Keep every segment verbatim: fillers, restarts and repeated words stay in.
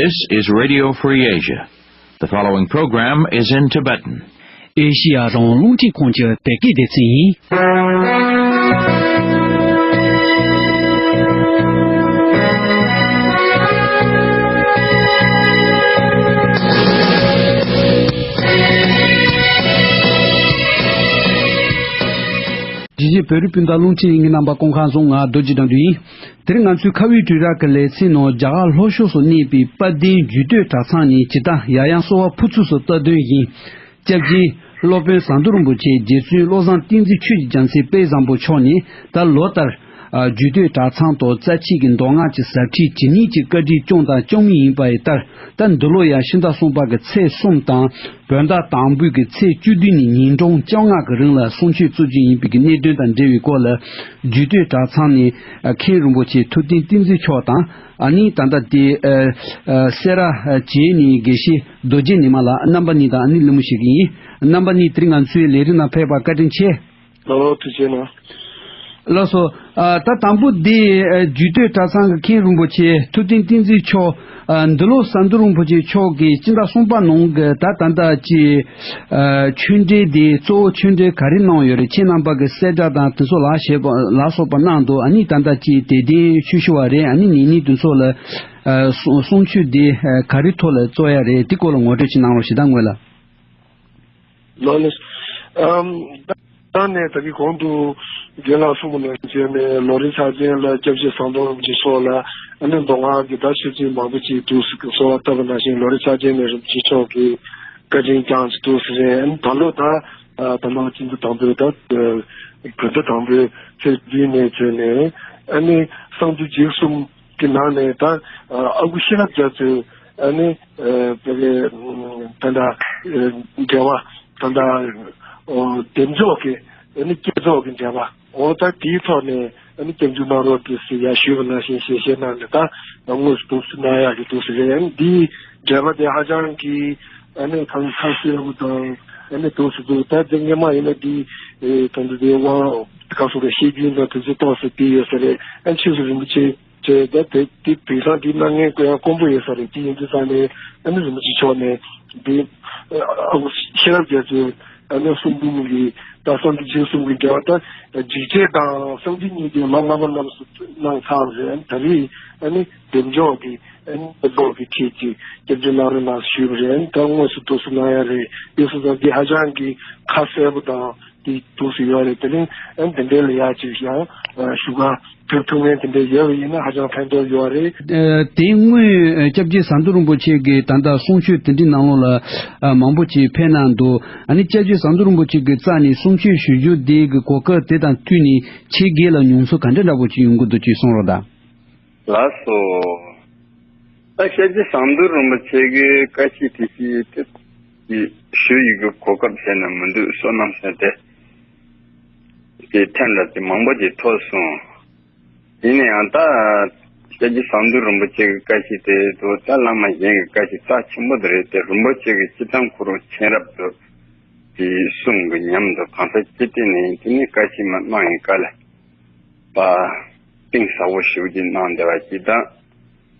This is Radio Free Asia. The following program is in Tibetan. ཨེ་ཤི་ཡ་རང་དབང་རླུང་འཕྲིན་ཁང་གི་བོད་སྐད་སྡེ་ཚན་ཡིན། གཞིས་བྱེས་བོད་རིགས་སྤུན་ཟླ་རླུང་འཕྲིན་ཡིན་གྱི་རྣམ་པ་སྐུ་ཁམས་བཟང་། ང་རྡོ་རྗེ་དགྲ་འདུལ་ཡིན། དེ་རིང་ང་ཚོའི་ཁ་བའི་དྲིལ་བསྒྲགས་ཀྱི་ལེ་ཚན་ནང་རྒྱ་གར་ལྷོ་ཕྱོགས་སུ་གནས་པའི་དཔལ་ལྡན་རྒྱུད་སྟོད་གྲྭ་ཚང་ནས་ཇི་ལྟར་ཡང་ཡང་གསོལ་བ་ཕུར་ཚུགས་སུ་བཏབ་དོན་བཞིན། སྐྱབས་རྗེ་སློབ་དཔོན་ཟམ་གདོང་རིན་པོ་ཆེ་རྗེ་བཙུན་བློ་བཟང་བསྟན་འཛིན་ཆོས་ཀྱི་རྒྱལ་མཚན་དཔལ་བཟང་པོ་མཆོག་ནས་ད་ལོ་ལྟར་རྒྱུད་སྟོད་གྲྭ་ཚང་དུ་རྩ་ཆེའི་གི་མདོ་སྔགས་ཀྱི་ཟབ་ཁྲིད་ཇི་སྙེད་ཅིག་བཀའ་དྲིན་བསྐྱངས་དང་སྐྱོང་མུས་ཡིན་པ་ཡི་ལྟར། ད་འདི་ལོ་ཡང་ཕྱི་ཟླ་གསུམ་པ་གི་ཚེས་གསུམ་དང་། བོད་ཟླ་དང་པོའི་གི་ཚེས་བཅུ་བདུན་ནས་ཉིན་གྲངས་བཅོ་ལྔ་གི་རིང་ལ་གསུང་ཆོས་སྩོལ་རྒྱུ་ཡིན་པའི་གི་གནད་དོན་དང་འབྲེལ་བའི་སྐོར་ལ། རྒྱུད་སྟོད་གྲྭ་ཚང་ནས་མཁན་རིན་པོ་ཆེ་ཐུབ་བསྟན་བསྟན་འཛིན་མཆོག་དང་། ཨ་ནི་ད་ལྟ་དེ་སེ་ར་བྱེས་ནས་དགེ་བཤེས་རྡོ་རྗེ་ཉི་མ་ལགས། རྣམ་པ་གཉིས་དང་ཨ་ནི་གླེང་མོལ་བྱེད་ཀྱི་ཡིན། རྣམ་པ་གཉིས་དེ་རིང་ང་ཚོའི་ལས་རིམ་ནང་ཕེབས་པར་བཀའ་དྲིན་ཆེ། ལགས་སོ། ཐུགས་རྗེ་གནང་། ལགས་སོ། ཨ། ད་དང་པོ་འདི་ཨ། རྒྱུད་སྟོད་གྲྭ་ཚང་གི་མཁན་རིན་པོ་ཆེ་ཐུབ་བསྟན་བསྟན་འཛིན་མཆོག་ཨ། འདི་ལོ་ཟམ་གདོང་རིན་པོ་ཆེ་མཆོག་གིས་སྤྱི་ཟླ་གསུམ་པ་ནང་གི་ད་ད་ལྟ་ཅི། ཨ། ཆོས་འབྲེལ་འདི་གཙོ་བོ་ཆོས་འབྲེལ་ག་རེ་གནང་ཡོད་རེད། ཁྱེད་རྣམ་པ་གི་གསལ་བསྒྲགས་དང་དེ་ཚོ་ལ་བྱེད་པ་ལ་སོགས་པ་གནང་འདུག་ཨ་ནི་ད་ལྟ་ཅི་དད་ལྡན་ཆོས་ཞུ་བ་རེད། ཨ་ནི་ཉན་མཁན་དེ་ཚོ་ལ་ཨ། གསུང་གསུང་ཆོས་འདི་ཨ། ག་རེ་ཐོག་ལ་སྩོལ་ཡ་རེད། དེ་སྐོར་ལ་ངོ་སྤྲོད་ཅིག་གནང་རོགས་ཞེ་དྲག་སྔོན་ལ། ལགས་ལགས། ཨམ། ད་ནས་ད་གིན་གོང་དུ་རྒན་ལགས་གསུངས་པ་ནང་བཞིན་ནས་ལོ་རེ་ཆ་ཅན་ལ་སྐྱབས་རྗེ་ཟམ་གདོང་རིན་པོ་ཆེ་མཆོག་ལ་ཨ་ནི་མདོ་སྔགས་ཀྱི་ད་ཤེས་ཚུལ་མང་པོ་ཅིག་འདུག་སེ་གསོལ་བ་བཏབ་པ་ནང་བཞིན་ལོ་རེ་ཆ་ཅན་ནས་རིན་པོ་ཆེ་མཆོག་གིས་བཀའ་དྲིན་བསྐྱངས་ཏེ་འདུག་སེ་རེད། ཨ་ནི་ད་ལོ་ད་ད་ལོ་སྤྱི་ཟླ་དང་པོའི་ད་བོད་ཟླ་དང་པོའི་ཚེས་བདུན་ནས་བྱས་ནས་ཨ་ནི་གསང་འདུས་རྗེ་གསུམ་གྱི་ནང་ནས་ད་ཨ་ཁུ་ཤེས་རབ་རྒྱ་མཚོས་ཨ་ནི་ཨ་བོད་ཀྱི་ད་ལྟ་འགྲེལ་པ་ད་ལྟ་འདེམས་འཇོག་གི་ཨ་ནི་བསྐྱེད་རྫོགས་ཀྱི་འགྲེལ་པ་འོ་ད་དེའི་ཐོག་ནས་ཨ་ནི་སྐྱབས་འཇུག་གནང་རོགས་ཞེས་ཡར་ཞུས་པ་ནང་བཞིན་ཞལ་བཞེས་གནང་ནས་ད་དངོས་སུ་འདུག་སེ་གནང་ཡག་གི་འདུག་སེ་རེད། ཨ་ནི་འདིའི་འགྲེལ་པ་དེ་ཧ་ཅང་གི་ཨ་ནི་ཁ་ཁ་གསལ་པོ་དང་ཨ་ནི་འདུག་སེ་འདུག་ད་དེ་སྔོན་མ་ཡིན་ན་འདི་ད་ལྟ་དེ་དབང་ག་སོགས་པའི་བཤད་རྒྱུན་དང་དེ་ཚོ་གཏོང་སྲིད་དེ་ཡོད་ས་རེད། ཨ་ནི་ཆོས་སྲིད་རིན་པོ་ཆེ། བྱས་ད་དེ་དེ་དེང་སང་དེ་གནང་མཁན་ཀུན་ཡང་དཀོན་པོ་ཡོད་ས་རེད། དེ་ཡིན་དུས་ཙང་ནས་ཨ་ནི་རིན་པོ་ཆེ་མཆོག་ནས་དེ་ཨ་ཤེས་རབ་རྒྱ་མཚོས་ཨ་ནི་གསུང་འབུམ་གྱི་ད་གསང་འདུས་རྗེ་གསུམ་གྱི་འགྲེལ་པ་ད་འཇིགས་བྱེད་དང་གསང་འདུས་གཉིས་དེ་ལོ་ལྔ་པ་རྣམས་སུ་གནང་ཚར་བ་རེད། ད་རེས་ཨ་ནི་འདེམས་འཇོག་གི་ཨ་ནི་འདེམས་འཇོག་གི་ཁྲིད་ཀྱི་སྐྱབས་འཇུག་གནང་རོགས་གནང་ཞུས་པ་རེད། ད་དངོས་སུ་འདུག་སེ་གནང་ཡ་རེད། དེ་སོང་ཙང་འདི་ཧ་ཅང་གི་ཁ་གསལ་པོ་དང་། དེ་འདུག་སེ་ཡོད་རེད། དེ་རིང་ཨ་འདི་འདྲའི་ལ་ཡག་ཅིག་ཡང་ཞུ་ག་ཕེབས་ཐུབ་མཁན་དེ་འདྲ་ཡོད་པ་ཡིན་ན་ཧ་ཅང་ཕན་ཐོགས་ཡོད་རེད། ཨ་དེ་སྔོན་ཨ་སྐྱབས་རྗེ་ཟམ་གདོང་རིན་པོ་ཆེ་གིས་ད་ལྟ་གསུང་ཆོས་དེ་འདྲའི་ནང་ལོགས་ལ་ཨ་མང་པོ་ཅིག་ཕེབས་གནང་འདུག་ཨ་ནི་སྐྱབས་རྗེ་ཟམ་གདོང་རིན་པོ་ཆེ་གི་རྩ་ནས་གསུང་ཆོས་ཞུ་རྒྱུ་དེ་གི་གོ་སྐབས་དེ་དང་བསྟུན་ནས་ཁྱེད་སྒེར་ལ་མྱོང་ཚོར་ག་འདྲ་འདྲ་པོ་ཅིག་ཡོང་གི་འདུག་ཅིག་གསུང་རོགས་གནང་། ལགས་སོ། ད་སྐྱབས་རྗེ་ཟམ་གདོང་རིན་པོ་ཆེ་གི་བཀའ་ཆོས་དེ་ཞིག་དེ་ཞུ་ཡི་གི་གོ་སྐབས་ཟེར་ན་མི་འདུག་བསོད་ནམས་ཟེར་ཏེ་དེ་ཐེངས་འདྲ་དེ་མང་པོ་ཅིག་ཐོབ་སོང་། ཡིན་ན་ཡང་ད་སྐྱབས་རྗེ་ཟམ་གདོང་རིན་པོ་ཆེ་གི་བཀའ་ཆོས་དེ་དུ་ད་བླ་མ་གཞན་གི་བཀའ་ཆོས་རྩ་ཆེན་པོ་དེ་རེད་དེ། རིན་པོ་ཆེ་གི་སྤྱིར་བཏང་ཁོ་རང་མཁྱེན་རབ་དུ་དེ་གསུང་གི་ཉམས་དུ་གང་ཟག་ཅི་སྟེ་ནས་དེ་ནི་བཀའ་ཆོས་མ་གནང་ཡིན་ག་ལ། པ། གཏིང་ཟབ་པོ་ཞེ་པོ་ཅིག་གནང་བསྡད་པ་ཅིག་དང་།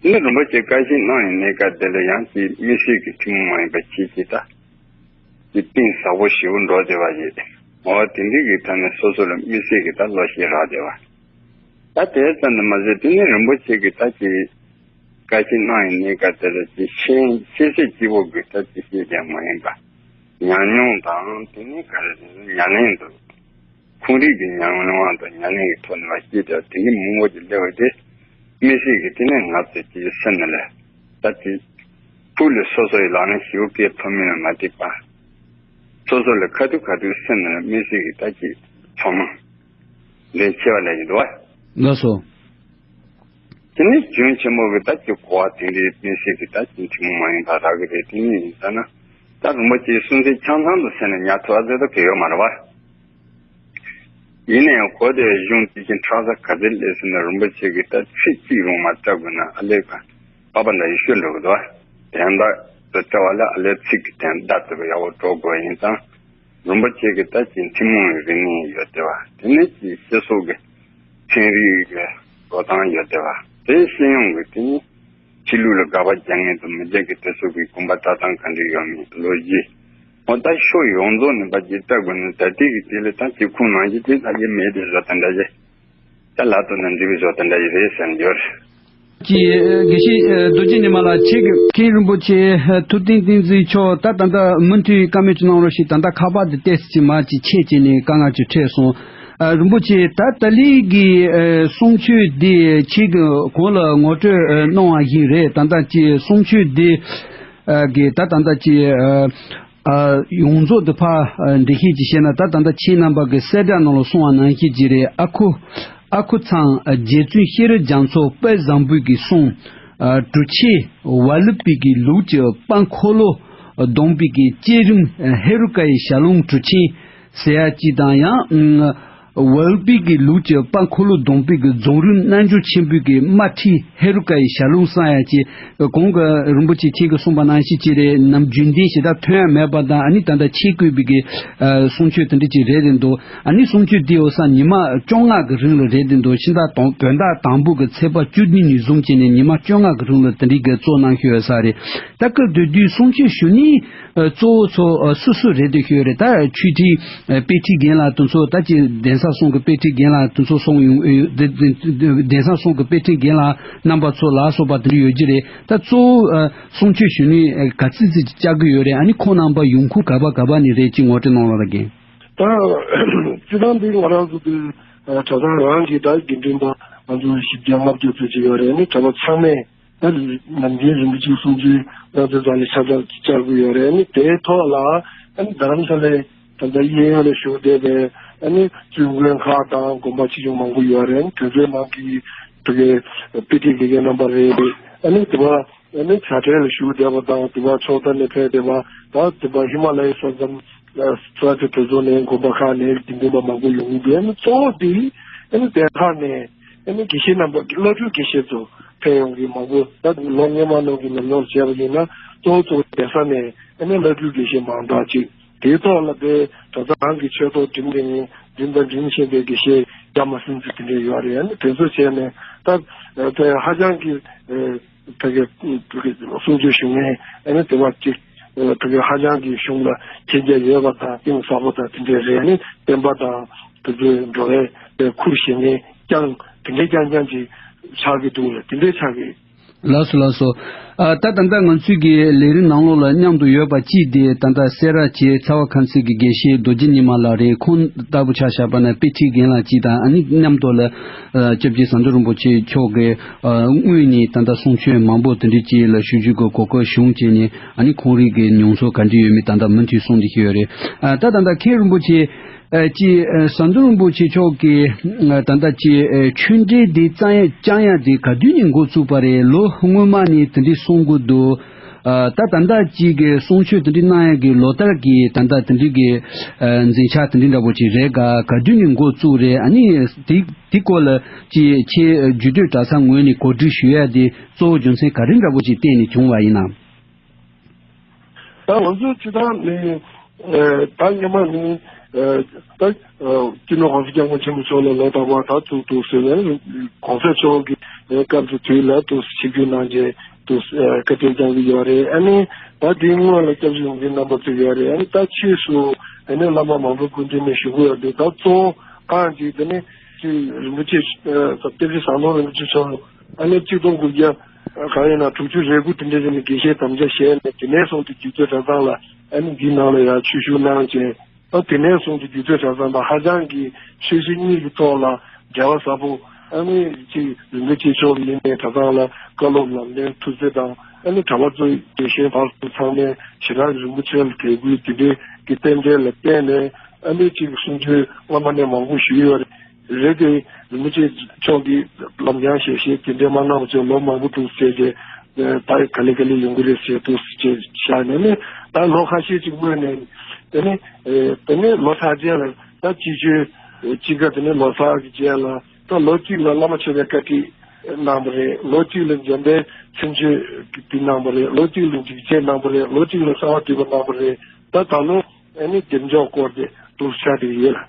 དེ་ནས་རིན་པོ་ཆེ་བཀའ་ཆོས་གནང་ཡིན་གནས་སྐབས་དེ་ལ་ཡང་ཅིག་དམིགས་བསལ་གྱི་ཐུན་མོང་མ་ཡིན་པ་ཅིག་ཅིག་ད། ཅིག་གཏིང་ཟབ་པོ་ཞེ་པོ་འགྲོ་བསྡད་པ་ཅིག་འོ་དེ་འདྲའི་གི་ཐད་ནས་སོ་སོ་ལ་དམིགས་བསལ་གྱི་ད་བློ་ཤེས་རག་བསྡད་པ། ད་དེ་ཙམ་དུ་མ་ཟད་དེ་ནས་རིན་པོ་ཆེ་གི་ད་ཅིག་བཀའ་ཆོས་གནང་ཡིན་གནས་སྐབས་དེ་ལ་ཅིག་ཤེས་ཤེས་ཚད་སྐྱིད་པོ་གི་ད་ཅིག་ཤེས་ཀྱང་མ་ཡིན་པ། ཉམས་མྱོང་དང་དེ་ནས་ག་རེ་ཟེར་ན་ཉམས་ལེན་དུ། ཁོང་རིགས་ཀྱི་ཉམས་མྱོང་དང་ཉམས་ལེན་གྱི་ཐོག་ནས་མ་སྐྱེས་ཏེ་དེ་ནི་མང་པོ་ཅིག་སླེབས་པ་དེ་དམིགས་བསལ་གྱི་དེ་ནས་ང་ཚོས་ཅིག་སེམས་ནང་ལ་ད་ཅིག་ཕུགས་ལ་སོ་སོ་ཡི་ལག་ལེན་ཞེ་པོ་སྐྱེལ་ཐུབ་མིན་ལ་མ་ལྟོས་པ། སོ་སོ་ལ་ཁ་ཐུག་ཁ་ཐུག་སེམས་ནང་ལ་དམིགས་བསལ་གྱི་ད་ཅིག་ཚོར་སྣང་འདྲེན་ཆེ་བ་ལས་ཀྱི་འདུག་བ། ལགས་སོ། དེ་ནས་རྒྱུན་ཆེན་མོ་གི་ད་ཅིག་གོ་བ་དེ་འདྲའི་དམིགས་བསལ་གྱི་ད་ཅིག་ཐུན་མོང་མ་ཡིན་པ་རག་གི་རེད། དེ་ནས་ཡིན་ཟེར་ན་ད་རིན་པོ་ཆེའི་གསུང་ཚིག་ཆ་ཚང་དུ་གསན་ནས་ཉར་ཐུབ་ཨ་ཙི་ད་གི་ཡོད་མ་རེད་བ། ཡིན་ན་ཡང་གོ་བདེ་བའི་གཞུང་དེ་བཞིན་ཁྲག་རྩ་ག་ཚོད་སླེབས་ཟིན་ན་རིན་པོ་ཆེ་གིས་ད་ཚིག་གཅིག་རུང་མ་བཀྲལ་དགོས་ན་ཨ་ལས་ཀ་པགས་པ་འདྲ་ཡེ་ཤོས་འགྲོ་གི་འདུག་བ། དོན་དག་ཏུ་བཀྲལ་བ་ལ་ཨ་ལས་ཚིག་གི་དོན་བརྡ་ཐུབ་པ་ཡག་པོ་འགྲོ་དགོས་ཡིན་ཙང་། རིན་པོ་ཆེ་གི་ད་ཅིག་ཐུན་མོང་གི་རིག་གནས་ཡོད་བསྡད་པ། དེ་ནས་ཅིག་སྤྱི་ཚོགས་ཀྱི་ཚན་རིག་གི་འགྲོ་སྟངས་ཡོད་བསྡད་པ། དེ་སྤྱི་ཡོངས་ཀྱི་དེ་ནི་ ཕྱི་ལུགས་ལ་དགག་པ་རྒྱག་མཁན་དང་མི་རྒྱག་གི་དེ་ཚོ་གི་དགོངས་པ་ལྟ་སྟངས་ག་འདྲ་ཡོད་མེད་ལོ་རྒྱུས། འོ་ད་ཕྱོགས་ཡོངས་རྫོགས་ནས་ཕར་ཅིག་ལྟ་དགོས་ན་ད་ལྟའི་གི་དེ་ལ་ད་ཅིག་ཁོང་ནང་བཞིན་ཅིག་ད་ཡེ་མེད་དེ་བཟོ་ད་འདྲ་ཡེ། ད་ལ་དོ་ན་འདི་བཟོ་ད་འདྲ་ཡེ་རེད་ཟེར་འགྱུར། ཀྱི་དགེ་བཤེས་རྡོ་རྗེ་ཉི་མ་ལགས། ཁྱེད་ཀྱི་མཁན་རིན་པོ་ཆེ་ཐུབ་བསྟན་བསྟན་འཛིན་མཆོག་ད་ད་ལྟ་མུ་མཐུད་བཀའ་མོལ་ཅིག་གནང་རོགས་ཞེས། ད་ལྟ་ཁ་པར་དེ་ཏོག་ཙམ་ཅིག་མར་ཅིག་ཆད་བྱས་ནས་དཀའ་ངལ་ཅིག་འཕྲད་སོང་། ཨ། རིན་པོ་ཆེ། ད་ད་ལན་གྱི་ཨ་གསུང་ཆོས་འདི་ཁྱེད་ཀྱིས་གོང་ལ་ངོ་སྤྲོད་ཨ་གནང་བ་ཞིག་རེད། ད་ལྟ་ཀྱི་གསུང་ཆོས་འདི་ཨ་གི་ད་ད་ལྟ་ཀྱི་ཨ་ཨ་ཡོངས་རྫོགས་འདི་ཕར་ཨ་འགྲེལ་བཤད་ཅིག་བཤད་ན། ད་ད་ལྟ་ཁྱེད་རྣམ་པ་གི་གསལ་བསྒྲགས་ནང་ལ་གསུངས་པ་ནང་བཞིན་ཅིག་རེད། ཨ་ཁུ་ཨ་ཁུ་ཚང་རྗེ་བཙུན་ཤེས་རབ་རྒྱ་མཚོ་དཔལ་བཟང་པོའི་གི་གསུང་། ཨ་གྲུབ་ཆེན་ཝཱ་ལུ་པའི་གི་ལུགས་ཀྱི་དཔལ་འཁོར་ལོ་སྡོམ་པའི་གི་བསྐྱེད་རིམ་ཧེ་རུ་ཀ་ཡི་ཞལ་ལུང་གྲུབ་ཆེན་ཟེར་ཡ་ཅིག་དང་། ཡང་ཝཱ་ལུ་པའི་གི་ལུགས་ཀྱི་དཔལ་འཁོར་ལོ་སྡོམ་པའི་གི་རྫོགས་རིམ་རྣལ་འབྱོར་ཆེན་པོའི་གི་དམར་ཁྲིད་ཧེ་རུ་ཀ་ཡི་ཞལ་ལུང་གསུང་ཡ་ཅིག་གོང་གི་རིན་པོ་ཆེ་ཁྱེད་ཀྱིས་གསུངས་པ་ནང་བཞིན་ཅིག་རེད། ནམ་རྒྱུན་ལྡན་ཞེ་དྲག་ཐོན་ཡ་མེད་པ་དང་། ཨ་ནི་ད་ལྟ་ཆེད་བསྐོས་པའི་གི་ཨ་གསུང་ཆོས་དེ་འདྲ་ཅིག་རེད་རེད་འདུག་ཨ་ནི་གསུང་ཆོས་འདི་འོ་ས་ཉི་མ་བཅོ་ལྔ་གི་རིང་ལ་རེད་རེད་འདུག་ཕྱི་ཟླ་དང་བོད་ཟླ་དང་པོ་གི་ཚེས་པ་བཅུ་གཉིས་ནས་བཟུང་བྱས་ནས་ཉི་མ་བཅོ་ལྔ་གི་རིང་ལ་དེ་འདྲའི་གི་གཙོ་གནང་ཞུ་ཡོད་ས་རེད། ད་སྐབས་དེ་དུས་གསུང་ཆོས་ཞུ་མཁན་ཨ་གཙོ་བོ་ཚོ་ཨ་སུ་སུ་རེད་འདུག་ཞུ་ཡོད་རེད། ད་ཆོས་ཁྲི་ཨ་དཔེ་ཁྲིད་རྒན་ལགས་དེ་ཚོ། ད་ཅི་གདན་ས་གསུམ་གི་དཔེ་ཁྲིད་རྒན་ལགས་དེ་ཚོ་གསུང་ཡོང་ཨ་ཡོད། དེ་དེ་གདན་ས་གསུམ་གི་དཔེ་ཁྲིད་རྒན་ལགས་རྣམ་པ་ཚོ་ལ་སོགས་པ་དེ་འདྲ་ཡོད་ཀྱི་རེད། ད་གཙོ་བོ་ཨ་གསུང་ཆོས་ཞུ་མཁན་ཨ་ག་ཚོད་ཙམ་ཅིག་བཅར་གྱི་ཡོད་རེད། ཨ་ནི་ཁོང་རྣམ་པ་ཡོང་ཁུངས་ག་པ་ག་པ་ནས་རེད། ཅིག་ངོ་སྤྲོད་གནང་རོགས་ལ་རྒན། ད་སྤྱིར་བཏང་འདི་ང་རང་ཚོ་འདི་ཨ་གྲྭ་ཚང་རང་གི་ད་དགེ་འདུན་པ་ང་ཚོ་བཞི་བརྒྱ་ལྔ་བརྒྱ་ཙམ་ཅིག་ཡོད་རེད། ཨ་ནི་གྲྭ་པ་ཚང་མས་ད་ནམ་རྒྱུན་རིན་པོ་ཆེའི་གསུང་ཆོས་གནང་སྟེ་ཙང་ནས་ཆ་ཚང་བཅར་གྱི་ཡོད་རེད། ཨ་ནི་དེའི་ཐོག་ལ་ཨ་ནི་རྡ་རམ་ས་ལའི་ད་ལྟ་གཡས་གཡོན་ལ་བཞུགས་བསྡད་པའི་ཨ་ནི་བཙུན་དགོན་ཁག་དང་དགོན་པ་ཆེ་ཆུང་མང་པོ་ཡོད་རེད། ཨ་ནི་དེ་ཚོའི་ནང་གི་དེ་གའི་དཔེ་ཁྲིད་དགེ་རྒན་རྣམ་པ་རེད། ཨ་ནི་དེ་པ་ཨ་ནི་བྱ་བྲལ་ལ་བཞུགས་བསྡད་པ་དང་། དེ་པ་ཕྱོགས་མཐའ་ནས་ཕེབས་བསྡད་པ་དང་། དེ་པ་ཧི་མ་ལ་ཡའི་ས་མཚམས་ས་ཆ་དེ་ཚོ་ནས་དགོན་པ་ཁག་ནས་དགེ་འདུན་པ་མང་པོ་ཡོང་གི་འདུག་ཨ་ནི་གཙོ་བོ་དེ་ཨ་ནི་དེ་ཁག་ནས་ཨ་ནི་དགེ་བཤེས་རྣམ་པ་བླ་སྤྲུལ་དགེ་བཤེས་ཚོ་ཕེབས་ཡོང་གི་མང་པོ། ད་ལོ་སྔོན་མ་ནང་གི་ཉམས་མྱོང་བྱས་པ་ཡིན་ན་གཙོ་བོ་གཙོ་བོ་གདན་ས་ནས་ཨ་ནི་བླ་སྤྲུལ་དགེ་བཤེས་མང་དྲགས་ཅིག་དེའི་ཐོག་ལ་དེ་གྲྭ་ཚང་རང་གི་ཆོས་ཐོག་འགྲིམས་ཏེ་ནས་འགྲིམས་དང་འགྲིམ་བཞིན་པའི་དགེ་བཤེས་བརྒྱ་མ་ཟིན་ཙམ་དེ་འདྲ་ཡོད་རེད། ཨ་ནི་དེ་ཚོ་བྱས་ནས་ད་དེ་ཧ་ཅང་གི་ཕ་གི་ཕ་གི་གསུང་ཆོས་ཞུ་མཁན་ཨ་ནི་དེ་བ་གཅིག་ཕ་གི་ཧ་ཅང་གི་གཞུང་ལ་མཁྱེན་རྒྱ་ཡོད་པ་དང་གཏིང་ཟབ་པོ་དང་དེ་འདྲ་རེད། ཨ་ནི་བསྟན་པ་དང་དེ་ཚོའི་འགྲོ་བའི་དེ་ཁུར་བཞེས་མཁན་རྐྱང་དེ་འདྲའི་རྐྱང་རྐྱང་ཅིག་ཆགས་ཀྱི་འདུག་ལ། དེ་འདྲའི་ཆགས་ཀྱི། ལགས་སོ་ལགས་སོ། ཨ་ད་ད་ལྟ་ང་ཚོའི་གི་ལས་རིམ་ནང་ལོགས་ལ་མཉམ་དུ་ཡོད་པ་གཅིག་དེ་ད་ལྟ་སེ་ར་བྱེས་ཚ་བ་ཁང་ཚན་གྱི་དགེ་བཤེས་རྡོ་རྗེ་ཉི་མ་ལགས་རེད། ཁོང་ལྟ་བུ་ཆ་བཞག་པ་ན་དཔེ་ཁྲིད་རྒན་ལགས་གཅིག་དང་། ཨ་ནི་མཉམ་དུ་ལ་ཨ་སྐྱབས་རྗེ་ཟམ་གདོང་རིན་པོ་ཆེ་མཆོག་གིས་ཨ་སྔོན་ནས་ད་ལྟ་གསུང་ཆོས་མང་པོ་དེ་འདྲ་ཅིག་ལ་ཞུ་རྒྱུ་གི་གོ་སྐབས་བྱུང་བྱས་ནས། ཨ་ནི་ཁོང་རང་གི་མྱོང་ཚོར་ག་འདྲ་ཡོད་མེད་ད་ལྟ་མུ་མཐུད་གསུང་བསྡད་ཀྱི་ཡོད་རེད། ཨ་ད་ད་ལྟ་མཁན་རིན་པོ་ཆེ་ཨ་ཅེ་ཨ་ཟམ་གདོང་རིན་པོ་ཆེ་མཆོག་གིས་ཨ་ད་ལྟ་ཅེ་ཨ་ཆོས་འབྲེལ་འདི་བཅང་ཡ་བཅང་ཡ་དེ་ག་དུས་ནས་འགོ་བཙུགས་པ་རེད། ལོ་སྔོན་མ་ནས་དེ་འདྲ་གསུང་གི་འདུག་ཨ་ད་ད་ལྟ་ཅིག་གི་གསུང་ཆོས་དེ་འདྲ་གནང་ཡ་གི་ལོ་ལྟར་གྱི་ད་ལྟ་དེ་འདྲ་གི་ཨ་འཛིན་བྱ་དེ་འདྲ་འདྲ་པོ་ཅིག་རེད་ག་ག་དུས་ནས་འགོ་བཙུགས་རེད། ཨ་ནི་དེ་དེ་སྐོར་ལ་ཅེ་ཁྱེད་རྒྱུད་སྟོད་གྲྭ་ཚང་ངོས་ནས་གོ་སྒྲིག་ཞུ་ཡ་དེ་གཙོ་བོ་རྒྱུ་མཚན་ག་རེ་འདྲ་པོ་ཅིག་བརྟེན་ནས་བྱུང་བ་ཡིན་ནམ། ད་ང་ཚོ་སྤྱིར་བཏང་ནི་ཨ་ད་སྔོན་མ་ནི་ཨ་ད་ཨ་སྤྱི་ནོར་༸གོང་ས་༸སྐྱབས་མགོན་ཆེན་པོ་མཆོག་ལ་ལོ་རྟག་པར་ད་ཐུག་འདུག་ཟེར་ནས་༸གོང་ས་མཆོག་གི་སྐབས་སུ་དུས་ལ་དུ་ཆིབས་བསྒྱུར་གནང་རྗེས་དུ་ཨ་བཀའ་དྲིན་བསྐྱངས་ཀྱི་ཡོད་རེད། ཨ་ནི་ད་དེའི་སྔོན་ལ་སྐྱབས་རྗེ་ཡོངས་འཛིན་རྣམ་པ་ཚོ་ཡོད་རེད། ཨ་ནི་ད་ཕྱིས་སུ་ཨ་ནི་བླ་མ་མང་པོའི་སྐུ་མདུན་ནས་ཞུ་གི་ཡོད་འདུག་ད་གཙོ་བོ་ཨང་ཅིག་དེ་ནི་ཅིག་རིན་པོ་ཆེ་ཨ་སྐྱབས་རྗེ་ཟམ་གདོང་རིན་པོ་ཆེ་མཆོག་ཨ་ནི་གཅིག་སྟོང་དགུ་བརྒྱ་གང་ཡིན་ན་དྲུག་ཅུ་རེ་དགུ་དེ་འདྲ་ཞིག་ནས་དགེ་བཤེས་དམ་བཅའ་བཞེས་ནས། དེ་ནས་བཟུང་སྟེ་རྒྱུད་སྟོད་གྲྭ་ཚང་ལ་ཨ་ནི་འདིའི་ནང་ལ་ཡང་ཆོས་ཞུགས་གནང་བྱས། ཨ་དེ་ནས་བཟུང་སྟེ་རྒྱུད་སྟོད་གྲྭ་ཚང་དང་ཧ་ཅང་གི་ཆོས་སྲིད་གཉིས་ཀྱི་ཐོག་ལ་འབྲེལ་བ་ཟབ་པོ། ཨ་ནི་ཅིག་རིན་པོ་ཆེ་མཆོག་ཡིན་ནའི་གྲྭ་ཚང་ལ་བཀའ་སློབ་ལམ་སྟོན་ཐུགས་རྗེ་དང་། ཨ་ནི་གྲྭ་པ་ཚོའི་དགེ་བཤེས་བར་དུ་ཚང་མས་ཞེ་དྲག་རིན་པོ་ཆེ་ལ་དད་གུས་དེ་འདྲའི་གི་རྟེན་འབྲེལ་ལ་བརྟེན་ནས། ཨ་ནི་ཅིག་གསུང་ཆོས་སྔ་མ་ནས་མང་པོ་ཞུས་ཡོད་རེད། རེད་དེ། རིན་པོ་ཆེ་མཆོག་གིས་ལམ་སྦྱང་ཞལ་བཞེས་དེ་འདྲའི་མ་གནང་བ་བྱས་ལོ་མང་པོ་འདུག་ཟེར་རྗེས། ད་ག་ལེ་ག་ལེ་ཡོང་གི་རེད་ཟེར་འདུག་ཟེར་བྱས་བཞག་ནས་ནི། ད་ལོ་ཁ་ཤས་ཅིག་སྔོན་ནས་དེ་ནི་དེ་ནི་ལོ་གྲངས་རྗེས་ལ་ད་སྤྱི་ཆོས་དཔྱིད་ཀ་དེ་ནི་ལོ་གསར་གྱི་རྗེས་ལ་ད་ལོ་གཅིག་ལ་བླ་མ་མཆོད་པའི་བཀའ་ཁྲིད་གནང་བ་རེད། ལོ་གཅིག་ལ་འཇམ་དཔལ་མཚན་བརྗོད་དེ་གནང་བ་རེད། ལོ་གཅིག་ལ་འཇིགས་བྱེད་གནང་བ་རེད། ལོ་གཅིག་ལ་གསང་བ་འདུས་པ་གནང་བ་རེད། ད་ད་ལོ་ཨ་ནི་བདེ་མཆོག་སྐོར་དེ་འདུག་ཆགས་བསྡད་ཡོད་ལ།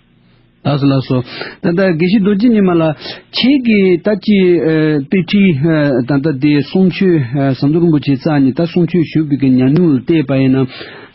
ལགས་སོ་ལགས་སོ། ད་ལྟ་དགེ་བཤེས་རྡོ་རྗེ་ཉི་མ་ལགས་ཁྱེད་ཀྱིས་ད་ཅི་ཨ་དཔེ་ཁྲིད་ཨ་ད་ལྟ་དེ་གསུང་ཆོས་ཨ་ཟམ་གདོང་རིན་པོ་ཆེ་རྩ་ནས་ད་གསུང་ཆོས་ཞུས་པའི་གི་ཉམས་མྱོང་ལ་བལྟས་པ་ཡིན་ན།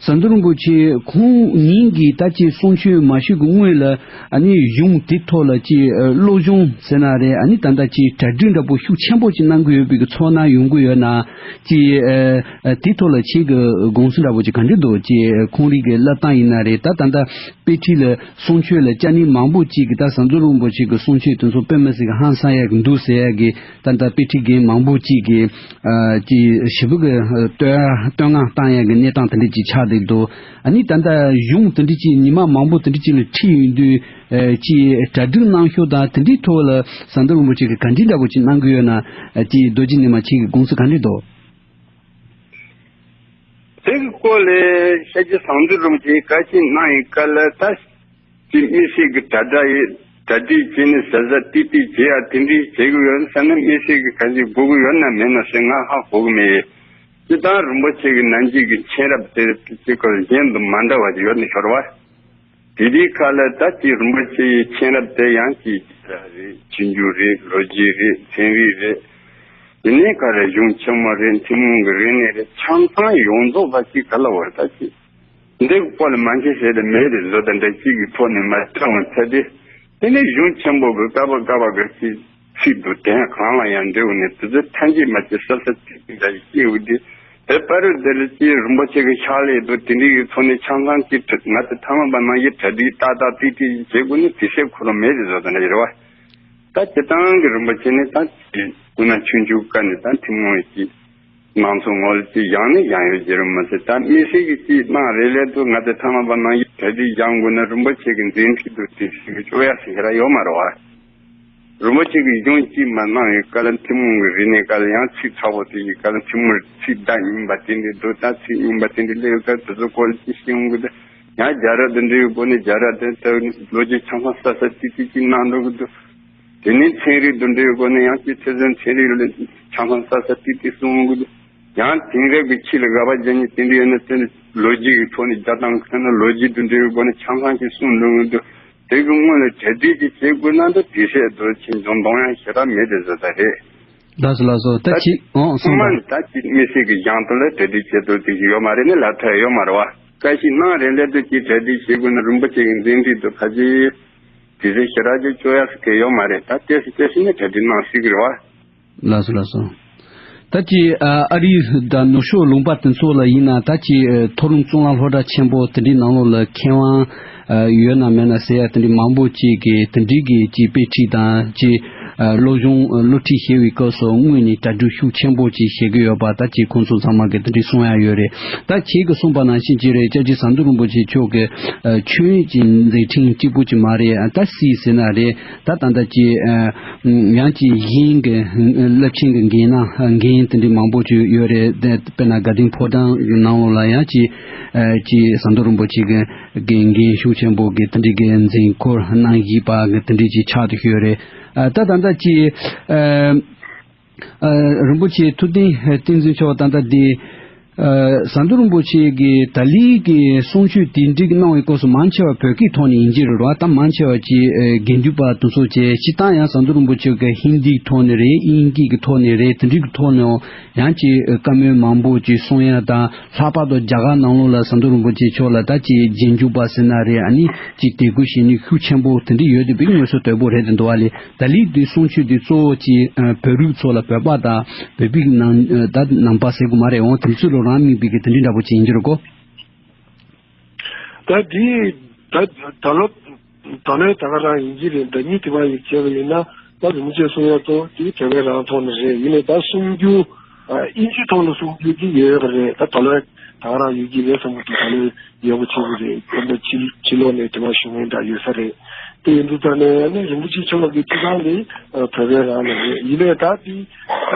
ཟམ་གདོང་རིན་པོ་ཆེ་ཁོང་ཉིད་ཀྱིས་ད་ཅི་གསུང་ཆོས་མ་ཞུས་ཀྱི་སྔོན་ལ་ཨ་ནི་གཞུང་དེ་ཐོག་ལ་ཅི་ཨ་སློབ་སྦྱོང་ཟེར་ན་རེད། ཨ་ནི་ད་ལྟ་ཅི་གྲ་སྒྲིག་འདྲ་པོ་ཤུགས་ཆེན་པོ་ཅིག་གནང་གི་ཡོད་པའི་གི་ཚོར་སྣང་ཡོང་གི་ཡོད་ན། ཅི་ཨ་ཨ་དེ་ཐོག་ལ་ཁྱེད་ཀྱི་དགོངས་ཚུལ་འདྲ་པོ་ཅིག་ག་འདྲ་འདུག་ཅི་ཁོང་རིགས་ཀྱི་བསླབ་སྟངས་ཡིན་ན་རེད། ད་ད་ལྟ་དཔེ་ཁྲིད་ལ་གསུང་ཆོས་ལ་བཅར་མཁན་མང་པོ་ཅིག་གིས་ད་ཟམ་གདོང་རིན་པོ་ཆེ་གི་གསུང་ཆོས་དེ་ཚོ་དཔེ་མི་སྲིད་གི་ཧང་སང་ཡག་གི་འདུག་ཟེར་ཡག་གི་ད་ལྟ་དཔེ་ཁྲིད་མཁན་མང་པོ་ཅིག་གིས་ཨ་ཅི་ཞེ་པོ་གི་བསྟོད་བསྟོད་བསྔགས་བཏང་ཡག་གི་གནས་སྟངས་དེ་འདྲ་ཅིག་ཆགས་བསྡད་འདུག་ཨ་ནི་ད་ལྟ་གཞུང་དེ་འདྲ་ཅིག་ཉི་མ་མང་པོ་དེ་འདྲ་ཅིག་ལ་ཁྲིད་ཡོང་དུས་ཨ་ཅི་གྲ་སྒྲིག་གནང་ཕྱོགས་དང་དེ་འདྲའི་ཐོག་ལ་ཟམ་གདོང་རིན་པོ་ཆེ་གིས་ག་འདྲའི་འདྲ་པོ་ཅིག་གནང་གི་ཡོད་ན། ཨ་ཅི་རྡོ་རྗེ་ཉི་མ་ཁྱེད་ཀྱི་དགོངས་ཚུལ་ག་འདྲ་འདུག་དེ་གི་སྐོར་ལ་ཤཱཀྱ་ཟམ་གདོང་རིན་པོ་ཆེས་བཀའ་ཆད་གནང་ཡི་ག་ལ་ད་ཅི་དམིགས་བསལ་གི་གྲ་སྒྲིག་ཡི་གྲ་སྒྲིག་བྱས་ནས་གཟབ་གཟབ་ཏིག་ཏིག་བྱེད་ཡ་དེ་འདྲའི་བྱེད་གི་ཡོད་ཟེར་ན། དམིགས་བསལ་གི་ག་ཅིག་དགོས་གི་ཡོད་ན་མེད་ན་ཟེར་ང་ཧ་གོ་གི་མེད། སྤྱིར་བཏང་རིན་པོ་ཆེ་གི་ནམ་རྒྱུན་གི་མཁྱེན་རབ་དེ་ཅིག་གི་གཞན་དུ་མ་འདྲ་བ་ཡོད་ནི་ཤོར་བ། དེ་དུས་ཁ་ལ་ད་ཅི་རིན་པོ་ཆེའི་མཁྱེན་རབ་དེ་ཡང་ཅི་རེད། ཆོས་འབྱུང་རེད། ལོ་རྒྱུས་རེད། ཚན་རིག་རེད། དེ་ནས་ག་རེ་གཞུང་ཆེན་མོ་རེད། ཐུན་མོང་གི་རིག་གནས་རེད། ཆ་ཚང་ཡོངས་རྫོགས་པ་ཅིག་ག་ལ་བར་ད་ཅི་འདི་གི་སྐོར་ལ་མ་མཁྱེན་ཟེར་དེ་མེད་རེད། བཟོ་དང་འདྲ་གཅིག་གི་ཐོག་ནས་མ་བཏང་བ་ཚད་དེ། དེ་ནས་གཞུང་ཆེན་པོ་གི་ཀ་བ་ཀ་བ་གི་ཅི་ཚིག་འདུག་དེ་གང་ལ་ཡང་འབྲེལ་བ་ནས་དེ་ཚོ་ཐམས་ཅད་མ་ཅི་ཟབ་ཟབ་ཅིག་འདྲ་ཞིག་སྐྱེས་བུ་དེ། དེ་པ་རུ་དེ་ལ་ཅི་རིན་པོ་ཆེ་གི་ཕྱག་ལས་དུ་དེ་འདྲའི་གི་ཚོགས་ནི་ཆང་ཚང་ཅི་ང་ཚོ་ཐ་མ་པ་ནང་བཞིན་གྲ་སྒྲིག་ཏག་ཏག་ཏིག་ཏིག་བྱེད་དགོས་ནི་དེ་སེ་ཁོ་རང་མེད་རེད་བཟོ་དང་འདྲ་ཡོད་རེད་བ། ད་སྤྱིར་བཏང་གི་རིན་པོ་ཆེ་ནི་ད་ཅི་སྐུ་ན་ཆུང་ཆུང་སྐབས་ནས་ད་ཐུན་མོང་བའི་ཅི་སྣང་ཚུལ་ངོ་ལ་ཅི་སྦྱངས་ནས་སྦྱངས་ཡོད་ཀྱི་རེད་མ་ཟད། ད་དམིགས་བསལ་གྱི་ཅི་གནང་རེ་ལས་དུ་ང་ཚོ་ཐ་མ་པ་ནང་བཞིན་གྲ་སྒྲིག་སྦྱང་དགོས་ན་རིན་པོ་ཆེ་གི་མཛད་འཕྲིན་དུ་དེ་ཞིག་གི་སྤྱོད་ཡ་ཟེར་ར་ཡོད་མ་རེད་བ། རིན་པོ་ཆེ་གི་གཞུང་གཅིག་མ་གནང་བའི་སྐབས་ལ་ཐུན་མོང་གི་རིག་གནས་སྐབས་ལ་ཡང་ཚིག་ཚ་བོ་དེ་ཡི་སྐབས་ལ་ཐུན་མོང་ཚིག་བརྡ་རྙིང་པ་དེ་འདྲ་འདུག་ད་ཚིག་རྙིང་པ་དེ་འདྲ་སླེབས་སྐབས་དེ་ཚོ་སྐོར་ལ་ཅི་ཤེས་ཡོང་གི་འདུག་ཡང་རྒྱ་རབ་དེ་འདྲའི་སྒོ་ནས་རྒྱ་རབ་དེ་ལྟ་བུ་ནི་ལོ་རྒྱུས་ཆ་ཚང་ས་ས་ཏིག་ཏིག་ཅིག་གནང་འགྲོ་གི་འདུག་དེ་ནས་ཚན་རིག་དེ་འདྲའི་སྒོ་ནས་ཡང་ཅི་ཚེ་བཟང་ཚན་རིག་ལ་ཆ་ཚང་ས་ས་ཏིག་ཏིག་གསུང་གི་འདུག་ཡང་དེང་རབས་ཀྱི་ཆོས་ལ་དགག་པ་རྒྱག་མཁན་དེ་འདྲ་ཡོད་ན་དེ་ནི་ལོ་རྒྱུས་ཀྱི་ཐོག་ནས་རྒྱག་སྟངས་ཁོ་ན་ལོ་རྒྱུས་དེ་འདྲའི་སྒོ་ནས་ཆ་ཚང་ཅིག་གསུང་འགྲོ་གི་འདུག་དེ་གི་སྔོན་ལ་གྲ་སྒྲིག་ཅིག་བྱེད་དགོས་ན་འདི་དེ་སྲས་རྡོ་རྗེ་འཇོམས་གཏོང་ཡང་ཞེ་དྲག་མེད་དེ་བཟོ་ལྟ་རེད། ལགས་སོ་ལགས་སོ། ད་ད་ཅི་ཨང་སོང་ད། སྔོན་ད་ཅི་དམིགས་བསལ་གྱི་གཞུང་དོན་ལ་གྲ་སྒྲིག་བྱེད་དུ་དེ་ཞིག་ཡོད་མ་རེད་ནི་ལབ་ཐུབ་ཡོད་མ་རེད་བ། བཀའ་ཞིག་གནང་རེ་ལས་དུ་ཅི་གྲ་སྒྲིག་བྱེད་དགོས་ན་རིན་པོ་ཆེ་གི་མཛད་འཕྲིན་དུ་ཕ་ཅི་དེ་ཚེ་ཞེ་དྲག་ཅིག་བཅོ་ཡག་སུ་གལ་ཡོད་མ་རེད། ད་ལྟས་སུ་ལྟས་སུ་ནི་གྲ་སྒྲིག་གནང་སྲིད་གི་རེད་བ། ལགས་སོ་ལགས་སོ། ད་ཅི་ཨ་ཨ་རི་དང་ནུབ་ཕྱོགས་ལུང་པ་དེ་ཚོ་ལ་ཡིན་ན་ད་ཅི་ཨ་མཐོ་རིམ་གཙུག་ལག་སློབ་གྲྭ་ཆེན་པོ་དེ་འདྲའི་ནང་ལོགས་ལ་མཁས་དབང་ཨ་ཡོད་ན་མེད་ན་ཟེར་ཡ་དེ་འདྲའི་མང་པོ་ཅིག་གིས་དེ་འདྲའི་གི་ཅི་དཔེ་ཁྲིད་དང་ཅི་ཨ་སློབ་སྦྱོང་ཨ་སློབ་ཁྲིད་བྱེད་པའི་སྐབས་སུ་དངོས་ནས་གྲ་སྒྲིག་ཤུགས་ཆེན་པོ་ཅིག་བྱེད་ཀྱི་ཡོད་པ་ད་ཅི་ཁོང་ཚོ་ཚང་མ་གིས་དེ་འདྲའི་གསུང་ཡ་ཡོད་རེད། ད་ཁྱེད་ཀྱིས་གསུངས་པ་ནང་བཞིན་ཅི་རེད། སྐྱབས་རྗེ་ཟམ་གདོང་རིན་པོ་ཆེ་མཆོག་གི་ཨ་ཆོས་ཡོན་གྱི་མཛད་འཕྲིན་གཅིག་པུ་ཅིག་མ་རེད། ཨ་ད་སྲིད་ཟེར་ན་རེད། ད་ད་ལྟ་ཅི་ཨ་ཡང་ཅི་གཞན་གྱི་རླབས་ཆེན་གྱི་འགན་ན་འགན་དེ་འདྲའི་མང་པོ་ཅིག་ཡོད་རེད། དེ་དཔེར་ན་དགའ་ལྡན་ཕོ་བྲང་གི་ནང་ལོགས་ལ་ཡང་ཅི་ཨ་ཅི་ཟམ་གདོང་རིན་པོ་ཆེ་གི་གི་འགན་ཤུགས་ཆེན་པོ་གི་དེ་འདྲའི་གི་འཛིན་སྐོར་གནང་བཞིན་པ་གི་དེ་འདྲའི་ཅི་ཆགས་བསྡད་ཡོད་རེད། ཨ་ད་ད་ལྟ་ཅི་ཨ། ཨ་རིན་པོ་ཆེ་ཐུབ་བསྟན་བསྟན་འཛིན་མཆོག་ད་ལྟ་འདི་ཨ་ཟམ་གདོང་རིན་པོ་ཆེ་གིས་ད་ལི་གི་གསུང་ཆོས་དེ་འགྲིག་གནང་བའི་སྐབས་སུ་མང་ཆེ་བ་བོད་སྐད་ཐོག་ནས་ཡིན་གྱི་རེད་བ། ད་མང་ཆེ་བ་ཅིག་ཨ་དགེ་འདུན་པ་དེ་ཚོ་བྱས་སྤྱིར་བཏང་ཡང་ཟམ་གདོང་རིན་པོ་ཆེ་གིས་ཧིན་དིའི་ཐོག་ནས་རེད། དབྱིན་སྐད་ཀྱི་ཐོག་ནས་རེད། དེ་འགྲིག་གི་ཐོག་ནས་ཡང་ཅིག་བཀའ་མོལ་མང་པོ་ཅིག་གསུང་ཡ་དང་། ལྷག་པར་དུ་རྒྱ་གར་ནང་ལོགས་ལ་ཟམ་གདོང་རིན་པོ་ཆེ་མཆོག་ལ་ད་ཅིག་རྗེས་འཇུག་པ་ཟེར་ན་རེད། ཨ་ནི་ཅིག་དད་གུས་བྱེད་ནུས་ཤུགས་ཆེན་པོ་དེ་འདྲ་ཡོད་དེ་བི་མངོན་གསལ་དོད་པོ་རེད་དེ་འདུག་བ་ལས། ད་ལི་དེ་གསུང་ཆོས་དེ་གཙོ་བོ་ཅིག་ཨ་བོད་རིགས་ཚོ་ལ་བོད་པ་དང་བོད་པའི་ནང་ཨ་ད་ནང་པ་ཟེར་དགོས་མ་རེད། འོང་དེ་ཚོ་ལ་རང་དམིགས་པའི་གི་དེ་འདྲ་འདྲ་པོ་ཅིག་ཡིན་གྱི་རེད་གོ། ད་དེ་ད་ད་ལོ་ད་ལོའི་ད་ག་རང་ཡིན་གྱི་རེད། ཟླ་གཉིས་དེ་བ་ཡིག་བྱས་པ་ཡིན་ན་ད་རིན་པོ་ཆེ་གསུང་ཡ་གཙོ་བོ་དེ་བོད་པའི་རང་ཐོག་ནས་རེད། ཡིན་ནའི་ད་གསུང་རྒྱུ་ཨ་དབྱིན་ཇི་ཐོག་ལ་གསུང་རྒྱུ་དེ་ཡོད་པ་རེད། ད་ད་ལོའི་ད་ག་རང་ཡོད་ཀྱི་རེད་བསམ་གྱི་འདུག་ད་ལོའི་ཡག་པོ་བྱེད་ཀྱི་རེད། སྐྱོན་པ་ཕྱི་ཕྱི་ལོགས་ནས་དེ་མ་ཞུ་མཁན་འདྲ་ཡོད་ས་རེད། དེ་ཡིན་དུས་ད་ནས་ཨ་ནི་རིན་པོ་ཆེ་མཆོག་གི་ཐུགས་སྣང་ནི་ཨ་བོད་པའི་རང་ལ་རེད། ཡིན་ནའི་ད་དེ་སྐུ་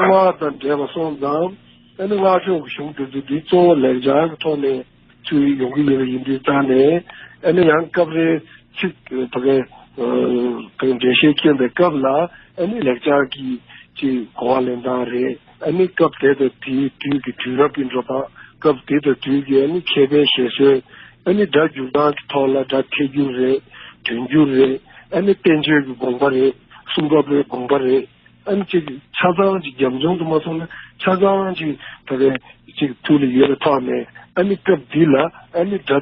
ངག་དང་འབྲེལ་བ་སོང་ཙང་ཨ་ནི་སྔགས་ཕྱོགས་ཀྱི་གཞུང་དེ་ཚོ་དེ་གཙོ་བོ་ལེགས་སྦྱར་གྱི་ཐོག་ནས་ཚུར་ཡོང་གི་ཡོད་པ་ཡིན་དུས་ད་ནས་ཨ་ནི་ཡང་སྐབས་རེ་ཚིག་ཕ་གི་ཕ་གི་འགྲེལ་བཤད་སྐྱོན་པའི་སྐབས་ལ་ཨ་ནི་ལེགས་སྦྱར་གྱི་ཅིག་གོ་བ་ལེན་སྟངས་རེད། ཨ་ནི་སྐབས་དེ་དང་དེའི་དུས་ཀྱི་དུས་རབས་ཀྱི་འགྲོ་སྟངས། སྐབས་དེ་དང་དུས་ཀྱི་ཨ་ནི་མཁས་པའི་བཤད་སྲོལ། ཨ་ནི་སྒྲ་འཇུག་སྟངས་ཀྱི་ཐོག་ལ་སྒྲ་འཐད་རྒྱུ་རེད། དོན་རྒྱུ་རེད། ཨ་ནི་བསྟན་བཅོས་ཀྱི་དགོངས་པ་རེད། གསུང་རབ་པའི་དགོངས་པ་རེད། ཨ་ནི་ཅིག་ཆ་ཚང་ཅིག་རྒྱབ་ལྗོངས་དུ་མ་སོང་ན་ཆ་ཚང་ཅིག་ད་གའི་ཅིག་ཐུགས་ལ་ཡོད་པའི་ཐོག་ནས། ཨ་ནི་སྐབས་འདི་ལ་ཨ་ནི་སྒྲ་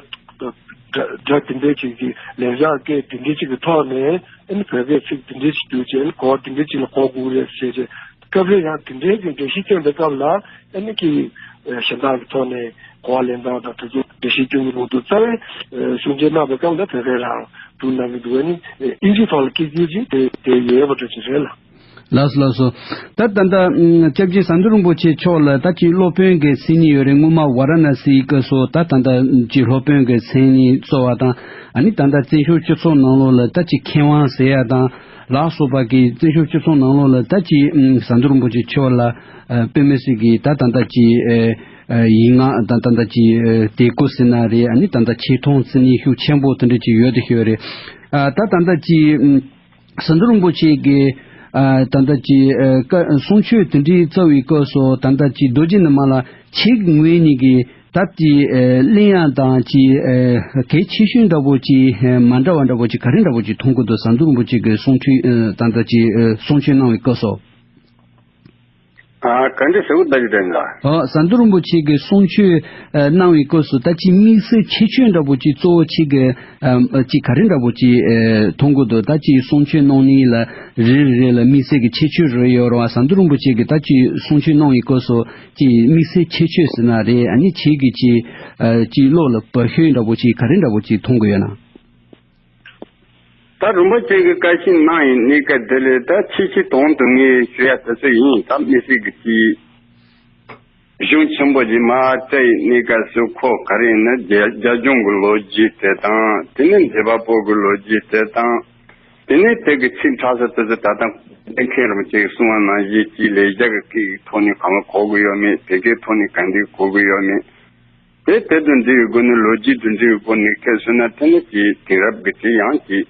སྒྲ་སྒྲ་དེ་འདྲའི་ཅིག་གི་ལེགས་སྦྱར་སྐད་དེ་འདྲའི་ཅིག་གི་ཐོག་ནས། ཨ་ནི་བོད་སྐད་ཚིག་དེ་འདྲའི་ཅིག་བསྒྱུར་བྱས། ཨ་ནི་གོ་བ་དེ་འདྲའི་ཅིག་ལ་གོ་དགོས་རེད་ཟེར་བྱས། སྐབས་རེ་ཡང་དེ་འདྲའི་གི་འགྲེལ་བཤད་སྐྱོན་པའི་སྐབས་ལ། ཨ་ནི་ཀྱི་གཞན་དག་གི་ཐོག་ནས་གོ་བ་ལེན་སྟངས་དང་དེ་ཚོ་འགྲེལ་བཤད་སྐྱོན་གྱི་ལུགས་དུ། རྩ་བའི་གསུང་ཆོས་གནང་བའི་སྐབས་ལ་བོད་སྐད་རང་སྒྲུང་གནང་གི་འདུག། ཨ་ནི་ཨིན་ཇིའི་ཐོག་ལ་སྐད་སྒྱུར་ཅིག་དེ་དེ་ཡོད་པ་འདྲ་ཅིག་རེད་ལ། ལགས་སོ་ལགས་སོ། ད་ད་ལྟ་ཨམ་སྐྱབས་རྗེ་ཟམ་གདོང་རིན་པོ་ཆེ་མཆོག་ལ་ད་ཅིག་སློབ་དཔོན་གྱི་མཚན་ཉིད་ཡོད་རེད། སྔོན་མ་ཝཱ་ར་ཎ་སིའི་སྐབས་སུ་ད་ད་ལྟ་ཅིག་སློབ་དཔོན་གྱི་མཚན་ཉིད་གསོལ་བ་དང་། ཨ་ནི་ད་ལྟ་བཙན་བྱོལ་སྤྱི་ཚོགས་ནང་ལོགས་ལ་ད་ཅིག་མཁས་དབང་ཟེར་ཡ་དང་ལ་སོགས་པ་གི། བཙན་བྱོལ་སྤྱི་ཚོགས་ནང་ལོགས་ལ་ད་ཅིག་ཨམ་ཟམ་གདོང་རིན་པོ་ཆེ་མཆོག་ལ་ཨ་དཔེ་མི་སྲིད་ཀྱི་ད་ད་ལྟ་ཅིག་ཨ་ཨ་ཡིག་ངག་དང་ད་ལྟ་ཅིག་ཨ་དད་གུས་ཟེར་ན་རེད། ཨ་ནི་ད་ལྟ་ཆེ་མཐོང་བརྩི་ནས་ཤུགས་ཆེན་པོ་དེ་འདྲ་ཅིག་ཡོད་དེ་ཤོད་རེད། ཨ་ད་ད་ལྟ་ཅིག་ཨམ་ཟམ་གདོང་རིན་པོ་ཆེ་གིས་ཨ་ད་ལྟ་ཅིག་ཨ་བཀའ་གསུང་ཆོས་དེ་འདྲའི་བསྩལ་བའི་སྐབས་སུ། ད་ལྟ་ཅིག་རྡོ་རྗེ་ཉི་མ་ལགས་ཁྱེད་ཀྱི་ངོས་ནས་ཀྱི་ད་ཅིག་ཨ་གླེང་ཡག་དང་ཅིག་ཨ་གལ་ཆེ་ཤོས་འདྲ་པོ་ཅིག་ཨ་མ་འདྲ་བ་འདྲ་པོ་ཅིག་ག་རེ་འདྲ་པོ་ཅིག་མཐོང་གི་འདུག། ཟམ་གདོང་རིན་པོ་ཆེ་གི་གསུང་ཆོས་ཨ་ད་ལྟ་ཅིག་ཨ་གསུང་ཆོས་གནང་བའི་སྐབས་སུ། ཨ་ག་འདྲ་ཟེར་བ་ད་ཅི་དྲན་ལ། ཨ་ཟམ་གདོང་རིན་པོ་ཆེ་གི་གསུང་ཆོས་ཨ་གནང་བའི་སྐབས་སུ་ད་ཅིག་དམིགས་བསལ་ཁྱད་ཆོས་འདྲ་པོ་ཅིག་གཙོ་བོ་ཅིག་གི་ཨ་ཅིག་ག་རེ་འདྲ་པོ་ཅིག་ཨ་མཐོང་གི་འདུག། ད་ཅིག་གསུང་ཆོས་གནང་ནི་ལ་རེ་རེ་ལ་དམིགས་བསལ་གྱི་ཁྱད་ཆོས་རེ་ཡོད་རེད་བ། ཟམ་གདོང་རིན་པོ་ཆེ་གི་ད་ཅིག་གསུང་ཆོས་གནང་བའི་སྐབས་སུ་ཅིག་དམིགས་བསལ་ཁྱད་ཆོས་ཟེར་ན་རེད། ཨ་ནི་ཁྱེད་ཀྱི་ཅིག་ཨ་ཅིག་བློ་ལ་བབས་ཤོས་འདྲ་པོ་ཅིག་ག་རེ་འདྲ་པོ་ཅིག་མཐོང་གི་ཡོད་ན། ད་རིན་པོ་ཆེ་གི་བཀའ་བཞིན་གནང་ཡིན་ནི་ཀ་དེ་ལས་ད་ཆེ་ཆེ་དོན་དུ་ངས་ཞུ་ཡ་དེ་ཚོ་ཡིན། ད་དམིགས་བསལ་གྱི་ཅིག་གཞུང་ཆེན་པོ་ཅིག་མར་བཙལ་ཡིན་ནི་ཀ་སུ་ཁོ་ག་རེ་ཡིན་ན། རྒྱ་རྒྱ་གཞུང་གི་ལོ་རྒྱུས་དེ་དང་། དེ་ནས་མཛད་པ་པོ་གི་ལོ་རྒྱུས་དེ་དང་། དེ་ནས་དེ་གི་ཚིག་ཕྲ་ས་དེ་ཚོ་ད་ལྟ་མཁན་རིན་པོ་ཆེ་གིས་གསུངས་པ་ནང་བཞིན་ཅིག་ལེགས་སྦྱར་གྱི་སྐད་ཀྱི་ཐོག་ནས་གང་ལ་གོ་གི་ཡོད་མེད། བོད་སྐད་ཐོག་ནས་ག་འདྲས་གོ་གི་ཡོད་མེད། དེ་དེ་དང་འབྲེལ་བའི་སྒོ་ནས། ལོ་རྒྱུས་དང་འབྲེལ་བའི་སྒོ་ནས་ཁྱེད་གསུངས་ན། དེ་ནི་ཅིག་དེང་རབས་ཀྱི་དེ་ཡང་ཅིག་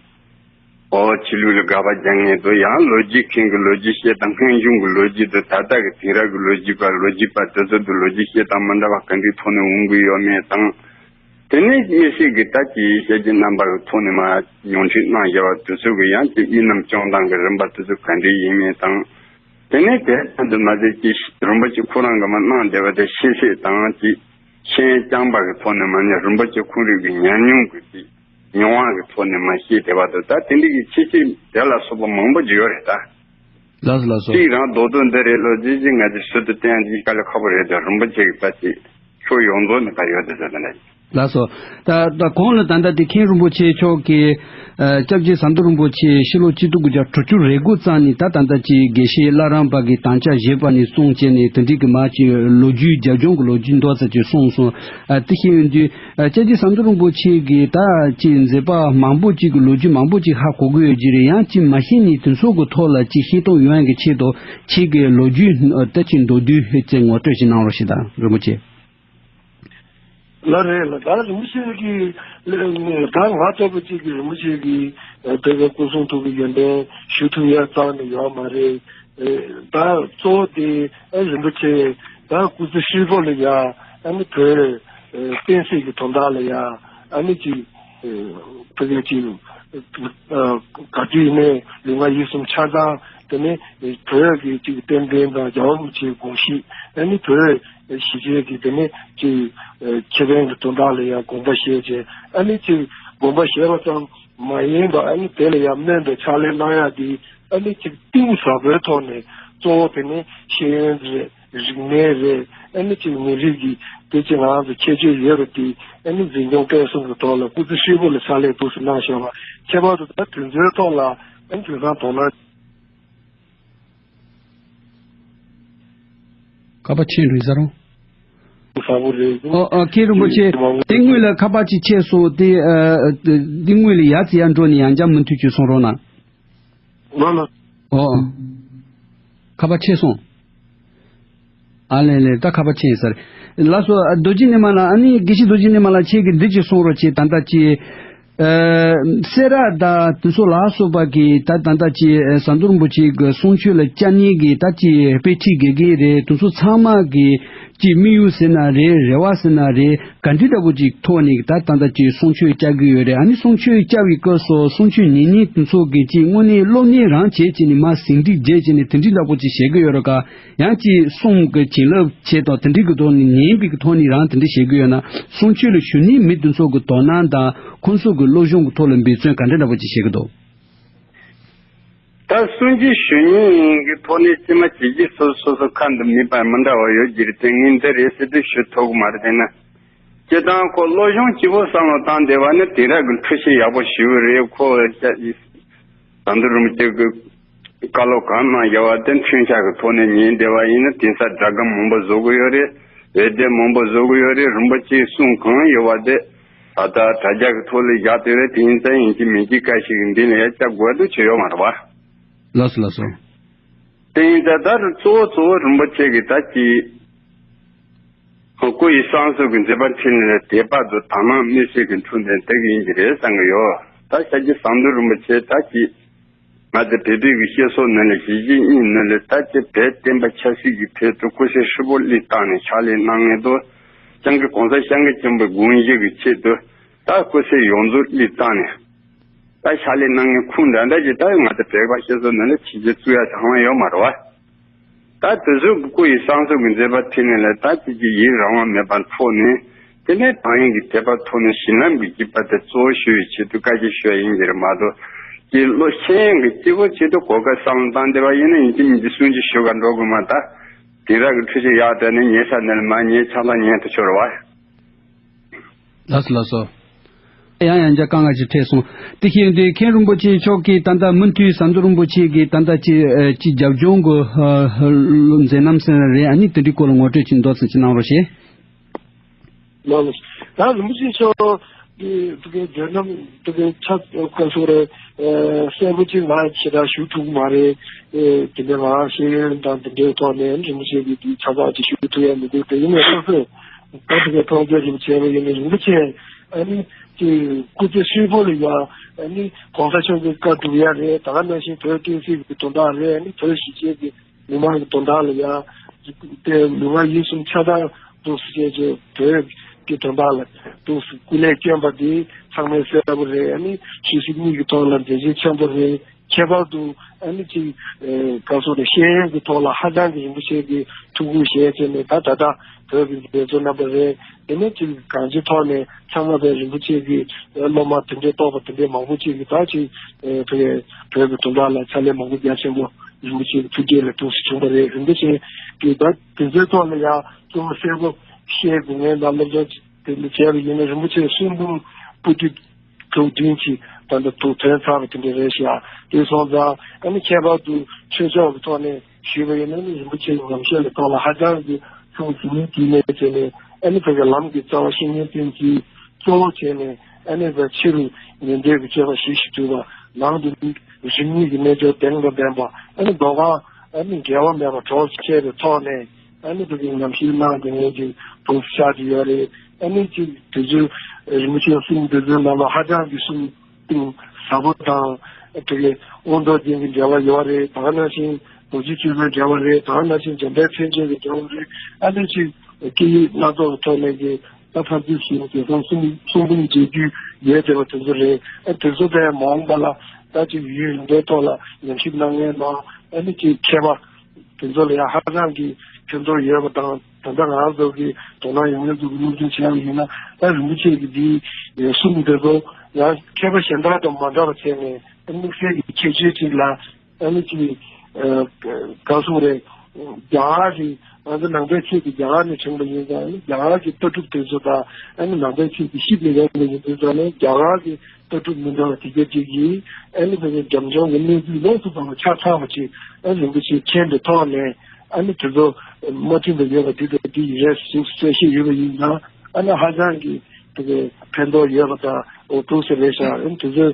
ཨོ་ཆོས་ལུགས་ལ་དགག་པ་རྒྱག་མཁན་དང་། ཡང་ལོ་རྒྱུས་མཁན་གྱི་ལོ་རྒྱུས་བཤད་དང་། སྔོན་བྱུང་གི་ལོ་རྒྱུས་དང་ད་ལྟ་གི་དེང་རབས་ཀྱི་ལོ་རྒྱུས་པ། ལོ་རྒྱུས་པ་དེ་ཚོ་དང་ལོ་རྒྱུས་བཤད་སྟངས་མི་འདྲ་བ་ག་འདྲའི་ཐོག་ནས་འོང་གི་ཡོད་མེད་དང་། དེ་ནས་དམིགས་བསལ་གྱི་ད་ཅིག་སྐྱབས་རྗེ་རྣམ་པ་གི་ཐོག་ནས་མར་མྱོང་འཕྲད་གནང་བཞག་པ་དེ་ཚོ་གི་ཡང་ཅིག་དབྱེ་རྣམ་སྐྱོང་སྟངས་ཀྱི་རིམ་པ་དེ་ཚོ་ག་འདྲ་ཡིན་མིན་དང་། དེ་ནས་དེ་ཙམ་དུ་མ་ཟད་ཅིག་རིན་པོ་ཆེ་ཁོ་རང་གིས་མར་གནང་བསྡད་པ་དེ་ཤེས་ཚད་དང་ཅིག་ཤེས་ཡོན་རྐྱང་པ་གི་ཐོག་ནས་མ་ནས། རིན་པོ་ཆེ་ཁོང་རང་གི་ཉམས་མྱོང་གི་ཅིག་མྱོང་བ་གི་ཐོག་ནས་མར་བཤད་བསྡད་པ་དང་། ད་དེ་འདྲ་གི་ཆེ་ཆེ་དེ་ལ་སོགས་པ་མང་པོ་ཅིག་ཡོད་རེད་ད། ལགས་སོ་ལགས་སོ། གཅིག་རང་རྡོག་རྡོག་འདི་རེད། ལོ་རྒྱུས་ཅིག་ང་ཚོས་ཟུར་དུ་བསྟན་ཡ་ཅིག་དཀའ་ལས་ཁག་པོ་རེད་དེ། རིན་པོ་ཆེ་གི་ད་ཅིག་ཕྱོགས་ཡོངས་རྫོགས་ནས་ད་ཡོད་དེ་ཟེར་ད་ནས། ལགས་སོ། ད་ད་གོང་ལ་ད་ལྟ་དེ་མཁན་རིན་པོ་ཆེ་མཆོག་གིས་ཨ་སྐྱབས་རྗེ་ཟམ་གདོང་རིན་པོ་ཆེ་ཕྱི་ལོ་ཆིག་སྟོང་དགུ་བརྒྱ་དྲུག་ཅུ་རེ་དགུ་ཙམ་ནས་ད་ད་ལྟ་ཅིག་དགེ་བཤེས་བླ་བྲང་པ་གི་དམ་བཅའ་བཞེས་པ་ནས་བཟུང་བྱས་ནས། དེ་འདྲའི་གི་མར་ཅིག་ལོ་རྒྱུས། རྒྱ་གཞུང་གི་ལོ་རྒྱུས་མདོ་ཙམ་ཅིག་གསུངས་སོང་། ཨ་དེ་བཞིན་ཡིན་དུས་ཨ་སྐྱབས་རྗེ་ཟམ་གདོང་རིན་པོ་ཆེ་གིས་ད་ཅིག་མཛད་པ་མང་པོ་ཅིག་གི་ལོ་རྒྱུས་མང་པོ་ཅིག་ཧ་གོ་གི་ཡོད་ཀྱི་རེད། ཡང་ཅིག་མ་ཤེས་ནི་དེ་ཚོ་གི་ཐོག་ལ་ཅིག་ཤེས་རྟོགས་ཡོང་ཡ་གི་ཆེད་དུ་ཁྱེད་ཀྱིས་ལོ་རྒྱུས་ཨ་ད་ཅིག་མདོར་བསྡུས་ཙམ་ངོ་སྤྲོད་ཅིག་གནང་རོགས་ཞེས་དང་། རིན་པོ་ཆེ། ལགས་རེད་ལགས། ད་རིན་པོ་ཆེ་གིས་ད་ང་ལྟ་བུ་ཅིག་གིས་རིན་པོ་ཆེ་གིས་ཨ་དེ་ག་སྐུ་གསུང་ཐུགས་ཀྱི་ཡོན་ཏན་ཞུ་ཐུབ་ཡ་རྩ་ནས་ཡོད་མ་རེད། ཨེ་ད་གཙོ་བོ་དེ་ཨ་རིན་པོ་ཆེ་ད་སྐུ་ཚེ་ཧྲིལ་པོ་ལ་ཡ་ཨ་ནི་བོད་ཨེ་བསྟན་སྲིད་ཀྱི་དོན་དག་ལ་ཡ་ཨ་ནི་ཅིག་ཨེ་ཕ་གི་ཅིག་ཨ་ག་དུས་ནས་ལུས་ངག་ཡིད་གསུམ་ཆ་ཚང་དེ་ནས་བོད་ཀྱི་ཅིག་བསྟན་འཛིན་དང་རྒྱལ་བ་རིན་པོ་ཆེའི་དགོངས་གཞི། ཨ་ནི་བོད་གཞིས་བྱེས་ཀྱི་དེ་ནས་ཅིག་ཨེ་ཁེ་ཕན་གྱི་དོན་དག་ལ་ཡང་དགོངས་པ་བཞེས་བྱས། ཨ་ནི་ཅིག་དགོངས་པ་བཞེས་པ་ཙམ་མ་ཡིན་པ། ཨ་ནི་དེ་ལ་ཡང་སྨན་པའི་ཕྱག་ལས་གནང་ཡག་དེ་ཨ་ནི་ཅིག་གཏིང་ཟབ་པོའི་ཐོག་ནས། གཙོ་བོ་དེ་ནི་ཤེས་ཡོན་རེད། རིག་གནས་རེད། ཨ་ནི་ཅིག་མི་རིགས་ཀྱི་དེ་ཅིག་ང་རང་ཚོ་ཁྱད་ཆོས་ཡོད་པ་དེ་ཨ་ནི་འཛིན་སྐྱོང་སྤེལ་གསུམ་གྱི་ཐོག་ལ་སྐུ་ཚེ་ཧྲིལ་པོ་ལ་ཕྱག་ལས་ཐུགས་སུ་གནང་བཞག་པ། ཁྱད་པར་དུ་ད་དེ་ཚོའི་ཐོག་ལ་ཨ་ནི་དེང་སང་དོ་སྣང་ཁ་པར་ཆད་འགྲོ་ས་རུང་། ཟབ་པོ་རེད། ཨོ་ཨོ། མཁན་རིན་པོ་ཆེ། དེ་སྔོན་ལ་ཁ་པར་ཅིག་ཆད་སོང་། དེ་ཨ་དེ་སྔོན་ལ་ཡར་ཙི་ཡར་འགྲོ་ནས་ཡང་བསྐྱར་མུ་མཐུད་ཅིག་གསུང་རོགས་གནང་། ལགས་ལགས། ཨོ་ཨོ། ཁ་པར་ཆད་སོང་། ཨ་ལས་ལས། ད་ཁ་པར་ཆད་ཡིན་ས་རེད། ལགས་སོ། རྡོ་རྗེ་ཉི་མ་ལགས། ཨ་ནི་དགེ་བཤེས་རྡོ་རྗེ་ཉི་མ་ལགས། ཁྱེད་ཀྱིས་འདི་ཅིག་གསུང་རོགས་བྱེད། ད་ལྟ་ཅིག་ཨ་སེ་ར་དང་དེ་ཚོ་ལ་སོགས་པ་གི་ད་ད་ལྟ་ཅིག་ཨ་ཟམ་གདོང་རིན་པོ་ཆེ་གི་གསུང་ཆོས་ལ་བཅར་མཁན་གྱི་ད་ཅིག་དཔེ་ཁྲིད་དགེ་རྒན་རེད། དེ་ཚོ་ཚང་མ་གི་ ཅིག་དམིགས་ཡུལ་ཟེར་ན་རེད། རེ་བ་ཟེར་ན་རེད། ག་འདྲི་འདྲ་པོ་ཅིག་ཐོག་ནས་ད་ད་ལྟ་ཅིག་གསུང་ཆོས་བཅའ་གི་ཡོད་རེད། ཨ་ནི་གསུང་ཆོས་བཅའ་བའི་སྐབས་སུ་གསུང་ཆོས་ཉན་མཁན་དེ་ཚོ་གིས་ཅིག་དངོས་གནས་སློབ་གཉེར་རང་བྱས་བྱས་ནས་མར་ཟིན་བྲིས་བརྒྱབ་བྱས་ནས་དེ་འདྲི་འདྲ་པོ་ཅིག་བྱེད་ཀྱི་ཡོད་རེད་ག་ཡང་ཅིག་གསུང་གི་བྱིན་རླབས་ཆེད་དང་དེ་འདྲི་གི་ཐོག་ནས་ཉན་པའི་གི་ཐོག་ནས་རང་དེ་འདྲི་བྱེད་ཀྱི་ཡོད་ན། གསུང་ཆོས་ལ་ཞུགས་མཁན་མི་དེ་ཚོ་གི་དོ་སྣང་དང་ཁོང་ཚོ་གི་སློབ་སྦྱོང་གི་ཐོག་ལ་འབད་བརྩོན་ག་འདྲ་འདྲ་པོ་ཅིག་བྱེད་ཀྱི་འདུག་ད་གསུང་ཆོས་ཞུ་མཁན་གྱི་ཐོག་ནས་སྤྱི་མ་བྱེད་ཀྱི་སོ་སོ་སོ་ཁ་འདི་མི་པར་མི་འདྲ་བ་ཡོད་ཀྱི་རེད་དེ། ངས་འདི་རེད་ཟེར་དུས་ཞུ་ཐུབ་ཀྱི་མ་རེད། དེ་ན་སྤྱིར་བཏང་ཁོ་སློབ་སྦྱོང་སྐྱིད་པོ་བསམ་བློ་བཏང་བསྡད་པ་ནི་དེང་རབས་ཀྱི་འཁྲུལ་ཆ་ཡག་པོ་ཞེ་པོ་རེད། ཁོ་ཟམ་གདོང་རིན་པོ་ཆེ་གི་བཀའ་སློབ་གང་གནང་བཞག་པ་དེ་འཁྲུལ་ཆ་གི་ཐོག་ནས་ཉན་བསྡད་པ་ཡིན་ན། དེང་སང་སྒྲ་སྒམ་མང་པོ་བཟོ་གི་ཡོད་རེད། འོད་སྡེར་མང་པོ་བཟོ་གི་ཡོད་རེད། རིན་པོ་ཆེའི་གསུང་གང་ཡོད་པ་དེ་ད་ལྟ་དྲ་རྒྱ་གི་ཐོག་ལ་བཞག་བསྡད་རེད། དེ་ཡིན་ཙང་ཡིན་གཅིག་མིན་གཅིག་སྐད་ཞིག་འདི་ལ་ཡ་བཅར་དགོས་འདུག་ཆེ་ཡོད་མ་རེད་བ། ལགས་སོ་ལགས་སོ། དེ་ཡིན་ཙང་ད་གཙོ་བོ་གཙོ་བོ་རིན་པོ་ཆེ་གི་ད་ཅི་སྐུ་ཡི་གསང་གསུམ་གྱི་མཛད་པ་འཕྲིན་ལས་དད་པ་དང་དག་སྣང་དམིགས་བསལ་གྱི་འཁྲུངས་ལྡན་དེ་གི་ཡིན་གྱི་རེད་བསམ་གྱི་ཡོད། ད་ཤཱཀྱ་ཟམ་གདོང་རིན་པོ་ཆེ་ད་ཅི་ང་ཚོ་བོད་པའི་གི་བཤད་སྲོལ་ནང་ལ་གཞིས་བྱེས་གཉིས་ནང་ལ་ད་ཅི་བོད་བསྟན་པ་ཆབ་སྲིད་ཀྱི་ཐད་དུ་སྐུ་ཚེ་ཧྲིལ་པོ་སླེབས་བཏང་ནས་ཕྱག་ལས་གནང་མཁན་དུ་སྤྱང་ཀི་གོང་ས་སྐྱབས་མགོན་ཆེན་པོའི་དགོངས་གཞི་གི་ཆེད་དུ་ད་སྐུ་ཚེ་ཡོངས་རྫོགས་སླེབས་བཏང་ནས། ད་ཕྱག་ལས་གནང་མཁན་ཁུངས་འདྲ་འདྲ་ཞིག་ད་ང་ཚོ་བོད་པ་སྤྱི་ཚོགས་ནང་ལ་ཕྱི་རྒྱལ་བཙུགས་ཡ་ཚང་མ་ཡོད་མ་རེད་བ། ད་དེ་ཚོ་གི་སྐུ་ཡི་གསང་གསུམ་གྱི་མཛད་པ་འཕྲིན་ལས་ལ་ད་ཅིག་གི་ཡིད་རང་དབང་མེད་པར་འཕྲོག་ནས། དེ་ནས་བག་ཡངས་ཀྱི་དད་པ་ཐོག་ནས་གཞི་ལམ་གྱི་སྐྱིད་པ་དེ་གཙོ་བོ་ཞུ་བའི་ཆེད་དུ་བཀའ་ཆད་ཞུ་བ་ཡིན་གྱི་རེད་མ་གཏོགས། ཀྱི་བློ་ཤེས་ཡོན་གྱི་སྐྱིད་པོ་ཆེད་དུ་གོ་སྐབས་བསམ་བློ་བཏང་བསྡད་པ་ཡིན་ན་ཡིན་གཅིག་མིན་གཅིག་གསུང་ཆོས་ཞུ་ག་འགྲོ་དགོས་མ། ད་དེང་རབས་ཀྱི་འཕྲུལ་ཆས་ཡག་དེ་ནས་ཉན་ས་ནས་མར་ཉན་ཆ་ལ་ཉན་དུ་ཆོག་རེད་བ། ལགས་སོ་ལགས་སོ། ཡང་ཡང་བསྐྱར་དཀའ་ངལ་ཅིག་འཕྲད་སོང་། དེ་བཞིན་དུ་མཁན་རིན་པོ་ཆེ་མཆོག་གིས་ད་ལྟ་མུ་མཐུད་ཟམ་གདོང་རིན་པོ་ཆེ་གིས་ད་ལྟ་ཅི་ཅི་རྒྱབ་ལྗོངས་ཀྱི་མཛད་རྣམ་ཟེར་ན་རེད། ཨ་ནི་དེ་འདྲའི་སྐོར་ལ་ངོ་སྤྲོད་ཅིག་མདོ་ཙམ་ཅིག་གནང་རོགས་ཞེས། ལགས་ལགས། ད་རིན་པོ་ཆེ་མཆོག་གི་དེ་གའི་མཛད་རྣམ་དེ་གའི་ཆ་ག་སོ་རེད། གསལ་པོ་ཅིག་ང་ཞེ་དྲག་ཞུ་ཐུབ་ཀྱི་མ་རེད། དེ་འདྲ་ང་ཤེས་ཡོན་དང་དེ་འདྲའི་ཐོག་ནས་རིན་པོ་ཆེ་གིས་དེ་ཆ་ཚང་ཅིག་ཞུ་ཐུབ་ཡ་མི་འདུག་དེ་ཡིན་ནའི་སོ་སོས་ད་དེ་གའི་མཐོང་ཆོས་ཅིག་བྱས་པ་ཡིན་ན་རིན་པོ་ཆེ་ཨ་ནི་ཅིག་སྐུ་ཚེ་ཧྲིལ་པོ་ལ་ཡ་ཨ་ནི་གོང་ས་མཆོག་གི་བཀའ་སྒྲུབ་ཡ་རེད། ད་ག་ནང་བཞིན་བོད་བསྟན་སྲིད་ཀྱི་དོན་དག་རེད། ཨ་ནི་བོད་གཞིས་བྱེས་ཀྱི་མི་མང་གི་དོན་དག་ལ་ཡ་དེ་ལུས་ངག་ཡིད་གསུམ་ཆ་ཚང་འདུག་སེ་བྱས་བྱས་བོད་ཀྱི་དོན་དག་ལ་འདུག་སེ་སྐུ་ལས་བསྐྱོན་པ་འདི་ཚང་མས་གསལ་པོ་རེད། ཨ་ནི་ཆོས་སྲིད་གཉིས་ཀྱི་ཐོག་ལ་མཛད་རྗེས་ཆེན་པོ་རེད། ཁྱད་པར་དུ་ཨ་ནི་ཅིག་ཨེ་ག་སོ་རེ་ཤེས་ཡོན་གྱི་ཐོག་ལ་ཧ་ཅང་གི་རིན་པོ་ཆེ་གི་ཐུགས་ཁུར་བཞེས་བྱས་ནས་ད་ད་ལྟ་བོད་ཀྱི་མཛད་གཙོ་རྣམ་པ་རེད། དེ་ནས་ཅིག་གང་ཅིའི་ཐོག་ནས་ཚང་མ་བོད་རིན་པོ་ཆེ་གི་སློབ་མ་དེ་འདྲའི་གཏོགས་པ་དེ་འདྲའི་མང་པོ་ཅིག་གིས་ད་ཅིག་ཨེ་བོད་བོད་ཀྱི་དོན་དག་ལ་ཕྱག་ལས་མང་པོ་རྒྱ་ཆེན་པོ་རིན་པོ་ཆེ་གི་ཐུགས་རྗེ་ལ་ཐུགས་སུ་བྱུང་བ་རེད། རིན་པོ་ཆེ་གི་ད་དེ་ཚོའི་ཐོག་ལ་ཡང་གཙོ་བོ་གསལ་པོ་བཤད་དགོས་ངེས་ལ་སློབ་སྦྱོང་དེ་འདྲ་བྱས་པ་ཡིན་ན་རིན་པོ་ཆེ་གསུང་འབུམ་པོ་ཏི་དྲུག་བདུན་གྱིས་ད་ལྟ་ཐུགས་ཐོན་ཚར་བ་དེ་འདྲ་རེད་ཤག་དེ་སོང་ཙང་ཨ་ནི་ཁྱད་པར་དུ་ཆོས་ཕྱོགས་ཀྱི་ཐོག་ནས་ཞུས་པ་ཡིན་ན་ནི་རིན་པོ་ཆེའི་ཉམས་བཞེས་ལ་ཐོག་ལ་ཧ་ཅང་གི་ཐུགས་གཟིགས་ཀྱི་གནས་བྱས་ནས་ཨ་ནི་བོད་ཀྱི་ལམ་གྱི་རྩ་བ་བཤེས་གཉེན་བསྟེན་གྱིས་གཙོ་བོ་བྱས་ནས་ཨ་ནི་བོད་ཕྱི་རུ་ཉན་ཐོས་ཀྱི་སྤྱོད་པ་ཞིག་ཞིག་བསྒྲུབས་པ། ནང་དུ་རིམ་གཉིས་ཀྱི་རྣལ་འབྱོར་གདེང་དང་ལྡན་པ་ཨ་ནི་མདོ་གང་ཨ་ནི་འགལ་བ་མེད་པ་གྲོགས་བྱས་པའི་ཐོག་ནས། ཨ་ནི་བོད་ཀྱི་ཉམས་ཞིབ་གནང་དེ་ངེད་ཀྱི་གྲོགས་ཤག་ཅིག་ཡོད་རེད། ཨ་ནི་ཅིག་དེ་ཚོའི་རིན་པོ་ཆེའི་གསུང་དེ་ཚོའི་ནང་ལ་ཧ་ཅང་གི་གསུང་གཏིང་ཟབ་པོ་དང་དེ་གའི་དབང་མདོ་ཅན་གྱི་འགྲེལ་པ་ཡོད་རེད། ད་ག་ནང་བཞིན་རྡོ་རྗེ་འཆད་པའི་འགྲེལ་པ་རེད། ད་ག་ནང་བཞིན་འཇམ་དཔལ་མཚན་བརྗོད་ཀྱི་འགྲེལ་པ་རེད། ཨ་ནི་ཅིག་སྐད་ཡིག་སྣ་ཚོགས་ཀྱི་ཐོག་ནས་ཀྱི་ད་ཕར་ཚུར་ཞིག་དེ་ཚོ་གསུང་གསུང་འབུམ་མཇལ་རྒྱུ་ཡོད་བསྡད་པ་དེ་ཚོ་རེད། ཨ་དེ་ཚོ་དེ་མ་འོངས་པ་ལ་ད་ཅིག་ཡུན་རིང་པོའི་ཐོག་ལ་ཉམས་ཞིབ་གནང་མཁན་དང་ཨ་ནི་ཅིག་མཁས་པ། དེ་ཚོ་ལ་ཡང་ཧ་ཅང་གི་ཕན་ཐོགས་ཡོད་པ་དང་། ད་ལྟ་ང་ཚོ་གི་དོ་སྣང་ཡོད་མཁན་ཚོ་གི་སློབ་སྦྱོང་བྱས་པ་ཡིན་ན། ད་རིན་པོ་ཆེ་གི་འདིའི་གསུང་དེ་ཚོ་ཡང་མཁས་པ་གཞན་དག་དང་མ་འདྲ་བ་བྱས་ནས་དམིགས་བསལ་གྱི་ཁྱད་ཆོས་ཅིག་ལ་ཨ་ནི་ཅིག་ག་གསུང་རེད། རྒྱ་གར་གྱི་ང་ཚོ་ནང་པའི་ཆོས་དེ་རྒྱ་གར་ནས་བྱུང་བ་ཡིན་ཙང་། རྒྱ་གར་གྱི་ལྟ་གྲུབ་དེ་ཚོ་དང་ཨ་ནི་ནང་པའི་ཆོས་དེ་གཤིབ་ནས་ཡོང་བ་ཡིན་དུས་ཙང་ནས་རྒྱ་གར་གྱི་ལྟ་གྲུབ་མི་འདྲ་བ་དེ་ག་ཅིག་གིས་ཨ་ནི་བོད་ཀྱི་རྒྱབ་ལྗོངས་ཀྱི་གནས་ཚུལ་ལོགས་སུ་ཙམ་ལ་ཆ་ཚང་བ་ཅིག་ཨ་རིན་པོ་ཆེའི་མཁྱེན་པའི་ཐོག་ནས་ཨ་ནི་དེ་ཚོ་མ་མཐུན་པ་ཡོད་པ་དེ་དང་དེ་ཡིན་རེད་ཟེར་གསལ་བཤད་ཡོད་པ་ཡིན་ཙང་། ཨ་ནི་ཧ་ཅང་གི་དེ་གའི་ཕན་ཐོགས་ཡོད་པ་དང་འོ་ཐུགས་སུ་རེད་ཤག་ཨ་ནི་དེ་ཚོ་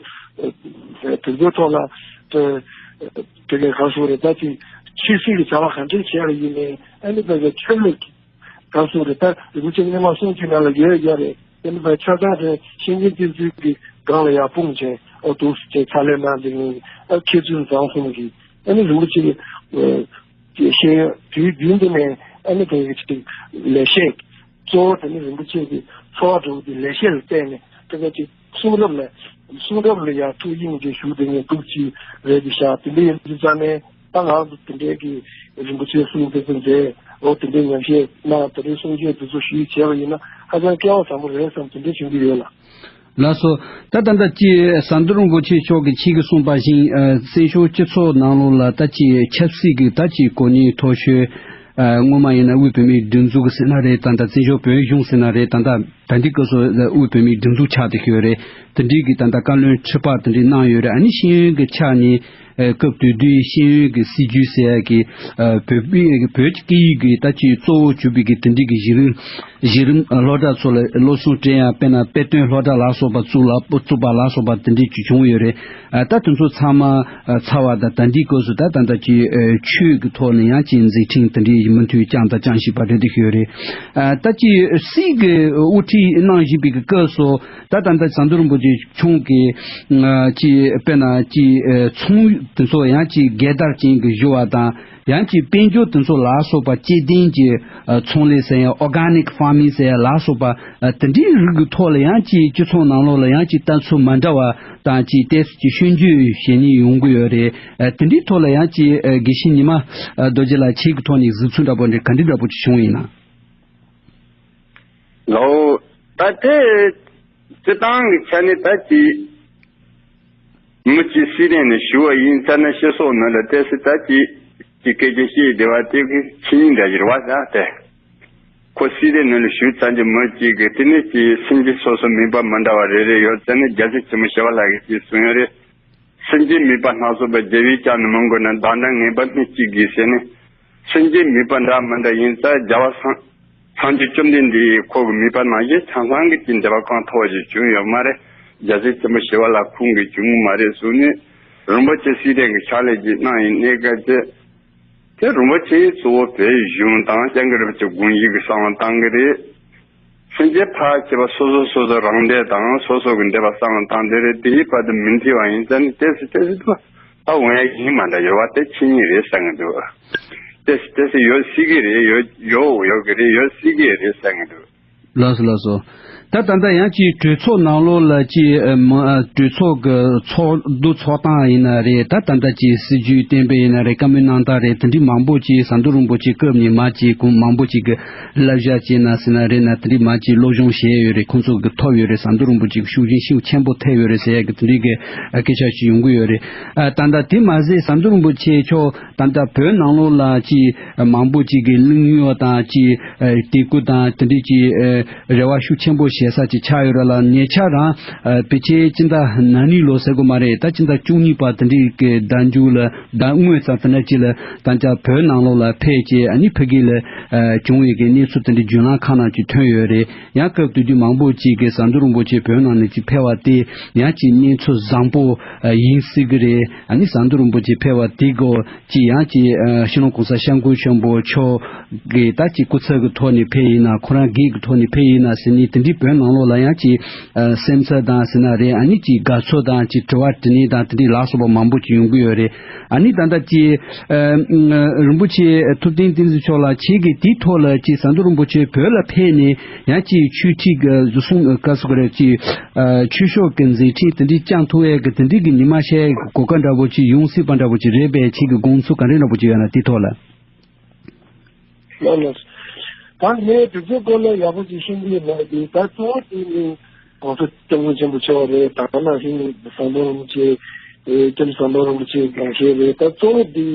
དེ་ཚོའི་ཐོག་ལ་དེ་དེ་གའི་ག་སོང་རེད། ད་ཅིག་ཆོས་སྲིད་ཀྱི་བྱ་བ་ག་འདྲས་བྱས་པ་ཡིན་ནའི་ཨ་ནི་བོད་ཀྱི་ཆོས་ལུགས་ག་སོང་རེད། ད་རིན་པོ་ཆེ་སྔོན་མ་གསུང་ཆོས་ནང་ལ་ཡོད་ཡོད་རེད། དེ་ནི་བས་ཆ་ཚང་རེད། བཤེས་གཉེན་བསྟེན་ཚུལ་གྱི་སྒང་ལ་ཡར་སྤུངས་བྱས་ཨོ་འདུག་སེ་བྱས་ཕྱག་ལས་གནང་འདི་ནི་ཨ་མཁས་བཙུན་བཟང་གསུམ་གྱིས་ཨ་ནི་རིན་པོ་ཆེ་ཤེས་ཡོན་དུས་རྒྱུན་དུ་ནས་ ཨ་ནི་དེ་གི་ཅིག་ལེགས་བཤད། གཙོ་བོ་དེ་ནི་རིན་པོ་ཆེ་གི་འཚོ་བ་འགྲོ་གི་ལེགས་བཤད་ལ་བརྟེན་ནས་དེ་ག་ཅིག་གསུང་རབ་ལ་གསུང་རབ་ལ་ཡང་ཐུགས་དབྱིངས་ཀྱི་ཞུགས་དེ་ངས་ཐུགས་ཅིག་རེད་ཀྱི་ཤག་དེ་འདྲ་ཡིན་དུས་ཙང་ནས་ད་ང་ཚོ་དེ་འདྲའི་གི་རིན་པོ་ཆེ་གསུང་དེ་ཚོ་མཛད། འོ་དེ་འདྲའི་ཉམས་བཞེས་གནང་། དེ་འདྲའི་གསུང་ཆོས་དེ་ཚོ་ཞུས་བྱས་པ་ཡིན་ན་ཧ་ཅང་སྐལ་བ་བཟང་པོ་རེད་བསམ་དེ་འདྲ་བྱུང་གི་ཡོད་ལགས། ལགས་སོ། ད་ད་ལྟ་ཅི་ཟམ་གདོང་རིན་པོ་ཆེ་མཆོག་གིས་ཁྱེད་ཀྱིས་གསུངས་པ་བཞིན་ཨ་བཙན་བྱོལ་སྤྱི་ཚོགས་ནང་ལོགས་ལ་ད་ཅི་ཆབ་སྲིད་ཀྱི་ད་ཅི་གོ་གནས་མཐོ་ཤོས་ཨ་སྔོན་མ་ཡིན་ན་དབུས་བོད་མིའི་སྒྲིག་འཛུགས་ཟེར་ན་རེད། ད་ལྟ་བཙན་བྱོལ་བོད་གཞུང་ཟེར་ན་རེད། ད་ལྟ་ད་འདི་སྐབས་སུ་དབུས་བོད་མིའི་སྒྲིག་འཛུགས་ཆགས་བསྡད་ཡོད་རེད། དེ་འདྲའི་གི་ད་ལྟ་བཀའ་བློན་ཁྲི་པ་དེ་འདྲའི་གནང་ཡོད་རེད། ཨ་ནི་ཤེས་ཡོན་གྱི་ཆ་ནས་ཨ་སྐབས་དེ་དུས་ཤེས་ཡོན་གྱི་སྲིད་བྱུས་ཟེར་ཡ་གི་ཨ་བོད་པའི་བོད་ཀྱི་སྐད་ཡིག་གི་ད་ཅི་གཙོ་བོ་གྱུར་པའི་གི་དེ་འདྲའི་གི་གཞི་རིམ་གཞི་རིམ་སློབ་གྲྭ་ཚོ་ལ་སློབ་སྦྱོང་སྤྲད་ཡ། དཔེར་ན་དཔེ་སྟོན་སློབ་གྲྭ་ལ་སོགས་པ་བཙུགས་ལ་བཙུགས་པ་ལ་སོགས་པ་དེ་འདྲའི་ཅིག་བྱུང་ཡོད་རེད། ཨ་ད་དེ་ཚོ་ཚང་མ་ཨ་ཚར་བ་དང་ད་འདི་སྐབས་སུ་ད་ད་ལྟ་ཅིག་ཨ་ཆོས་ཀྱི་ཐོག་ནས་ཡང་ཅིག་མཛད་འཕྲིན་དེ་འདྲའི་མུ་མཐུད་བསྐྱངས་དང་བསྐྱང་བཞིན་པ་རེད་འདུག་ཡོད་རེད། ཨ་ད་ཅིག་སྲིད་ཀྱི་དབུ་ཁྲིད་གནང་བཞིན་པའི་གི་སྐབས་སུ་ད་ད་ལྟ་ཟམ་གདོང་རིན་པོ་ཆེ་མཆོག་གིས་ཨ་ཅིག་དཔེར་ན་ཅིག་ཨ་ཚོང་དེ་ཚོ་ཡང་ཅིག་སྒེར་བདག་ཅན་གྱི་བཟོ་བ་དང་། ཡང་ཅིག་དཔལ་འབྱོར་དེ་ཚོ་ལ་སོགས་པ་སྐྱེ་ལྡན་གྱི་ཨ་ཚོང་ལས་ཟེར་ཡ། organic farming ཟེར་ཡ་ལ་སོགས་པ་ཨ་དེ་འདྲའི་རིགས་ཀྱི་ཐོག་ལ་ཡང་ཅིག་སྤྱི་ཚོགས་ནང་ལོགས་ལ་ཡང་ཅིག་ལྟ་ཚུལ་མ་འདྲ་བ་དང་ཅིག་ཏོག་ཙམ་ཅིག་སྐྱོན་བརྗོད་བྱེད་མཁན་ཡོང་གི་ཡོད་རེད། ཨ་དེ་འདྲའི་ཐོག་ལ་ཡང་ཅིག་ཨ་དགེ་བཤེས་ཉི་མ་ཨ་རྡོ་རྗེ་ལགས་ཁྱེད་ཀྱི་ཐོག་ནས་གཟིགས་ཚུལ་འདྲ་པོ་འདྲ་ག་འདྲ་འདྲ་པོ་ཅིག་བྱུང་ཡིན་ན། ལའོ། ད་དེ་སྤྱི་བཏང་གི་ཆ་ནས་ད་ཅིག་མི་གཅིག་སྲིད་དོན་ནས་ཞུ་བ་ཡིན་ཙང་ན་སྤྱི་ཚོགས་ནང་ལ་ཏོག་ཙམ་ད་ཅིག་ཅིག་སྐད་ཆ་བཤད་བདེ་བ་དེ་གི་ཆིངས་ཡིག་འདྲ་ཡོད་རེད་བ། ད་དེ་ཁོ་སྲིད་དོན་ནང་ལ་ཞུགས་ཙང་ཅིག་མི་གཅིག་གི་དེ་ནས་ཅིག་སེམས་ཅན་སོ་སོ་མིན་པ་མི་འདྲ་བ་རེ་རེ་ཡོད་ཙང་ན་རྒྱལ་སྲས་ཆེན་པོ་ཞི་བ་ལྷ་གིས་ཅིག་གསུངས་ཡོད་རེད། སེམས་ཅན་མིན་པ་སྣ་ཚོགས་པ། རྒྱལ་བའི་ཕྱག་ནི་མི་འགོར་ན། བདག་འདྲ་ངེས་པར་སྨོས་ཅི་དགོས་ཟེར་ནས། སེམས་ཅན་མིན་པ་འདྲ་མི་འདྲ་ཡིན་ཙང་རྒྱལ་བ་སངས་སངས་རྒྱས་བཅོམ་ལྡན་འདས་ཁོ་གི་མོས་པ་ནང་བཞིན་ཆང་ཚང་གི་ཅིག་འདོད་པ་གང་མཐོ་བ་ཞིག་བྱུང་ཡོད་མ་རེད། རྒྱལ་སྲས་ཆེན་པོ་ཞི་བ་ལྷ་ཁོང་གིས་བྱུང་མ་རེད་གསུངས་ནས། རིན་པོ་ཆེ་སྲིད་དོན་གྱི་ཕྱག་ལས་ཅིག་གནང་ཡིན་གནས་སྐབས་ཅིག་དེ་རིན་པོ་ཆེ་གཙོ་བོ་བོད་གཞུང་དང་སྐྱབས་མགོན་རིན་པོ་ཆེ་དགོངས་གཞི་གི་གསང་བ་བཏང་གི་རེད། སེམས་ཅན་ཕལ་ཆེ་བ་སོ་སོ་སོ་སོ་རང་འདོད་དང་སོ་སོ་གི་འདོད་པ་གསང་བ་བཏང་དེ་རེད། དེའི་བར་དུ་མི་མཐུན་པ་ཡིན་ཙང་ནི་ཏོག་ཙམ་ཏོག་ཙམ་དུ་ད་འོང་ཡ་ཡིན་མ་འདྲ་ཡོད་པ་དེ་ཆིངས་ཡིག་རེད་བསམ་གི་འདུག་ཏོག་ཙམ་ཏོག་ཙམ་ཡོད་སྲིད་གི་རེད། ཡོད་ཡོད་ཡོད་གི་རེད། ཡོད་སྲིད་གི་རེད་བསམ་གི་འདུག་ལགས་སོ་ལགས་སོ། ད་ད་ལྟ་ཡང་ཅིག་གྲོས་ཚོགས་ནང་ལོགས་ལ་ཅིག་ཨ་མ་ཨ་གྲོས་ཚོགས་ཀྱི་ཚོགས་འདུ་ཚོགས་སྟངས་ཡིན་ན་རེད། ད་ད་ལྟ་ཅིག་སྲིད་བྱུས་གཏན་འབེབས་ཡིན་ན་རེད། བཀའ་མོལ་གནང་སྟངས་རེད། དེ་འདྲའི་མང་པོ་ཅིག་ཟམ་གདོང་རིན་པོ་ཆེ་སྐབས་ནས་མར་ཅིག་ཁོང་མང་པོ་ཅིག་གི་བསླབ་བྱ་བྱས་ན་ཟེར་ན་རེད་ན། དེ་འདྲའི་མར་ཅིག་སློབ་སྦྱོང་བྱས་ཡོད་རེད། ཁོང་ཚོ་གི་ཐོབ་ཡོད་རེད། ཟམ་གདོང་རིན་པོ་ཆེ་གི་ཤུགས་རྐྱེན་ཤུགས་ཆེན་པོ་ཐེབས་ཡོད་རེད་ཟེར་ཡ་གི་དེ་འདྲའི་གི་ཨ་སྐད་ཆ་ཞིག་ཡོང་གི་ཡོད་རེད། ཨ་ད་ལྟ་དེ་མ་ཟད་ཟམ་གདོང་རིན་པོ་ཆེ་མཆོག་ད་ལྟ་བོད་ནང་ལོགས་ལ་ཅིག་མང་པོ་ཅིག་གིས་གླེང་ཡོད་དང་ཅིག་དད་གུས་དང་དེ་འདྲའི་ཅིག་རེ་བ་ཤུགས་ཆེན་པོ་བྱེད་ས་ཅིག་ཆགས་ཡོད་རེད་ལ། ཉེ་ཆར་རང་ཕལ་ཆེར་སྤྱི་ཟླ་ན་གཉིས་ལོ་ཟེར་དགོས་མ་རེད། ད་སྤྱི་ཟླ་བཅུ་གཉིས་པ་དེ་འདྲའི་གི་ཟླ་མཇུག་ལ་ཟླ་སྔོན་ཙམ་དེ་འདྲ་ཅིག་ལ་ད་ལྟ་བོད་ནང་ལོགས་ལ་ཕེབས་བྱས་ཨ་ནི་ཕ་གི་ལ་བྱུང་བའི་གི་གནས་ཚུལ་དེ་འདྲའི་བརྒྱུད་ལམ་ཁག་ནང་ཅིག་ཐོན་ཡོད་རེད། ཡང་སྐབས་དེ་དུས་མང་པོ་ཅིག་གིས་ཟམ་གདོང་རིན་པོ་ཆེ་བོད་ནང་ནས་ཅིག་ཕེབས་པ་དེ་ཡང་ཅིག་གནས་ཚུལ་བཟང་པོ་ཡིན་སྲིད་གི་རེད། ཨ་ནི་ཟམ་གདོང་རིན་པོ་ཆེ་ཕེབས་པ་དེ་གོ་ཅིག་ཡང་ཅིག་ཨ་སྤྱི་ནོར་༸གོང་ས་༸སྐྱབས་མགོན་ཆེན་པོ་མཆོག་གིས་ད་ཅིག་སྐུ་ཚབ་ཀྱི་ཐོག་ནས་ཕེབས་ཡིན་ན། ཁོ་རང་སྒེར་གྱི་ཐོག་ནས་ཕེབས་ཡིན་ན་ཟེར་ནས་དེ་འདྲའི་བོད་ནང་ལོགས་ལ་ཡང་ཅིག་ཨ་སེམས་འཚབ་དང་ཟེར་ན་རེད། ཨ་ནི་ཅིག་དགའ་ཚོར་དང་ཅིག་དྲི་བ་དྲིས་ལན་དང་དེ་འདྲའི་ལ་སོགས་པ་མང་པོ་ཅིག་ཡོང་གི་ཡོད་རེད། ཨ་ནི་ད་ལྟ་ཅིག་ཨ་རིན་པོ་ཆེ་ཐུབ་བསྟན་བསྟན་འཛིན་མཆོག་ལ་ཁྱེད་ཀྱིས་དེའི་ཐོག་ལ་ཅིག་ཟམ་གདོང་རིན་པོ་ཆེ་བོད་ལ་ཕེབས་ནས་ཡང་ཅིག་ཆོས་ཁྲིད་ཀྱི་གསུང་བཀའ་སོགས་རེད། ཅིག་ཨ་ཆོས་ཕྱོགས་ཀྱི་མཛད་འཕྲིན་དེ་འདྲའི་བསྐྱང་ཐུབ་ཡས་ཀྱི་དེ་འདྲའི་གི་ཉི་མ་ཤར་ཡས་ཀྱི་གོ་སྐབས་འདྲ་པོ་ཅིག་ཡོང་སྲིད་པ་འདྲ་པོ་ཅིག་རེད་པས། ཁྱེད་ཀྱི་དགོངས་ཚུལ་ག་འདྲ་འདྲ་པོ་ཅིག་ཡོད་ན་དེའི་ཐོག་ལ། ལགས་ལགས། ད་ངས་དེ་ཚོའི་སྐོར་ལ་ཡག་པོ་ཅིག་ཤེས་ཀྱི་མེད་དེ། ད་གཙོ་བོ་དེ་ནི་༸གོང་ས་༸སྐྱབས་མགོན་ཆེན་པོ་མཆོག་རེད། ད་ག་ནང་བཞིན་ཟམ་གདོང་རིན་པོ་ཆེ། ཨེ་སྐྱབས་ཟམ་གདོང་རིན་པོ་ཆེ་དགའ་ཤོས་རེད། ད་གཙོ་བོ་དེ་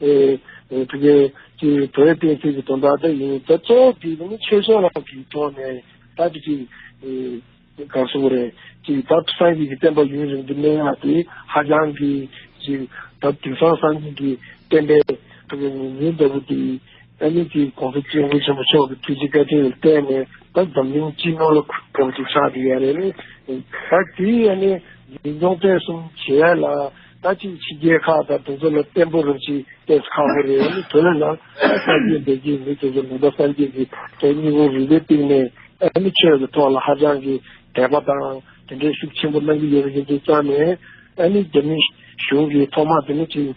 ཨེ་ཨེ་དེ་གའི་ཅིག་བོད་བསྟན་སྲིད་ཀྱི་དོན་དག་ད་ཡིན། ད་གཙོ་བོ་དེ་ནི་ཆོས་ཕྱོགས་ལ་གི་ཐོག་ནས་ད་དེ་ཅིག་ཨེ། ག་སོང་རེད། ཅིག་ད་སངས་རྒྱས་ཀྱི་བསྟན་པ་ཡུན་རིང་དུ་གནས་ཡག་དེ་ཧ་ཅང་གི་ཅིག་ད་དེང་སང་སངས་རྒྱས་ཀྱི་བསྟན་པའི་ཐོག་གི་ངོས་འཛིན་ལྟ་བུ་དེ་ཨ་ནི་ཅིག་༸གོང་ས་༸སྐྱབས་མགོན་ཆེན་པོ་མཆོག་གི་ཐུགས་རྗེ་བཀའ་དྲིན་ལ་བརྟེན་ནས་ད་འཛམ་གླིང་སྤྱི་ནོར་ལ་གོ་ཅིག་ཆགས་བསྡད་ཡོད་རེད། ད་དེ་ཨ་ནི་འཛིན་སྐྱོང་སྤེལ་གསུམ་བྱེད་ཡ་ལ་ད་ཅིག་ཕྱི་རྒྱལ་ཁག་དང་དེ་ཚོ་ལ་བརྟན་པོ་རུ་ཅིག་ཏོག་ཙམ་ཁག་པོ་རེད། ཨ་ནི་བོད་ནང་སངས་རྒྱས་འདས་རྒྱུའི་མི་དེ་ཚོ་ནང་པ་སངས་རྒྱས་ཀྱི་དེ་སྙིང་པོ་རུས་པའི་གཏིང་ནས་ཨ་ནི་ཆོས་ཀྱི་ཐོག་ལ་ཧ་ཅང་གི་དད་པ་དང་དེ་འདྲའི་ཤུགས་ཆེན་པོ་གནང་གི་ཡོད་པ་ཡིན་དུས་ཙང་ནས་ཨ་ནི་རྒྱ་མི་གཞུང་གིས་ཐོག་མར་དེ་ནི་ཅིག་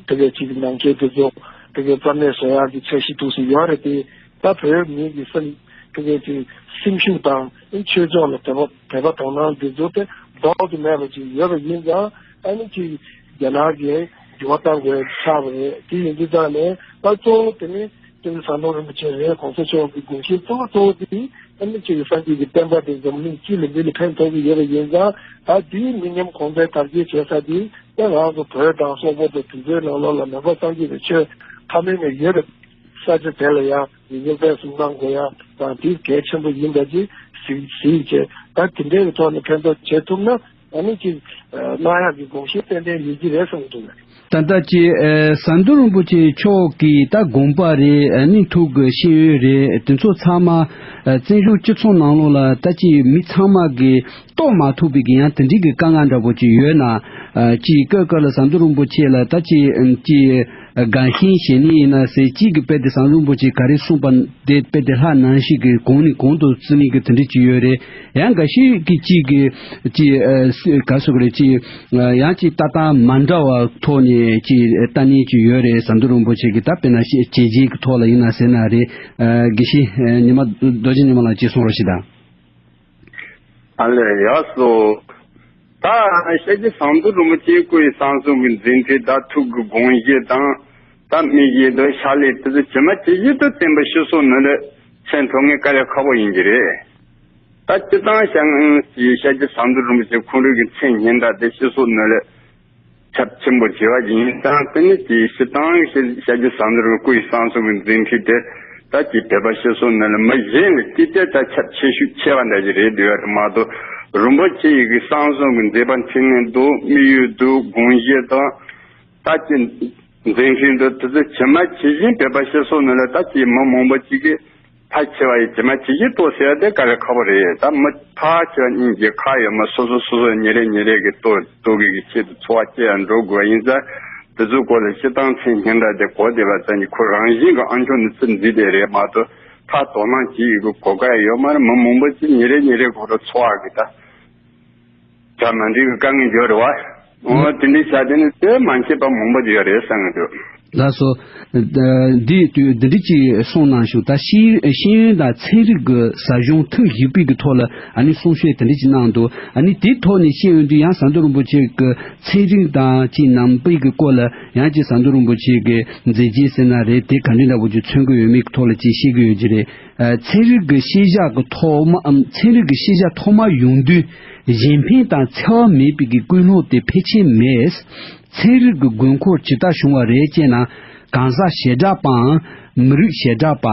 དེ་གའི་ཅིག་ནང་ཆོས་དེ་ཚོ་ དེ་གའི་རྩ་མེད་བཟོ་ཡག་གི་འཆར་གཞི་འདུག་སེ་ཡོད་རེད་དེ། ད་བོད་མི་གི་སེམས་དེ་གའི་ཅིག་སེམས་ཤུགས་དང་ཆོས་ཕྱོགས་ལ་དད་པ་དད་པ་དོ་སྣང་འདི་ཚོ་དེ་ལྡོག་ཏུ་མེད་པ་ཅིག་ཡོད་པ་ཡིན་ཙང་ཨ་ནི་ཅིག་རྒྱ་ནག་གིས་འགྱུར་བ་གཏང་དགོས་ཆགས་པ་རེད། དེ་ཡིན་དུས་ཙང་ནས་ད་གཙོ་བོ་དེ་ནི་སྐྱབས་མགོན་ཟམ་གདོང་རིན་པོ་ཆེ་རེད། གོང་ས་མཆོག་གི་དགོངས་གཞི་གཙོ་བོ་གཙོ་བོ་དེ་ཨ་ནི་ཅིག་སངས་རྒྱས་ཀྱི་བསྟན་པ་དེ་འཛམ་གླིང་སྤྱི་ལ་མི་ལ་ཕན་ཐོགས་ཀྱི་ཡོད་པ་ཡིན་ཙང་ད་དེའི་མི་ཉམས་གོང་འཕེལ་དར་རྒྱས་བྱེད་ས་དེ། ད་ང་ཚོ་བོད་དང་སོག་པོ་དང་དེ་ཚོའི་ནང་ལོགས་ལ་མོན་པ་སངས་རྒྱས་པའི་ཆོས་ཐ་མལ་ནས་ཡོད་པའི་ས་ཆ་དེ་ལ་ཡང་ཡིན་གྱི་དཔེ་གསུམ་གནང་དགོས་ཡ་དང་དེ་གལ་ཆེན་པོ་ཡིན་པ་ཅིག་གཟིགས་གཟིགས་བྱས། ད་དེ་འདྲའི་ཐོག་ནས་ཕན་ཐོགས་བྱེད་ཐུབ་ན་ཨ་ནི་ཅིག་གནང་ཡག་གི་དགོངས་གཞི་ཏན་ཏན་ཡོད་ཀྱི་རེད་བསམ་གྱི་འདུག་ད་ལྟ་ཅིག་ཟམ་གདོང་རིན་པོ་ཆེ་མཆོག་གིས་ད་དགོངས་པ་རེད། ཨ་ནི་ཐུགས་ཀྱི་ཤེས་ཡོན་རེད། དེ་ཚོ་ཚང་མ་བཙན་བྱོལ་སྤྱི་ཚོགས་ནང་ལོགས་ལ་ད་ཅིག་མི་ཚང་མ་གིས་རྟོགས་མ་ཐུབ་པའི་གི་ཡང་དེ་འདྲའི་གི་དཀའ་ངལ་འདྲ་པོ་ཅིག་ཡོད་ན། ཨ་ཅིག་སྐབས་སྐབས་ལ་ཟམ་གདོང་རིན་པོ་ཆེ་ལ་ད་ཅིག་ཨམ་ཅིག་དགའ་ཞེན་བྱེད་ནི་ཡིན་ན་ཟེར། གཅིག་གི་དཔེ་དེ་ཟམ་གདོང་རིན་པོ་ཆེ་ག་རེ་གསུངས་པ་དེ་དཔེ་དེ་ལྷ་ནང་བཞིན་གི་གོང་ནས་གོང་དུ་བརྩི་ནི་གི་དེ་འདྲ་ཅིག་ཡོད་རེད། ཡང་འགའ་ཞིག་གིས་གཅིག་གི་ཅིག་ཨ་ག་ཟེར་དགོས་རེད། ཅིག་ཡང་ཅིག་ལྟ་སྟངས་མ་འདྲ་བ་ཐོག་ནས་ཅིག་ལྟ་ནི་ཅིག་ཡོད་རེད། ཟམ་གདོང་རིན་པོ་ཆེ་གི་ད་དཔེར་ན་བྱས་རྗེས་ཀྱི་ཐོག་ལ་ཡིན་ན་ཟེར་ན་རེད། ཨ་དགེ་བཤེས་ཉི་མ་རྡོ་རྗེ་ཉི་མ་ལགས་ཅིག་གསུང་རོགས་ཞེས་དང་། ཨ་ལས་ཡག་སོ། ད་ཤཱཀྱ་ཟམ་གདོང་རིན་པོ་ཆེའི་སྐུ་ཡི་གསང་གསུམ་གྱི་མཛད་འཕྲིན་དང་ཐུགས་ཀྱི་དགོངས་བཞེད་དང་། ད་དམིགས་ཡུལ་དང་ཕྱག་ལས་དེ་ཚོ་ཇི་མ་ཇི་བཞིན་དུ་བསྟན་པ་སྤྱི་ཚོགས་ནང་ལ་ཚད་མཐོ་ངེས་དཀའ་ལས་ཁག་པོ་ཡིན་གྱི་རེད། ད་སྤྱིར་བཏང་ཤཱཀྱ་ཟམ་གདོང་རིན་པོ་ཆེ་ཁོང་རང་གི་མཚན་སྙན་གྲགས་དེ་སྤྱི་ཚོགས་ནང་ལ་ཁྱབ་ཆེན་པོ་བྱས་པ་ཡིན་ཙང་། དེ་ནི་དེའི་སྤྱིར་བཏང་ཤཱཀྱ་ཟམ་གདོང་རིན་པོ་ཆེའི་སྐུ་ཡི་གསང་གསུམ་གྱི་མཛད་འཕྲིན་དེ་ད་ཅིག་བོད་པ་སྤྱི་ཚོགས་ནང་ལ་མི་གཞན་ལས་ཀྱི་དེ་ད་ཁྱབ་ཆེ་ཤོས་ཆེ་བ་འདྲ་ཞིག་རེད་འདུག་ཡ་མ་གཏོགས། རིན་པོ་ཆེ་ཡི་གི་གསང་གསུམ་གྱི་མཛད་པ་འཕྲིན་ལས་འདུག་དམིགས་ཡུལ་འདུག་དགོངས་བཞེད་དང་། ད་ཅི་མཛད་འཕྲིན་འདུག་དེ་ཚོ་ཇི་མ་ཇི་བཞིན་བོད་པ་སྤྱི་ཚོགས་ནང་ལ་ད་ཅིག་མི་མང་པོ་ཅིག་གིས་ཕལ་ཆེ་བ་ཡིས་ཇི་མ་ཇི་བཞིན་རྟོགས་ཟེར་ཡ་དེ་དཀའ་ལས་ཁག་པོ་རེད། ད་མི་ཕལ་ཆེ་བ་གཉིས་ཀྱི་ཁ་ཡོད་མ་སོ་སོ་སོ་སོ་ཉིན་རེ་ཉིན་རེ་གི་ལྟོ་ལྟོ་གི་གི་ཆེད་དུ་འཚོ་བ་སྐྱེལ་ཡ་འགྲོ་དགོས་པ་ཡིན་ཙང་། དེ་ཚོའི་སྐོར་ལ་སྤྱིར་བཏང་མཚན་སྙན་གྲགས་དེ་གོ་བདེ་བ་ཙམ་གྱིས་ཁོ་རང་བཞིན་གྱི་ཨང་ཆོག་ནས་ཚུར་འཛུལ་བསྡད་རེད་མ་གཏོགས། ཕར་དོ་སྣང་བྱེད་ཡི་གི་གོ་སྐབས་ཡོད་མ་རེད། མི་མང་པོ་ཅིག་ཉིན་རེ་ཉིན་རེ་ཁོ་རང་འཚོ་བ་གི་ད། ད་མ་འགྲིག་གི་དཀའ་ངལ་ཡོད་རེད་བ། འོ་དེ་འདྲའི་བྱ་དེ་ནི་དེ་མ་མཁྱེན་པ་མང་པོ་ཡོད་རེད་བསམ་གྱི་འདུག་ལགས་སོ། ད་འདི་དུས་འདི་འདྲ་ཅིག་གསུངས་གནང་ཞུ། ད་ཤེས་ཤེས་ཡོན་དང་ཚན་རིག་གི་ཟབ་སྦྱོང་ཐེངས་བཞི་པའི་གི་ཐོག་ལ་ཨ་ནི་གསུང་བཤད་དེ་འདྲ་ཅིག་གནང་འདུག་ཨ་ནི་དེའི་ཐོག་ནས་ཤེས་ཡོན་དུ་ཡང་ཟམ་གདོང་རིན་པོ་ཆེ་གི་ཚན་རིག་དང་ཅིག་ནང་པའི་གི་སྐོར་ལ་ཡང་ཅིག་ཟམ་གདོང་རིན་པོ་ཆེ་གི་མཛད་རྗེས་ཟེར་ན་རེད། དེ་ག་འདྲ་འདྲ་པོ་ཅིག་མཚོན་གི་ཡོད་མེད་གི་ཐོག་ལ་ཅིག་བཤད་གི་ཡོད་ཀྱི་རེད། ཨ་ཚན་རིག་གི་ཤེས་བྱ་གི་ཐོག་མ་ཨམ་ཚན་རིག་གི་ཤེས་བྱ་ཐོག་མ་ཡོང་དུས་གཞན་ཕན་དང་འཚེ་བ་མེད་པའི་གི་ཀུན་སློང་དེ་ཕལ་ཆེར་མེད། ཚན་རིག་གི་དགོས་མཁོ་ཇི་ལྟར་བྱུང་བ་རེད་ཅེ་ན། གང་ཟག་བྱེ་བྲག་པའམ་མི་རིགས་བྱེ་བྲག་པ།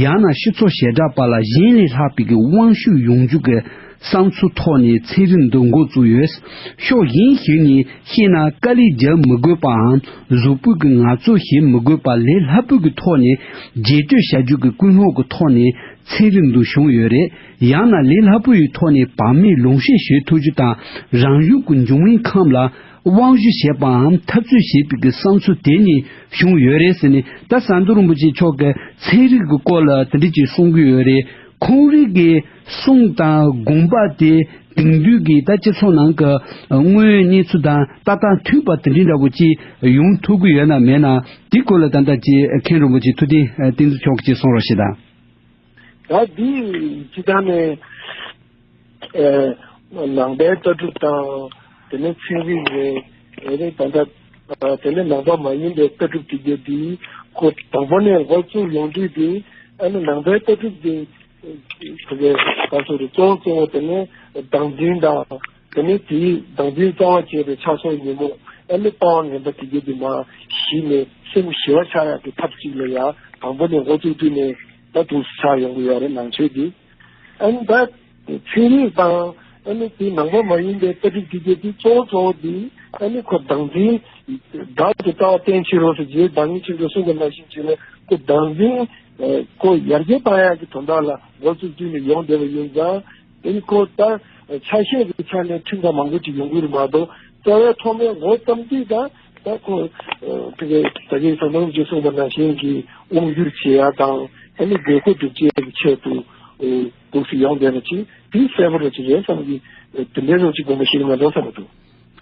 ཡང་ན་སྤྱི་ཚོགས་བྱེ་བྲག་པ་ལ་གཞན་ལས་ལྷག་པའི་གི་དབང་ཤུགས་ཡོང་རྒྱུ་གི་བསམ་ཚུལ་ཐོག་ནས་ཚན་རིག་འདི་འགོ་བཙུགས་ཡོད། ཕྱོགས་གཞན་ཞིག་ནས་བཤད་ན་དཀའ་ལས་རྒྱག་མི་དགོས་པའམ་གཟུགས་པོའི་གི་ངལ་རྩོལ་བྱེད་མི་དགོས་པ་ལས་སླ་པོའི་གི་ཐོག་ནས་རྒྱས་སྤྲོས་བྱ་རྒྱུ་གི་ཀུན་སློང་གི་ཐོག་ནས་ཚན་རིག་འདི་བྱུང་ཡོད་རེད། ཡང་ན་ལས་སླ་པོ་ཡི་ཐོག་ནས་བག་མེད་ལོངས་སྤྱོད་བྱེད་ཐུབ་རྒྱུ་དང་རང་ཡུལ་གྱི་འབྱུང་བའི་ཁམས་ལ་དབང་བསྒྱུར་བྱེད་པའམ་འཐབ་རྩོད་བྱེད་པའི་གི་བསམ་ཚུལ་དེ་ནས་བྱུང་ཡོད་རེད་ཟེར་ནས། ད་ཟམ་གདོང་རིན་པོ་ཆེ་མཆོག་གིས་ཚན་རིག་གི་སྐོར་ལ་དེ་འདྲ་ཅིག་གསུང་གི་ཡོད་རེད། ཁོང་རང་གི་གསུང་དང་དགོངས་པ་དེ་དེང་དུས་ཀྱི་ད་སྤྱི་ཚོགས་ནང་གི་དངོས་ཡོད་གནས་ཚུལ་དང་ཏག་ཏག་མཐུན་པ་དེ་འདྲ་འདྲ་པོ་ཅིག་ཡོང་ཐུབ་ཀྱི་ཡོད་ན་མེད་ན། དེའི་སྐོར་ལ་ད་ལྟ་ཅིག་མཁན་རིན་པོ་ཆེ་ཐུབ་བསྟན་བསྟན་འཛིན་མཆོག་གིས་ཅིག་གསུང་རོགས་ཞེས་དང་། ད་འདི་སྤྱི་བཏང་ནས་ཨེ་ནང་པའི་ལྟ་གྲུབ་དང་དེ་ནས་ཚན་རིག་རེད། དེ་ནས་ད་ལྟ་ཨ་དེ་ནས་ནང་པ་མ་ཡིན་པའི་ལྟ་གྲུབ་དེ་གྱད་འདི་ཁོ་དང་པོ་ནས་འགོ་བཙུགས་ཡོང་དུས་དེ་ཨ་ནི་ནང་པའི་ལྟ་གྲུབ་དེ་དེ་གའི་ག་ཚོད་རེད། གཙོ་བོ་གཙོ་བོ་དེ་ནས་བདག་འཛིན་དང་དེ་ནས་དེའི་བདག་འཛིན་རྩ་བ་བྱས་པའི་ཆགས་སོགས་ཉོན་མོངས་ཨ་ནི་སྤང་བ་ངན་པ་དེ་གྱད་འདི་མར་ཞི་ནས་སེམས་ཞི་བ་ཆགས་ཡག་གི་ཐབས་ཅིག་ལ་ཡང་དང་པོ་ནས་འགོ་བཙུགས་དུས་ནས་ད་དུང་ཆགས་ཡོང་གི་ཡོད་རེད། ནང་ཆོས་འདི། ཨ་ནི་ད་ཚན་རིག་དང་ཨ་ནི་དེ་ནང་པ་མ་ཡིན་པའི་ལྟ་གྲུབ་དེ་གྱད་དེ་གཙོ་བོ་གཙོ་བོ་དེ་ཨ་ནི་ཁོ་བདག་འཛིན་བདག་གི་ལྟ་བ་བརྟན་ཕྱིར་རོ་ཟེར་རྗེ་བདག་ཉིད་ཆེན་པོས་གསུངས་པ་ནང་བཞིན་བྱས་ནས་ཁོ་བདག་འཛིན་ཁོ་ཡར་རྒྱས་བཏང་ཡག་གི་དོན་དག་ལ་འགོ་བཙུགས་དུས་ནས་ཡོང་བསྡད་པ་ཡིན་ཙང་། དེ་ནི་ཁོ་ད་ཆ་ཤས་ཀྱི་ཆ་ནས་མཐུན་པ་མང་པོ་ཅིག་ཡོང་གི་རེད་མ་གཏོགས་རྩ་བའི་ཐོག་མའི་འགོ་བརྩམས་དུས་ད་ད་ཁོ་དེ་གའི་ད་གིན་ཟམ་གདོང་རིན་པོ་ཆེས་གསུངས་པ་ནང་བཞིན་གྱི་དབང་བསྒྱུར་བྱེད་ཡ་དང་ཨ་ནི་དགོས་མཁོ་སྒྲུབ་བྱེད་ཡ་གི་ཆེད་དུ་འདུག་སེ་ཡོང་བསྡད་པ་ཅིག་དེ་གསལ་པོ་རེད་ཅིག་རེད་བསམ་གྱི། དེ་འདྲའི་རོ་ཅིག་དགོངས་པ་བཞེས་ཀྱི་མ་འགྲོ་བསམ་པ་འདུག་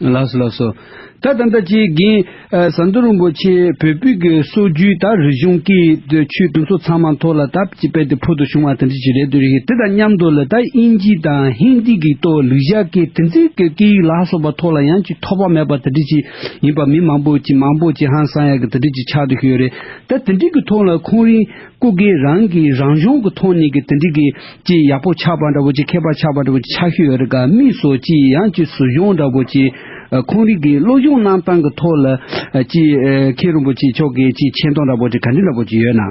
ལགས་སོ་ལགས་སོ། ད་ད་ལྟ་ཅིག་རྒན་ཟམ་གདོང་རིན་པོ་ཆེ་བོད་བོད་ཀྱི་སྲོལ་རྒྱུན་ད་རིག་གཞུང་སྐད་དེ་ཆོས་དེ་ཚོ་ཚང་མ་ཐོག་ལ་ད་ཅིག་དཔེ་དེ་ཕུལ་དུ་བྱུང་བ་དེ་འདྲ་ཅིག་རེད་འདུག་རེད། དེ་དང་མཉམ་དུ་ལ་ད་དབྱིན་ཇི་དང་ཧིན་དི་གི་ཐོག་ལུག་ཤ་སྐད་དེ་ཚོའི་གི་སྐད་ཡིག་ལ་སོགས་པ་ཐོག་ལ་ཡང་ཅིག་ཐོགས་པ་མེད་པ་དེ་འདྲ་ཅིག་ཡིན་པ་མི་མང་པོ་ཅིག་མང་པོ་ཅིག་ཧང་སང་ཡ་གི་དེ་འདྲ་ཅིག་ཆགས་འདུག་ཡོད་རེད། ད་དེ་འདྲ་གི་ཐོག་ལ་ཁོང་རང་སྐུ་སྒེར་རང་གི་རང་གཞུང་གི་ཐོག་ནས་ཀྱི་དེ་འདྲའི་གི་ཅིག་ཡག་པོ་ཆགས་པ་འདྲ་བོ་ཅིག་མཁས་པ་ཆགས་པ་འདྲ་བོ་ཅིག་ཆགས་ཤོས་ཡོད་རེད་ག་དམིགས་སུ་ཅིག་ཡང་ཅིག་ཟུར་སྦྱོང་འདྲ་བོ་ཅིག་ཨ་ཁོང་རང་གི་སློབ་སྦྱོང་གནང་སྟངས་ཀྱི་ཐོག་ལ་ཨ་ཅིག་ཨ་མཁན་རིན་པོ་ཆེ་མཆོག་གིས་ཅིག་མཁྱེན་རྟོགས་འདྲ་བོ་ཅིག་ག་འདྲ་འདྲ་བོ་ཅིག་ཡོད་ན།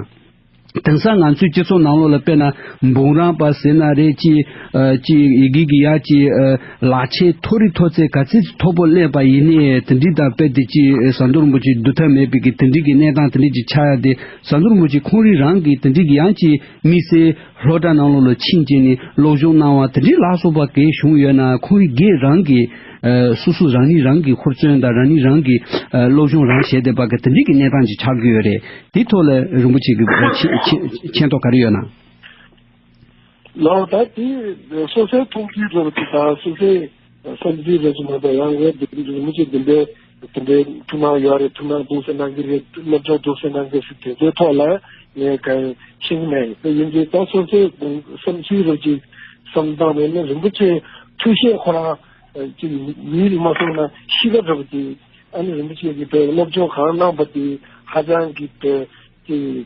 དེང་སང་ང་ཚོའི་སྤྱི་ཚོགས་ནང་ལོགས་ལ་དཔེར་ན་འབུམ་རམས་པ་ཟེར་ན་རེད། ཅིག་ཨ་ཅིག་ཡི་གེ་གི་ཡ་ཅིག་ཨ་ལག་ཁྱེར་མཐོ་རིགས་མཐོ་ཚད་ག་ཚད་ཅིག་མཐོ་པོ་སླེབས་པ་ཡིན་ནའི་དེ་འདྲའི་ད་དཔེ་དེ་ཅིག་ཟམ་གདོང་རིན་པོ་ཆེ་བསྡུར་ཐབས་མེད་པའི་གི་དེ་འདྲའི་གི་གནས་སྟངས་དེ་འདྲའི་ཅིག་ཆགས་ཡ་དེ། ཟམ་གདོང་རིན་པོ་ཆེ་ཁོང་རང་རང་གིས་དེ་འདྲའི་གི་ཡང་ཅིག་དམིགས་བསལ་སློབ་གྲྭ་ནང་ལོགས་ལ་ཕྱིན་བྱས་ནས་སློབ་སྦྱོང་གནང་བ་དེ་འདྲའི་ལ་སོགས་པ་གང་བྱུང་ཡོད་ན། ཁོང་རང་སྒེར་རང་གིས་ཨ་སོ་སོ་རང་ཉིད་རང་གིས་ཧུར་བརྩོན་དང་རང་ཉིད་རང་གིས་ཨ་སློབ་སྦྱོང་རང་བྱས་བསྡད་པ་གི་དེ་འདྲའི་གི་གནས་སྟངས་ཅིག་ཆགས་ཀྱི་ཡོད་རེད། དེའི་ཐོག་ལ་རིན་པོ་ཆེ་གི་ཨ་མཁྱེན་མཁྱེན་མཁྱེན་རྟོགས་ག་རེ་ཡོད་ན། ལགས། ད་དེ་སོ་སོའི་མཐོང་ཚུལ་འདྲ་བོ་ཅིག་དང་སོ་སོའི་བསམ་ཚུལ་རེད་ཅེས་མ་གཏོགས། ཡང་ངས་འདི་འདྲའི་མི་གཅིག་འདི་འདྲའི་དེ་འདྲའི་ཐུགས་སྣང་ཡོད་རེད། ཐུགས་སྣང་གཏོང་སེ་གནང་གི་རེད། སློབ་སྦྱོང་གཏོང་སེ་གནང་གི་རེད་ཟེར་དེ་ཚོའི་ཐོག་ལ་ངས་གང་ཤེས་ཀྱི་མེད། དེ་ཡིན་དུས་ད་སོ་སོའི་བསམ་ཚུལ་རེད་ཅེས་བསམ་བཏང་བས་ནི་རིན་པོ་ཆེ་ཐུགས་བཞེད་ཁོ་རང་ཅིག་མིའི་ལུགས་མ་སོང་ན་གཤིས་ཀ་འདྲ་བོ་དེ། ཨ་ནི་རིན་པོ་ཆེ་གིས་དེ་སློབ་སྦྱོང་གང་གནང་པ་དེ་ཧ་ཅང་གི་དེ་ཅིག་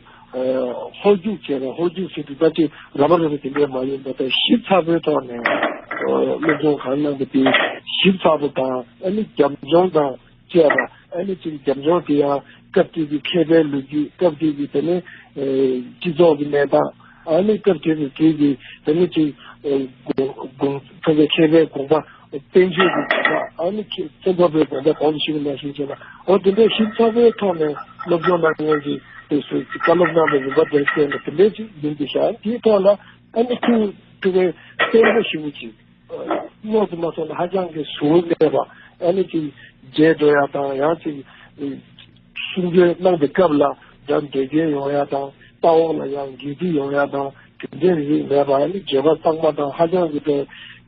ཧོལ་རྒྱུག་བྱས་ནས། ཧོལ་རྒྱུག་ཟེར་དུས་ད་ཅིག་ར་བ་ར་བ་དེ་འདྲས་མ་ཡིན་པ་དང་ཞིབ་ཚགས་པོའི་ཐོག་ནས་སློབ་སྦྱོང་གང་གནང་པ་དེ་ཞིབ་ཚགས་པོ་དང་། ཨ་ནི་རྒྱབ་ལྗོངས་དང་བཅས་པ། ཨ་ནི་ཅིག་རྒྱབ་ལྗོངས་དེ་ཡང་སྐབས་དེ་གི་མཁས་པའི་ལོ་རྒྱུས། སྐབས་དེ་གི་དེ་ནི་སྤྱི་ཚོགས་ཀྱི་གནས་སྟངས། ཨ་ནི་སྐབས་དེ་གི་དེ་གི་དེ་ནི་ཅིག་དགོངས་ཐོག་གི་མཁས་པའི་དགོངས་པ། བསྟན་བཅོས་ཀྱི་དགོངས་པ། ཨ་ནི་ཁྱེད་བཙན་པོ་པའི་དགོངས་པ་གོང་དུ་ཞུས་པ་ནང་བཞིན་བྱས་ན། འོ་དེ་འདྲའི་ཞིབ་ཚགས་པོའི་ཐོག་ནས་སློབ་སྦྱོང་གནང་མཁན་གྱི་དེ་ཚོས་ཀྱི་བཀའ་སློབ་གནང་བའི་རིམ་པ་དེར་བལྟས་ནས་དེ་འདྲའི་ཅིག་ཡིན་པའི་ཤག་དེའི་ཐོག་ལ་ཨ་ནི་ཁོང་ཐུགས་ཀའི་བསྟན་པ་ཞེ་པོ་ཅིག་རྙོག་ཏུ་མ་སོང་ན་ཧ་ཅང་གི་ཟུར་གནས་པ། ཨ་ནི་ཅིག་མཇལ་འགྲོ་ཡ་དང་། ཡང་ཅིག་གསུང་ཆོས་གནང་པའི་སྐབས་ལ་འགྲམ་བདེ་སྐྱོན་ཡོང་ཡ་དང་། ལྟ་འོག་ལ་ཡང་འགྱེལ་འདུ་ཡོང་ཡ་དང་། དེ་འདྲའི་རིགས་མེད་པ། ཨ་ནི་བརྗོད་པ་གཙང་མ་དང་ཧ་ཅང་གི་དེ་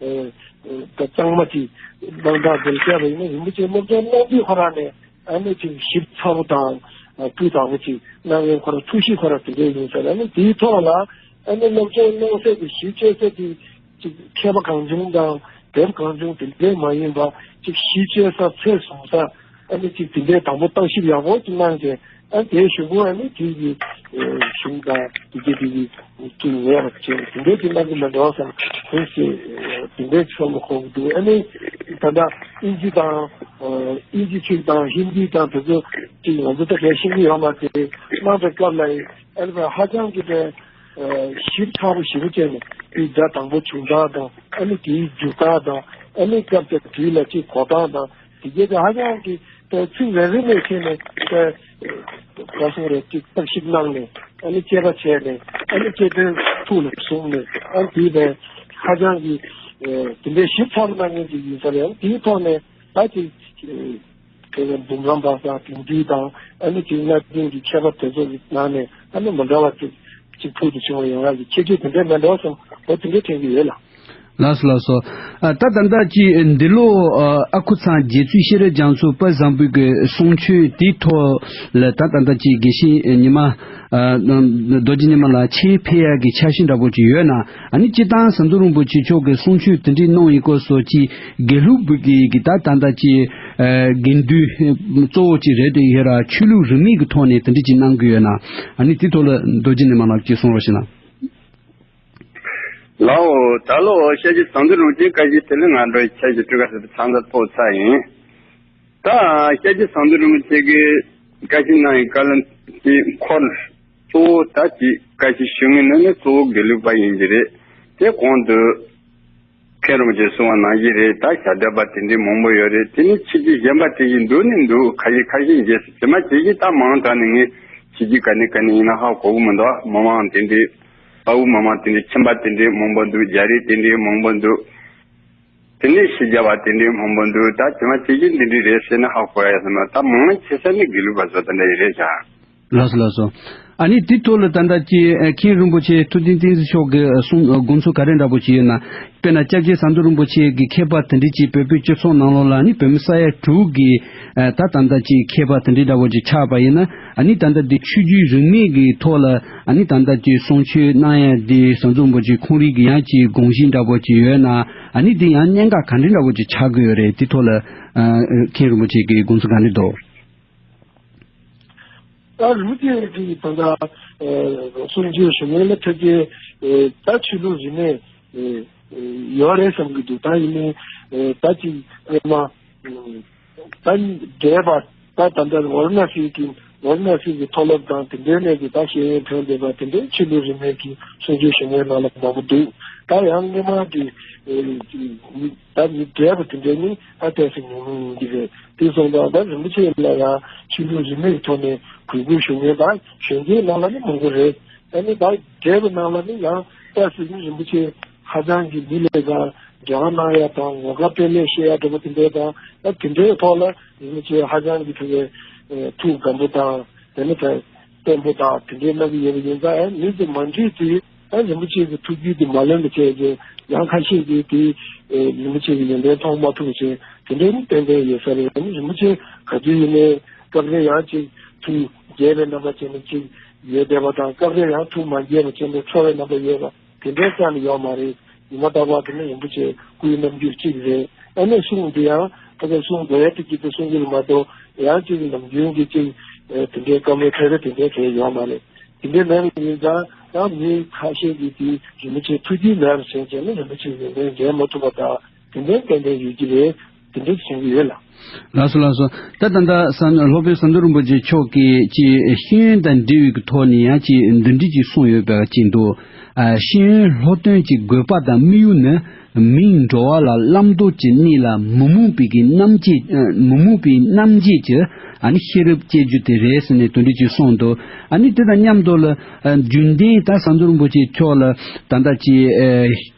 ཨེ་ཨེ་གཙང་མ་ཅིག་གནང་སྟངས་དེ་བྱས་པ་ཡིན་ན། རིན་པོ་ཆེ་སློབ་སྦྱོང་གནང་དུས་ཁོ་རང་ནས་ཨ་ནི་ཅིག་ཞིབ་ཚགས་པོ་དང་སྤུས་དག་པོ་ཅིག་གནང་མཁན་ཁོ་རང་ཐུགས་གཤིས་ཁོ་རང་དེ་འདྲའི་ཡིན་ཟེར། ཨ་ནི་དེའི་ཐོག་ལ་ཨ་ནི་སློབ་སྦྱོང་གནང་སའི་གི་གཞི་བཅོལ་ས་དེ་ཅིག་མཁས་པ་གང་བྱུང་དང་དེབ་གང་བྱུང་དེ་འདྲའི་མ་ཡིན་པ། ཅིག་གཞི་བཅོལ་ས་ཚད་བཟུང་ས། ཨ་ནི་ཅིག་དེ་འདྲའི་དང་པོ་བརྟག་ཞིབ་ཡག་པོ་ཅིག་གནང་རྗེས། ཨ་དེའི་གཞུག་གུ་ཨ་ནི་དེ་གི་གཞུང་དང་དེ་གི་དེ་གི་ཅིག་ཉེ་བ་བྱས་དེ་འདྲའི་ཅིག་གནང་གི་མེད་འགྲོ་བསམ། དེ་ཅིག་དེ་འདྲའི་ཅིག་བསམ་བློ་འཁོར་གི་འདུག་ཨ་ནི་ད་ལྟ་དབྱིན་ཇི་དང་དབྱིན་ཇི་ཚིག་དང་ཧིན་དི་དང་དེ་ཚོ་ཅིག་ང་ཚོ་ད་གས་ཤེས་ཀྱི་ཡོད་མ་རེད། གནང་པའི་སྐབས་ལ་ཨ་ནི་ཧ་ཅང་གི་དེ། ཞིབ་ཚགས་པོ་ཞེ་པོ་བྱས་ནས་དེའི་ཟླ་དང་པོ་བྱུང་སྟངས་དང་། ཨ་ནི་དེའི་འཇུག་སྟངས་དང་། ཨ་ནི་སྐབས་དེ་དུས་ལ་ཅིག་གོ་སྟངས་དང་། དེ་གས་དེ་ཧ་ཅང་གི་ད་ཚིག་རེ་རེ་ནས་བྱས་ནས་ད་ག་སོང་རེད། ཅིག་བརྟག་ཞིབ་གནང་ནས། ཨ་ནི་དཔྱད་པ་བྱས་ནས། ཨ་ནི་དཔྱད་དོན་ཐུགས་ལ་བཟུང་ནས། ཨ་ནི་དེའི་ད་ཧ་ཅང་གི་དེ་འདྲའི་ཞིབ་ཚགས་པོ་གནང་མཁན་ཅིག་ཡིན་ས་རེད། ཨ་ནི་དེའི་ཐོག་ནས་ད་ཅིག་དེ་ནས་འབུམ་རམས་པ་དང་དེང་དུས་དང་། ཨ་ནི་ཅིག་གནའ་དེང་གི་མཁས་པ་དེ་ཚོ་གི་ནང་ནས་ཨ་ནི་མི་འདྲ་བ་ཅིག་ཅིག་ཕུལ་དུ་བྱུང་བ་ཡོང་ཡག་གི་ཁྱད་ཆོས་དེ་འདྲ་མེད་འགྲོ་བསམ། འོ་དེ་འདྲ་དྲན་གྱི་ཡོད་ལགས། ལགས་སོ་ལགས་སོ། ཨ་ད་ད་ལྟ་ཅིག་འདི་ལོ་ཨ་ཨ་ཁུ་ཚང་རྗེ་བཙུན་ཤེས་རབ་རྒྱ་མཚོ་དཔལ་བཟང་པོའི་གི་གསུང་ཆོས་དེའི་ཐོག་ལ་ད་ད་ལྟ་ཅིག་དགེ་བཤེས་ཉི་མ། ཨ་རྡོ་རྗེ་ཉི་མ་ལགས་ཕྱིར་ཕེབས་ཡག་གི་འཆར་གཞི་འདྲ་པོ་ཅིག་ཡོད་ན། ཨ་ནི་སྤྱིར་བཏང་ཟམ་གདོང་རིན་པོ་ཆེ་མཆོག་གིས་གསུང་ཆོས་དེ་འདྲའི་གནང་ཡི་སྐོར་སོགས་ཀྱི་དགེ་ལུགས་པའི་གི་གི་ད་ད་ལྟ་ཅིག་ཨ་དགེ་འདུན་གཙོ་བོ་ཅིག་རེད་དེ་ཡོད་ར། ཆོས་ལུགས་རིས་མེད་ཀྱི་ཐོག་ནས་དེ་འདྲ་ཅིག་གནང་གི་ཡོད་ན། ཨ་ནི་དེ་ཐོག་ལ་རྡོ་རྗེ་ཉི་མ་ལགས་ཀྱིས་གསུང་རོགས་ཞུ་ན། ལའོ། ད་ལོ་སྐྱབས་རྗེ་ཟམ་གདོང་རིན་པོ་ཆེའི་བཀའ་བཞིན་དེ་ལ་ང་འགྲོ་ཡི་ཆ་ཞིག་སྤྲུལ་ཁ་ཟེར་བའི་ཚང་ཚ་ཐོག་ཚ་ཡིན། ད་སྐྱབས་རྗེ་ཟམ་གདོང་རིན་པོ་ཆེ་གིས་བཀའ་བཞིན་གནང་ཡི་བཀའ་སློབ་དེ་འཁོར་གཙོ་བོ་ད་ཅིག་བཀའ་བཞིན་ཞུ་མཁན་ནི་ནི་གཙོ་བོ་དགེ་ལུགས་པ་ཡིན་གྱི་རེད། དེ་གོང་དུ་མཁན་རིན་པོ་ཆེས་གསུངས་པ་ནང་བཞིན་རེད། ད་ཞབས་བྲག་པ་དེ་འདྲའི་མང་པོ་ཡོད་རེད། དེ་ནི་ཕྱི་རྒྱལ་གཞན་པ་དེ་བཞིན་འདུག་ནི་འདུག་ཁ་ཤས་ཁ་ཤས་རྗེས་སུ་ཇི་མ་ཇི་བཞིན། ད་མང་དྲགས་ནས་ངས་ཕྱི་རྒྱལ་ག་ནས་ག་ནས་ཡིན་ན་ཧ་གོ་གི་མི་འདུག་མི་མང་དེ་འདྲའི་དཔའ་བོ་མི་མང་དེ་འདྲའི་ཁྱིམ་པ་དེ་འདྲའི་མང་པོ་འདུག་རྒྱ་རིགས་དེ་འདྲའི་མང་པོ་འདུག་དེ་ནས་ཕྱི་རྒྱལ་བ་དེ་འདྲའི་མང་པོ་འདུག་ད་ཇི་མ་ཇི་བཞིན་དེ་འདྲའི་རེད་ཟེར་ན་ཧ་གོ་ཡ་ཡོད་ས་མ་རེད། ད་མང་ཆེ་ས་ནི་དགེ་ལུགས་པ་ཚོ་དེ་འདྲ་ཡི་རེད་ཤག་ལགས་སོ་ལགས་སོ། ཨ་ནི་དེ་ཐོག་ལ་ད་ལྟ་ཀྱི་ཨ་མཁན་རིན་པོ་ཆེ་ཐུབ་བསྟན་བསྟན་འཛིན་མཆོག་གི་གསུང་དགོངས་ཚུལ་ག་རེ་འདྲ་པོ་ཅིག་ཡོད་ན། དཔེར་ན་སྐྱབས་རྗེ་ཟམ་གདོང་རིན་པོ་ཆེ་གི་མཁས་པ་དེ་འདྲ་ཅིག་བོད་པའི་སྤྱི་ཚོགས་ནང་ལོགས་ལ་ནི་བོད་མི་ས་ཡ་དྲུག་གི་ཨ་ད་ད་ལྟ་ཅིག་མཁས་པ་དེ་འདྲ་འདྲ་པོ་ཅིག་ཆགས་པ་ཡིན་ན། ཨ་ནི་ད་ལྟ་དེ་ཆོས་བརྒྱུད་རིས་མེད་ཀྱི་ཐོག་ལ་ཨ་ནི་ད་ལྟ་ཅིག་གསུང་ཆོས་གནང་ཡ་དེ་ཟམ་གདོང་རིན་པོ་ཆེ་ཁོང་རང་གི་ཡང་ཅིག་དགོངས་གཞི་འདྲ་པོ་ཅིག་ཡོད་ན། ཨ་ནི་དེ་ཡང་གནད་འགག་ག་འདྲ་འདྲ་པོ་ཅིག་ཆགས་ཀྱི་ཡོད་རེད། དེ་ཐོག་ལ་ཨ་མཁན་རིན་པོ་ཆེ་གི་དགོངས་ཚུལ་ག་འདྲ་འདུག་ད་རིན་པོ་ཆེ་གིས་ད་ལྟ་གསུང་ཆོས་ཞུ་མཁན་ལ་ཕལ་ཆེར་ད་ཆོས་ལུགས་རིས་མེད་ཡོད་རེད་བསམ་གྱི་འདུག་ད་ཡིན་ནའི་ད་ཅིག་ཨ་མ་ད་འདས་པ་ད་ད་ལྟ་ཝཱ་ར་ཎ་སི་གི་ཝཱ་ར་ཎ་སི་གི་མཐོ་སློབ་དང་དེ་འདྲའི་གནས་ཀྱི་ད་ཤེས་ཡོན་ཐོན་བསྡད་པ་དེ་འདྲའི་ཆོས་ལུགས་རིས་མེད་ཀྱི་གསུང་ཆོས་ཞུ་མཁན་ནང་ལ་མང་པོ་འདུག་ད་ཡང་སྔོན་མ་གི་ད་མི་འདས་པ་དེ་འདྲའི་ནི་ད་ཏོག་ཙམ་ཉུང་ཉུང་ཡིན་གྱི་རེད། དེ་སོང་ཙང་ད་རིན་པོ་ཆེ་ལ་ཡང་ཆོས་ལུགས་རིས་མེད་ཀྱི་ཐོག་ནས་གུས་བཀུར་ཞུ་མཁན་དང་གཞོན་སྐྱེས་ནང་ལ་ནི་མང་པོ་རེད། ཨ་ནི་ད་འདས་པའི་ནང་ལ་ནི་ཡང་ཏོག་ཙམ་ནི་རིན་པོ་ཆེ་ཧ་ཅང་གི་མི་ལས་ཀྱང་འབྲེལ་བ་གནང་ཡ་དང་ངོ་དགའ་དཔེ་ལེགས་བཤད་ཡ་འདྲ་པོ་དེ་འདྲའི་དང་ད་དེ་འདྲའི་ཐོག་ལ་རིན་པོ་ཆེ་ཧ་ཅང་གི་ཐུགས་ཀྱི་ཐུགས་དགའ་པོ་དང་དེ་ནི་ད་བརྟན་པོ་དང་དེ་འདྲའི་གནང་གི་ཡོད་པ་ཡིན་ཙང་ཨ་མི་དེ་མ་འགྲིག་དུས། ཨ་རིན་པོ་ཆེ་གི་ཐུགས་རྒྱུད་དེ་མ་ལོན་པ་བྱས་རྗེས་ཡང་ཁ་ཤས་ཀྱིས་དེ་ཨེ་རིན་པོ་ཆེ་གི་ཡོན་ཏན་མཐོང་མ་ཐུབ་པ་བྱས་དེ་འདྲའི་ནི་ཏན་ཏན་ཡོད་ས་རེད། ཨ་ནི་རིན་པོ་ཆེ་ག་དུས་ཡིན་ནའི་སྐབས་རེ་ཡང་ཅིག་ཐུགས་དགྱེས་པའི་རྣམ་པ་བྱས་ནས་ཅིག་ཡོད་བསྡད་པ་དང་སྐབས་རེ་ཡང་ཐུགས་མ་དགྱེས་པ་བྱས་ནས་ཁྲོ་བའི་རྣམ་པ་ཡོད་པ་དེ་འདྲའི་རྩ་ནས་ཡོད་མ་རེད། ཉི་མ་རྟག་པར་དེ་ནི་རིན་པོ་ཆེ་སྐུའི་རྣམ་འགྱུར་གཅིག་རེད། ཨ་ནི་གསུང་འདི་ཡང་ད་ལྟ་གསུང་དགོས་ཡ་དེ་གཅིག་ཏུ་གསུང་གི་མ་གཏོགས་ཡང་ཅིག་ནམ་རྒྱུན་གྱི་ཅིག་ཨེ་དེ་འདྲའི་བཀའ་མོལ་འཕྲོས་རེ་དེ་འདྲའི་གང་ཡོད་མ་རེད། དེ་འདྲའི་མེད་པ་ཡིན་ཙང་ཡང་མི་ཁ་ཤས་ཀྱིས་དེ་རིན་པོ་ཆེ་ཐུགས་རྒྱུས་མེད་པ་བྱས་བྱས་ནས་རིན་པོ་ཆེ་ཡོན་ཏན་འགྲན་མ་ཐུབ་པ་དང་དེ་འདྲའི་ཏན་ཏན་ཡོད་ཀྱི་རེད། དེ་འདྲ་གསུང་གི་ཡོད་ལ། ལགས་སོ་ལགས་སོ། ད་ད་ལྟ་ས་སློབ་དཔོན་ཟམ་གདོང་རིན་པོ་ཆེ་མཆོག་གིས་ཀྱི་ཤེས་ཡོན་དང་འབྲེལ་བའི་གི་ཐོག་ནས་ཡང་ཀྱི་འདི་འདྲ་ཅིག་གསུངས་ཡོད་པ་ཅིག་འདུག་ཨ་ཤེས་ཡོན་སློབ་སྟོན་གྱི་དགོས་པ་དང་དམིགས་ཡུལ་ནི། མིའི་འགྲོ་བ་ལ་བླང་དོར་གྱི་གནས་ལ་མི་རྨོངས་པའི་གི་རྣམ་དཔྱོད་ཨ་མི་རྨོངས་པའི་རྣམ་འབྱེད་ཀྱི་ཨ་ནི་ཤེས་རབ་བསྐྱེད་རྒྱུ་དེ་རེད་ཟེར་ནས་དོན་འགྲེལ་ཅིག་གསུངས་འདུག་ཨ་ནི་དེ་དང་མཉམ་དུ་ལ་ཨ་རྒྱུན་ལྡན་ད་ཟམ་གདོང་རིན་པོ་ཆེ་མཆོག་ལ་ད་ལྟ་ཀྱི་ཨ་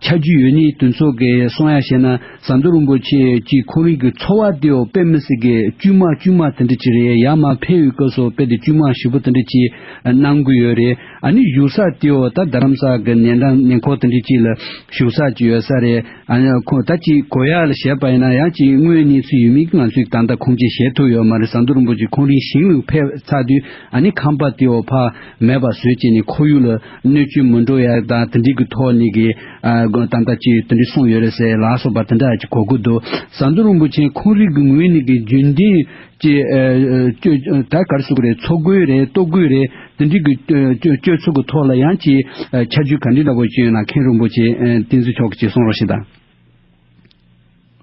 ཆ་རྒྱུས་ཡོད་ནི་དུས་ཚོད་ཀྱི་གསུང་ཡ་བྱས་ན་ཟམ་གདོང་རིན་པོ་ཆེ་ཀྱི་ཁོང་རང་གི་འཚོ་བ་དེའོ་དཔེ་མི་སྲིད་ཀྱི་དཀྱུས་མ་དཀྱུས་མ་དེ་འདྲ་ཅིག་རེད། ཡར་མར་ཕེབས་ཡོད་སྐབས་སུ་དཔེ་དེ་དཀྱུས་མ་ཞེ་པོ་དེ་འདྲ་ཅིག་གནང་གི་ཡོད་རེད། ཨ་ནི་བཞུགས་ས་དེའོ་ད་རྡ་རམ་ས་གི་ཉེ་འགྲམ་ཉེ་འཁོར་དེ་འདྲ་ཅིག་ལ་བཞུགས་ས་ཅིག་ཡོད་ས་རེད། ཨ་ནི་ཁོང་ད་ཅིག་གོ་ཡག་ལ་བྱས་པ་ཡིན་ན་ཡང་ཅིག་དངོས་གནས་ཚུལ་ཡོད་མེད་ཀྱི་ང་ཚོས་ད་ལྟ་ཁུངས་སྐྱེལ་བྱེད་ཐུབ་ཡོད་མ་རེད། ཟམ་གདོང་རིན་པོ་ཆེ་ཁོང་རང་ཞིང་ལ་ཕེབས་ཚར་དུས་ཨ་ནི་ཁང་པ་དེའོ་ཕར་མེད་པ་བཟོས་བྱས་ནས་ཁོར་ཡུག་ལ་གནོད་སྐྱོན་མི་འགྲོ་ཡག་དང་དེ་འདྲའི་གི་ཐོག་ནས་གི་ཨ་ད་ལྟ་ཅིག་དེ་འདྲ་གསུངས་ཡོད་རེད་ཟེར་ལ་སོགས་པ་དེ་འདྲ་ཅིག་གོ་གི་འདུག་ཟམ་གདོང་རིན་པོ་ཆེ་ཁོང་རང་གི་ངོས་ནས་གི་རྒྱུན་ལྡན་ཀྱི་ཨ་ཨ་ད་ག་རེ་ཟེར་དགོས་རེད། འཚོ་གོས་རེད། ལྟོ་གོས་རེད། དེ་འདྲའི་གི་སྤྱོད་སྤྱོད་ཚུལ་གྱི་ཐོག་ལ་ཡང་ཅིག་ཨ་ཆ་རྒྱུས་ག་འདྲ་འདྲ་པོ་ཅིག་ཡོད་ན་མཁན་རིན་པོ་ཆེ་ཨ་བསྟན་འཛིན་མཆོག་གིས་ཅིག་གསུང་རོགས་ཞེས་དང་།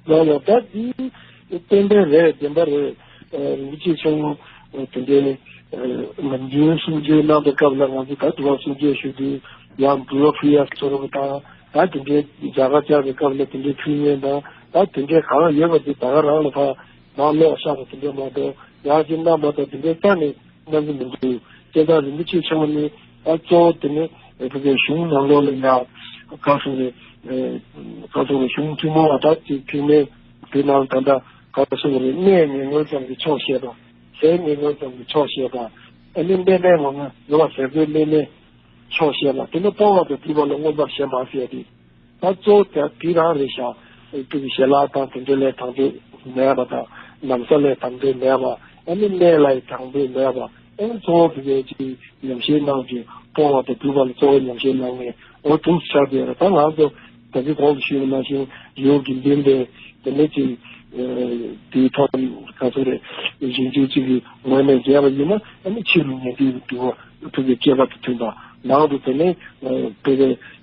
ལགས་ལགས། ད་འདི་ཏན་ཏན་རེད། བདེན་པ་རེད། ཨ་རིན་པོ་ཆེ་མཆོག་དེ་འདྲའི་ཨ་ནམ་རྒྱུན་གསུང་ཆོས་གནང་པའི་སྐབས་ལ་ང་ཚོ་ད་དུ་བ་གསུང་ཆོས་ཞུ་དུས་ཡང་འབུལ་བ་ཕུལ་ཡ་ཚོར་བ་དང་ད་དེ་འདྲའི་མཇལ་ཁ་བཅར་བའི་སྐབས་ལ་དེ་འདྲའི་ཕུལ་མཁན་དང་ད་དེ་འདྲའི་གང་ཡོད་པ་དེ་ད་ག་རང་ལ་ཕར་མར་ལོག་བཞག་པ་དེ་འདྲ་མ་གཏོགས་ཡང་ཅིག་གནང་མ་གཏོགས་དེ་འདྲའི་རྩ་ནས་གནང་གི་མི་འདུག་སྤྱིར་བཏང་རིན་པོ་ཆེ་མཆོག་ནི་ད་གཙོ་བོ་དེ་ནི་བོད་པའི་གཞུང་ནང་ལོགས་ལ་ཡང་ག་སོང་རེད། ག་སོང་རེད། གཞུང་ཐུན་མོང་བ་དག་ཅིག་ཐུན་མིན་དེ་ནང་ད་ལྟ་ག་སོང་རེད། གནས་ཉེ་ངོ་ཙམ་གྱི་ཕྱོགས་བཤད་པ། ཟས་ཉེ་ངོ་ཙམ་གྱི་ཕྱོགས་བཤད་པ། ཨ་ནི་གནས་མལ་ངོ་མ་ཡོད་པ་ཟས་གོས་གནས་མལ་ཕྱོགས་བཤད་པ། དེ་ནི་སྤོང་བ་དང་སྒྲུབ་པ་ལ་མངོན་པར་ཞེན་པ་ཟེར་ཏེ། ད་གཙོ་བོ་དེ་དེ་རང་རེད་ཤག་དེ་གི་ཞལ་ལག་དང་དེ་འདྲ་ལས་དང་དོད་མེད་པ་དང་ལམ་སང་ལས་དང་དོད་མེད་པ། ཨ་ནི་གནས་ལ་ཡི་དང་དོད་མེད་པ། ཨ་ནི་གཙོ་བོ་དེ་གའི་ཅིག་ཉམས་བཞེས་གནང་གི་སྤོང་བ་དང་སྒྲུབ་པ་ལ་གཙོ་བོ་ཉམས་བཞེས་གནང་ངེས་འོ་དུམ་ཆགས་པའི་རེད། ད་ང་ཚོ་ད་གི་གོང་དུ་ཞུས་པ་ནང་བཞིན་ཡོད་ཀྱི་འདུན་པའི་དེ་ནས་ཅིག་དེའི་ཐོག་ག་ཚོད་རེད། གཞན་ཆོས་གཅིག་གི་ངོས་ནས་མཇལ་བ་ཡིན་ན་ཨ་ནི་ཕྱི་རུ་ཉན་ཐོས་ཀྱི་འདུལ་བ་ཐུགས་ཀྱི་བསྐྱེད་པ་དང་མཐུན་པ། ནང་དུ་དེ་ནས་བོད་པའི་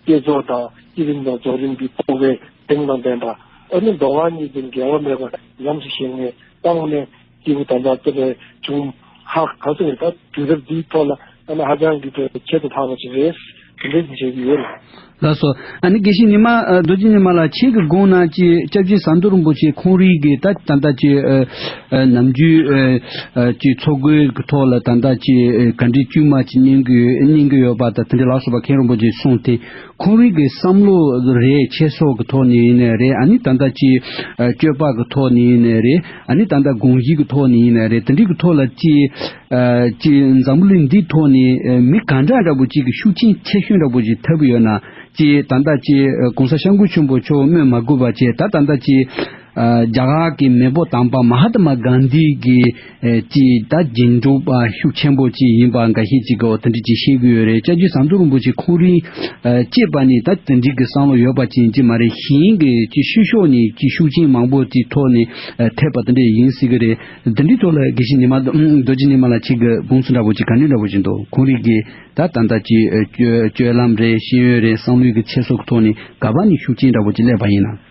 བསྐྱེད་རྫོགས་དང་བསྐྱེད་རིམ་དང་རྫོགས་རིམ་གྱི་སྤོང་བའི་གདེང་དང་ལྡན་པ། ཨ་ནི་མདོ་སྔགས་གཉིས་ཀྱི་འགལ་བ་མེད་པར་ཉམས་སུ་བཞེས་ནས་བཏང་ནས་སྐྱེས་བུ་དམ་པ་སྐྱེ་བའི་བྱུང་ཧ་ག་ཚོད་ད་དུས་རབས་འདིའི་ཐོག་ལ་ཨ་ནི་ཧ་ཅང་གི་ཁྱད་དུ་འཕགས་པ་ཞིག་རེད། དེ་འདྲ་ཞིག་བྱེད་ཀྱི་ཡོད་རེད། ལགས་སོ། ཨ་ནི་དགེ་བཤེས་ཉི་མ་ཨ་རྡོ་རྗེ་ཉི་མ་ལགས། ཁྱེད་ཀྱི་དགོངས་གནང་ཅིག་སྐྱབས་རྗེ་ཟམ་གདོང་རིན་པོ་ཆེ་ཁོང་རང་གི་ད་ད་ལྟ་ཅིག་ཨ་ཨ་ནམ་རྒྱུན་ཨ་ཨ་ཅིག་འཚོ་གོས་ཀྱི་ཐོག་ལ་ད་ལྟ་ཅིག་ཨ་ག་འདྲའི་དཀྱུས་མ་ཅིག་གནང་གི་གནང་གི་ཡོད་པ་དང་། དེ་འདྲ་ལ་སོགས་པ་མཁན་རིན་པོ་ཆེ་གསུངས་ཏེ། ཁོང་རང་གི་བསམ་བློ་རེད། ཆོས་ཕྱོགས་ཀྱི་ཐོག་ནས་ཡིན་ནའི་རེད། ཨ་ནི་ད་ལྟ་ཅིག་ཨ་སྤྱོད་པ་གི་ཐོག་ནས་ཡིན་ནའི་རེད། ཨ་ནི་ད་ལྟ་དགོངས་གཞི་གི་ཐོག་ནས་ཡིན་ནའི་རེད། དེ་འདྲའི་གི་ཐོག་ལ་ཅིག་ཨ་ཅིག་འཛམ་བུ་གླིང་འདིའི་ཐོག་ནས་ཨ་མི་ག་འདྲ་འདྲ་པོ་ཅིག་གི་ཤུགས་རྐྱེན་ཆེ་ཤོས་འདྲ་པོ་ཅིག་ཐེབས་ཡོད་ན། ཅིག་ད་ལྟ་ཅིག་ཨ་གོང་ས་སྐྱབས་མགོན་ཆེན་པོ་མཆོག་སྨོས་མ་དགོས་པ་བྱས། ད་ད་ལྟ་ཅིག་ཨ་རྒྱ་གར་གྱི་མེས་པོ་དམ་པ་མ་ཧཱ་ཏ་མ་གྷན་དྷི་གི་ཨ་ཅིག་ད་རྗེས་འཇུག་པ་ཤུགས་ཆེན་པོ་ཅིག་ཡིན་པ་འགའ་ཤས་ཅིག་གིས་འོ་དེ་འདྲ་ཅིག་བཤད་ཀྱི་ཡོད་རེད། སྐྱབས་རྗེ་ཟམ་གདོང་རིན་པོ་ཆེ་ཁོང་རང་ཨ་གཅིག་པ་ནས་ད་དེ་འདྲའི་གི་བསམ་བློ་ཡོད་པ་ཅིག་ཡིན་གྱི་མ་རེད། གཞན་གྱི་ཅིག་ཕྱི་ཕྱོགས་ནས་ཅིག་ཤུགས་རྐྱེན་མང་པོ་ཅིག་ཐོག་ནས་ཨ་ཐེབས་པ་དེ་འདྲ་ཡིན་སྲིད་ཀྱི་རེད། དེ་འདྲའི་ཐོག་ལ་དགེ་བཤེས་ཉི་མ་རྡོ་རྡོ་རྗེ་ཉི་མ་ལགས། ཁྱེད་ཀྱི་དགོངས་ཚུལ་འདྲ་པོ་ཅིག་ག་འདྲ་འདྲ་པོ་ཅིག་འདུག་ཁོང་རང་གི་ད་ད་ལྟ་ཅིག་ཨ་སྤྱོད་སྤྱོད་ལམ་རེད། ཤེས་ཡོན་རེད། བསམ་བློའི་གི་ཆེ་སོགས་ཀྱི་ཐོག་ནས་ག་པ་ནས་ཤུགས་རྐྱེན་འདྲ་པོ་ཅིག་སླེབས་པ་ཡིན་ན།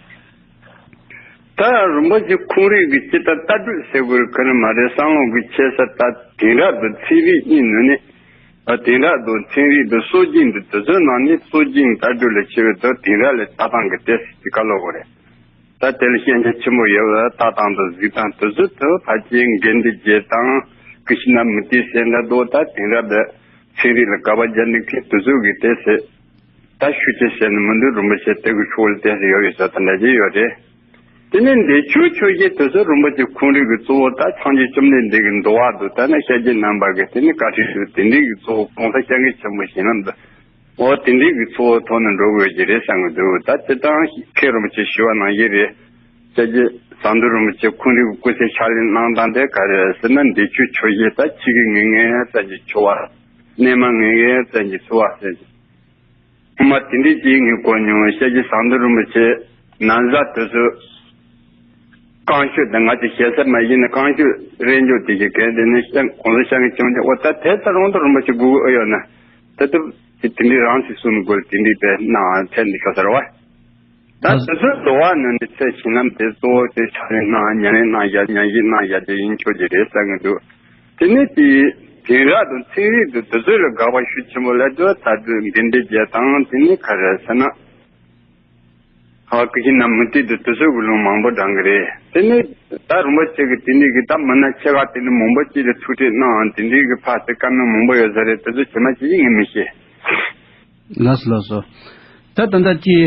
ད་རིན་པོ་ཆེ་ཁོང་རང་གི་ཅི་ལྟར་ལྟ་གྲུབ་ཟེར་དགོས་རེད་ག་ནི་མ་རེད། བསམ་བློ་གི་ཆེ་ས་ད་དེང་རབས་དང་ཚན་རིག་གཉིས་ནི་ནི། ཨ་དེང་རབས་དང་ཚན་རིག་དང་སྲོལ་རྒྱུན་དང་དེ་ཚོའི་ནང་ནས་སྲོལ་རྒྱུན་ལྟ་གྲུབ་ལས་ཆེ་བའི་དང་དེང་རབས་ལ་ལྟ་སྟངས་ཀྱི་ཏོག་ཙམ་ཅིག་ག་ལབ་དགོས་རེད། ད་དེ་ལ་ཤན་ཆ་ཆེན་པོ་ཡོད་ལ། ལྟ་སྟངས་དང་གཟིགས་སྟངས་དེ་ཚོ་དང་ཕལ་ཆེར་དགེ་འདུན་གྱི་དང་ཀུ་ཤི་ན་མུ་ཏི་ཟེར་འདྲ་འདུག་ད་དེང་རབས་ལ་ཚན་རིག་ལ་དགག་པ་རྒྱག་ནི་མཁན་དེ་ཚོ་གི་ཏོག་ཙམ་ད་ཤུགས་ཆེ་བྱས་ནས་མི་འདུག་རིན་པོ་ཆེ་དེ་གི་ཕྱོགས་ལ་ཏོག་ཙམ་ཡོད་ཡོད་ས་ད་འདྲ་ཅིག་ཡོད་རེད། དེ་ནས་འདས་མཆོད་ཆོས་བཤད་དེ་ཚོ་རིན་པོ་ཆེ་ཁོང་རང་གི་གཙོ་བོ་ད་སངས་རྒྱས་བཅོམ་ལྡན་འདས་ཀྱི་འདུལ་བ་དང་། ད་ནི་ཤཱཀྱའི་རྣམ་པ་གི་དེ་ནི་བཀའ་ཁྲིད་དེ་འདྲའི་གི་གཙོ་བོ་གོང་ས་སྐྱབས་མགོན་ཆེན་པོ་གཞན་ལམ་དུ། འོ་དེ་འདྲའི་གི་གཙོ་བོ་ཐོག་ནས་འགྲོ་དགོས་ཀྱི་རེད་བསམ་གི་འདུག་ད་སྤྱིར་བཏང་མཁན་རིན་པོ་ཆེ་ཞུ་བ་ནང་བཞིན་རེད། སྐྱབས་རྗེ་ཟམ་གདོང་རིན་པོ་ཆེ་ཁོང་རང་གི་སྐུ་ཚེ་ཕྱག་ལེན་གནང་སྟངས་དེ་ག་རེ་རེད་ཟེར་ན། འདས་མཆོད་ཆོས་བཤད་ད་ཕྱི་གི་ངན་ངན་ཙམ་གྱིས་ཆོག་པ། གནས་མ་ངན་ངན་ཙམ་གྱིས་ཚུལ་བ་ཟེར་གྱི། ངོ་མ་དེ་འདྲའི་ཅིག་ངས་གོ་མྱོང་། སྐྱབས་རྗེ་ཟམ་གདོང་རིན་པོ་ཆེ་ན་བཟའ་དེ་ཚོ་རྐང་ཤོད་དང་། ང་ཚོ་ཞེ་ས་མ་ཡིན་ན་རྐང་ཤོད་རེད་འཇོག་དེ་ཞིག་གལ་ཏེ་ནི་ཤ་གོང་ས་སྐྱབས་མགོན་ཆེན་པོ་མཆོག་འོ་ད་དེ་ལྟར་རུང་དུ་རིན་པོ་ཆེ་སྒུག་ཨེ་ཡོད་ན། ད་དུ་དེ་དེ་འདྲའི་རང་ཚིག་གསུང་དགོས། དེ་འདྲའི་པའི་ནང་ཐེན་འདི་ཤོག་ཟེར་བ། ད་དེ་ཚོའི་འགྲོ་བ་ནང་ནས་ཚེ་ཞིང་ལམ་དེ་གཙོ་བོ་དེ་ཕྱག་ལེན་གནང་། ཉམས་ལེན་གནང་བཞག་ཉམས་ཞིབ་གནང་བཞག་དེ་ཡིན་ཆོག་གི་རེད་བསམ་གི་འདུག་དེ་ནས་དེ་དེང་རབས་དང་ཚན་རིག་དང་དེ་ཚོ་ལ་དགག་པ་ཤུགས་ཆེན་པོ་སླེབས་དུས། ད་དུས་དགེ་འདུན་བརྒྱད་དང་དེ་ནས་ག་རེ་ཟེར་ན། ཧ་ཀི་ཤི་ན་མུ་ཏིག་དང་དེ་ཚོ་གི་ལུང་མང་པོ་དྲངས་གི་རེད། དེ་ནས་ད་རིན་པོ་ཆེ་གི་དེ་ནས་གི་ད་མི་སྣ་ཆེ་ཁག་དེ་ནས་མང་པོ་ཅིག་ལ་ཐུག་འཕྲད་གནང་། དེ་འདྲའི་གི་ཕ་དེ་བཀའ་མོལ་མང་པོ་ཡོད་ས་རེད། དེ་ཚོ་ཇི་མ་ཇི་བཞིན་ངས་མི་ཤེས། ལགས་སོ་ལགས་སོ། ད་ད་ལྟ་ཅི།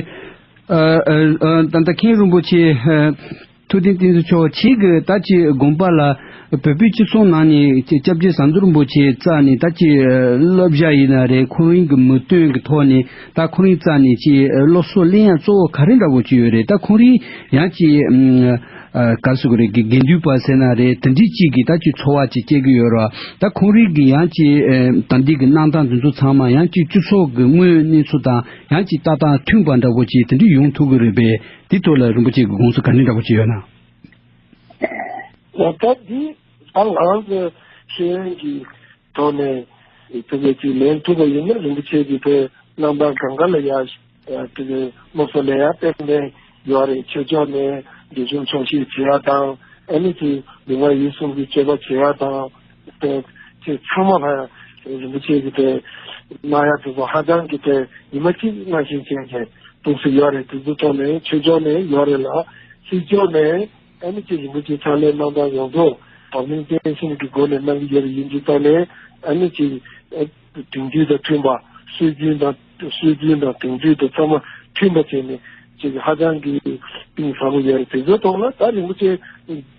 ཨ་ཨ་ཨ་ད་ལྟ་མཁན་རིན་པོ་ཆེ་ཨ་ཐུབ་བསྟན་བསྟན་འཛིན་མཆོག་ཁྱེད་ཀྱི་ད་ཅི་དགོངས་པ་ལ། བོད་པའི་སྤྱི་ཚོགས་ནང་ནས་ཅི་སྐྱབས་རྗེ་ཟམ་གདོང་རིན་པོ་ཆེ་རྩ་ནས་ད་ཅི་བསླབ་བྱ་ཡིན་ན་རེད། ཁོང་རང་གི་མི་དོན་གྱི་ཐོག་ནས་ད་ཁོང་རང་རྩ་ནས་ཅི་སློབ་གསོ་ལེན་ཡ་གཙོ་བོ་ག་རེ་འདྲ་བོ་ཅིག་ཡོད་རེད། ད་ཁོང་རང་ཡང་ཅི་ཨ་ག་རེ་ཟེར་དགོས་རེད། དགེ་དགེ་འདུན་པ་ཟེར་ན་རེད། དེ་འདྲའི་ཅིག་གི་ད་ཅི་འཚོ་བ་ཅིག་སྐྱེལ་གི་ཡོད་ར། ད་ཁོང་རང་གི་ཡང་ཅི་ཨ་ད་འདི་གི་གནང་སྟངས་འདི་ཚོ་ཚང་མ་ཡང་ཅི་སྤྱི་ཚོགས་ཀྱི་དངོས་གནས་ཚུལ་དང་ཡང་ཅི་ལྟ་སྟངས་མཐུན་པ་འདྲ་བོ་ཅིག་དེ་འདྲ་ཡོང་ཐུབ་ཀྱི་རེད་པས། དེ་ཐོག་ལ་རིན་པོ་ཆེ་གི་དགོངས་ཚུལ་ག་འདྲ་འདྲ་བོ་ཅིག་ཡོད་ན། ད་ལྟ་འདི་ད་ང་རང་གི་ཤེས་ཡོན་གྱི་ཐོག་ནས་ཕ་གི་ཅིག་ལེན་ཐུབ་པ་ཡིན་ན། རིན་པོ་ཆེ་གི་དེ་རྣམ་པ་གང་ག་ལ་ཡ་ཕ་གི་སློབ་གསོ་ལེན་ཡ་ཏན་ཏན་ཡོད་རེད། ཆོས་ཕྱོགས་ནས་དགེ་སྦྱོང་ཆོག་ཤེས་བྱེད་ཡ་དང་། ཨ་ནི་ཅིག་ལུས་ངག་ཡིད་གསུམ་གྱི་སྤྱོད་པ་བྱེད་ཡ་དང་། དེ་ཚང་མ་ལ་རིན་པོ་ཆེ་གི་དེ་གནང་ཡ་དེ་ཚོ་ཧ་ཅང་གི་དེ་ཉི་མ་གཅིག་གནང་བཞིན་བྱས་བྱས་གཏོང་སྲོལ་ཡོད་རེད། དེ་ཚོ་ཐོག་ནས་ཆོས་ཕྱོགས་ནས་ཡོད་རེད་ལ། སྲིད་ཕྱོགས་ནས་ཨ་ནི་ཅིག་རིན་པོ་ཆེ་ཕྱག་ལས་གནང་སྟངས་ཡོངས་རྫོགས་བག་མེད་བརྟན་ཤིང་གི་སྒོ་ནས་གནང་གི་ཡོད་རེད། ཡིན་དུས་ད་ནས་ཨ་ནི་ཅིག་དེང་དུས་དང་མཐུན་པ། སྲོལ་རྒྱུན་དང་སྲོལ་རྒྱུན་དང་དེང་དུས་དང་ཚང་མ་མཐུན་པ་བྱས་ནས་ཅིག་ཧ་ཅང་གི་གཏིང་ཟབ་པོ་ཡོད་རེད། དེ་ཚོའི་ཐོག་ལ་ད་རིན་པོ་ཆེ་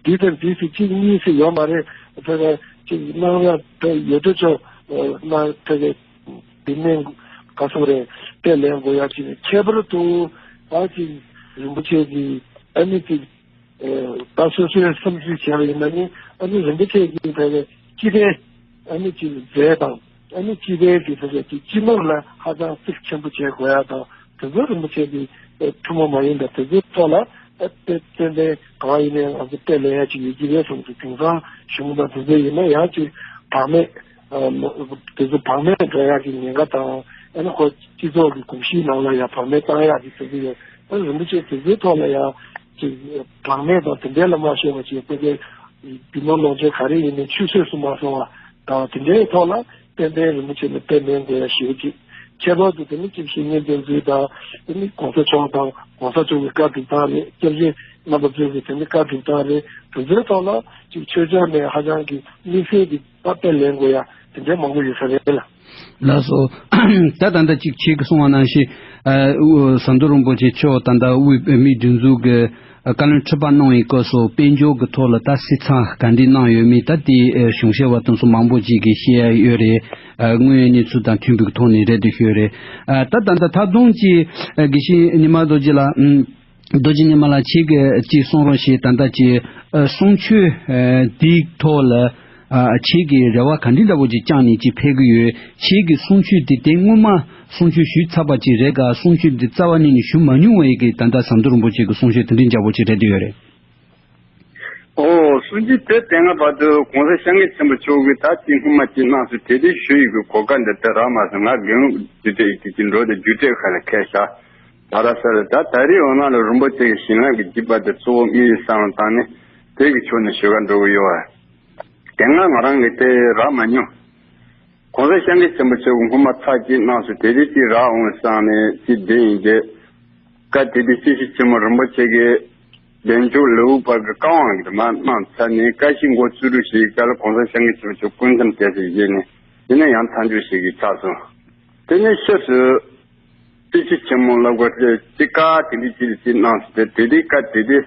འདི་དང་འདི་ཟེར་གཅིག་གཉིས་ཟེར་ཡོད་མ་རེད། ད་ཅིག་གནང་ཡ་ད་ཡོད་དོ་ཅོག་ན་ད་གི་འདི་ནས་ག་སོང་རེད། དེ་ལེན་དགོས་ཡ་ཅིག་ཁྱད་པར་དུ་ད་ཅིག་རིན་པོ་ཆེ་གི་ཨ་ནི་ཅིག་ད་སོ་སོའི་བསམ་ཚུལ་བྱས་པ་ཡིན་ན་ནི། ཨ་ནི་རིན་པོ་ཆེ་གིས་ཕ་གི་སྤྱི་པའི་ཨ་ནི་ཅིག་རྫས་དང་། ཨ་ནི་སྤྱི་པའི་གི་ཕ་གི་ཅིག་སྤྱི་ནོར་ལ་ཧ་ཅང་གཙིགས་ཆེན་པོ་བྱེད་དགོས་ཡ་དང་། དེ་ཚོ་རིན་པོ་ཆེ་གི་ཐུན་མོང་མ་ཡིན་པ་དེ་ཚོའི་ཐོག་ལ་ཏན་ཏན་གང་ཡིན་ནའི་ང་ཚོ་དཔེ་ལེན་ཡ་ཅིག་ཡོད་ཀྱི་རེད་བསམ་གི། དེང་སང་གཞུང་དང་དེ་ཚོ་ཡིན་ན་ཡང་ཅིག་བག་མེད། ཨ་དེ་ཚོ་བག་མེད་འགྲོ་ཡག་གི་ཉེན་ཁ་དང་། ཨ་ནི་ཁོ་སྤྱི་ཚོགས་ཀྱི་གོམས་གཤིས་ནང་ལ་ཡང་བག་མེད་བཏང་ཡག་གི་ཟེར་གྱི་ཡོད། ཨ་རིན་པོ་ཆེ་དེ་ཚོའི་ཐོག་ལ་ཡང་ཅིག་བག་མེད་དང་དེ་འདྲ་ལ་མ་ཤོར་བ་ཅིག་ཕ་གི་རྒྱུ་ནོར་ལོངས་སྤྱོད་ག་རེ་ཡིན་ནའི་ཆུད་ཟོས་སུ་མ་སོང་བ་དང་། དེ་འདྲའི་ཐོག་ལ་ཏན་ཏན་རིན་པོ་ཆེ་ལ་དཔེ་ལེན་དགོས་ཡ་ཞེ་པོ་ཅིག་ ཁྱད་པར་དུ་དེ་ནི་གཅིག་བཤེས་གཉེན་བསྟེན་ཚུལ་དང་། དེ་ནི་གོང་ས་མཆོག་དང་གོང་ས་མཆོག་གི་བཀའ་སྒྲུབ་སྟངས་རེད། སྐྱབས་རྗེ་རྣམ་པ་ཚོས་ཀྱི་དེ་ནི་བཀའ་སྒྲུབ་སྟངས་རེད། དེ་ཚོའི་ཐོག་ལ་གཅིག་ཆོས་ཕྱོགས་ནས་ཧ་ཅང་གི་དམིགས་བསལ་གྱི་ད་དཔེ་ལེན་དགོས་ཡ་དེ་འདྲའི་མང་པོ་ཡོད་ས་རེད་ལ། ལགས་སོ། ད་ད་ལྟ་གཅིག་ཁྱེད་ཀྱིས་གསུངས་པ་ནང་བཞིན། ཨ་ཟམ་གདོང་རིན་པོ་ཆེ་མཆོག་ད་ལྟ་དབུས་བོད་མིའི་སྒྲིག་འཛུགས་ཀྱི་བཀའ་བློན་ཁྲི་པ་གནང་བའི་སྐབས་སུ་དཔལ་འབྱོར་གྱི་ཐོག་ལ་ད་སེམས་ཚབས་ག་འདྲས་གནང་ཡོད་མེད། ད་དེ་གཞུང་ཞབས་པ་དེ་ཚོ་མང་པོ་ཅིག་གིས་བཤད་ཡ་ཡོད་རེད། དངོས་ཡོད་གནས་ཚུལ་དང་མཐུན་པའི་ཐོག་ནས་རེད་འདུག་ཤོད་རེད། ད་ད་ལྟ་ད་དུང་ཅིག་དགེ་བཤེས་ཉི་མ་རྡོ་རྗེ་ལགས། རྡོ་རྗེ་ཉི་མ་ལགས། ཁྱེད་ཀྱིས་ཅིག་གསུང་རོགས་ཞེས། ད་ལྟ་ཅིག་གསུང་ཆོས་འདིའི་ཐོག་ལ་ཁྱེད་ཀྱིས་རེ་བ་ག་འདྲ་འདྲ་པོ་ཅིག་བཅངས་ནས་ཅིག་ཕེབས་ཀྱི་ཡོད། ཁྱེད་ཀྱིས་གསུང་ཆོས་འདི་དེ་སྔོན་མ་གསུང་ཆོས་ཞུས་ཚར་བ་ཅིག་རེད་ག་གསུང་ཆོས་འདི་རྩ་བ་ཉིད་ནས་ཞུ་མ་མྱོང་བའི་གི་ད་ལྟ་ཟམ་གདོང་རིན་པོ་ཆེ་གི་གསུང་ཆོས་དེ་འདྲ་འདྲ་པོ་ཅིག་རེད་འདོད་ཡོད་རེད། ཨོ། གསུང་ཆོས་དེ་དེ་སྔ་བར་དུ་གོང་ས་སྐྱབས་མགོན་ཆེན་པོ་མཆོག་གིས་ད་ཅིག་སྔོན་མ་ཅིག་གནང་སོང་། དེ་དེ་ཞུ་ཡི་གི་གོ་སྐབས་འདི་དེ་རག་མ་སོང་། ང་རྒན་ལགས་རྒྱུགས་སྤྲོད་ཀྱི་ཅིག་འགྲོ་དེ་རྒྱུགས་སྤྲོད་ཁ་ལ་ཁད་བཞག་ད་ར་ས་རེད། ད་ད་རེས་འོ་ན་ལ་རིན་པོ་ཆེ་གི་བྱིན་རླབས་ཀྱི་བརྒྱུད་པ་དེ་གཙོ་བོ་དམིགས་ཡུལ་བསམ་བློ་བཏང་ནས་དེ་གི་ཕྱོགས་ནས་ཞུ་ག་འགྲོ་གི་ཡོད་བ། དེ་སྔ་ང་རང་གིས་དེ་རག་མ་མྱོང་། གོང་ས་སྐྱབས་མགོན་ཆེན་པོ་མཆོག་གིས་སྔོན་མ་ཚར་གཅིག་གནང་སོང་། དེ་དེ་གཅིག་རག་འོང་བསམ་ནས་ཅིག་བསྡད་ཡིན་ཏེ། སྐབས་དེ་དུས་སྐྱབས་རྗེ་ཆེན་པོ་རིན་པོ་ཆེ་གིས་བདེ་མཆོག་ལེའུ་པ་གི་བཀའ་དབང་གི་མ་གནང་ཚར་ནས་བཀའ་བཞིན་འགོ་བཙུགས་རོགས་ཞེས་བཀའ་སློབ་གོང་ས་སྐྱབས་མགོན་ཆེན་པོ་མཆོག་སྐུ་མཚམས་བཅད་ཟིན་རྗེས་ནས་དེ་ནས་ཡང་མཚམས་འཇོག་ཞིག་གིས་ཆགས་སོང་། དེ་ནས་ཕྱིས་སུ་སྐྱབས་རྗེ་ཆེན་པོ་ལབ་དགོས་ཏེ་གཅིག་བཀའ་དེ་འདྲའི་ཅིག་ཅིག་གནང་སོང་། དེ་དེ་དུས་བཀའ་དེ་དུས་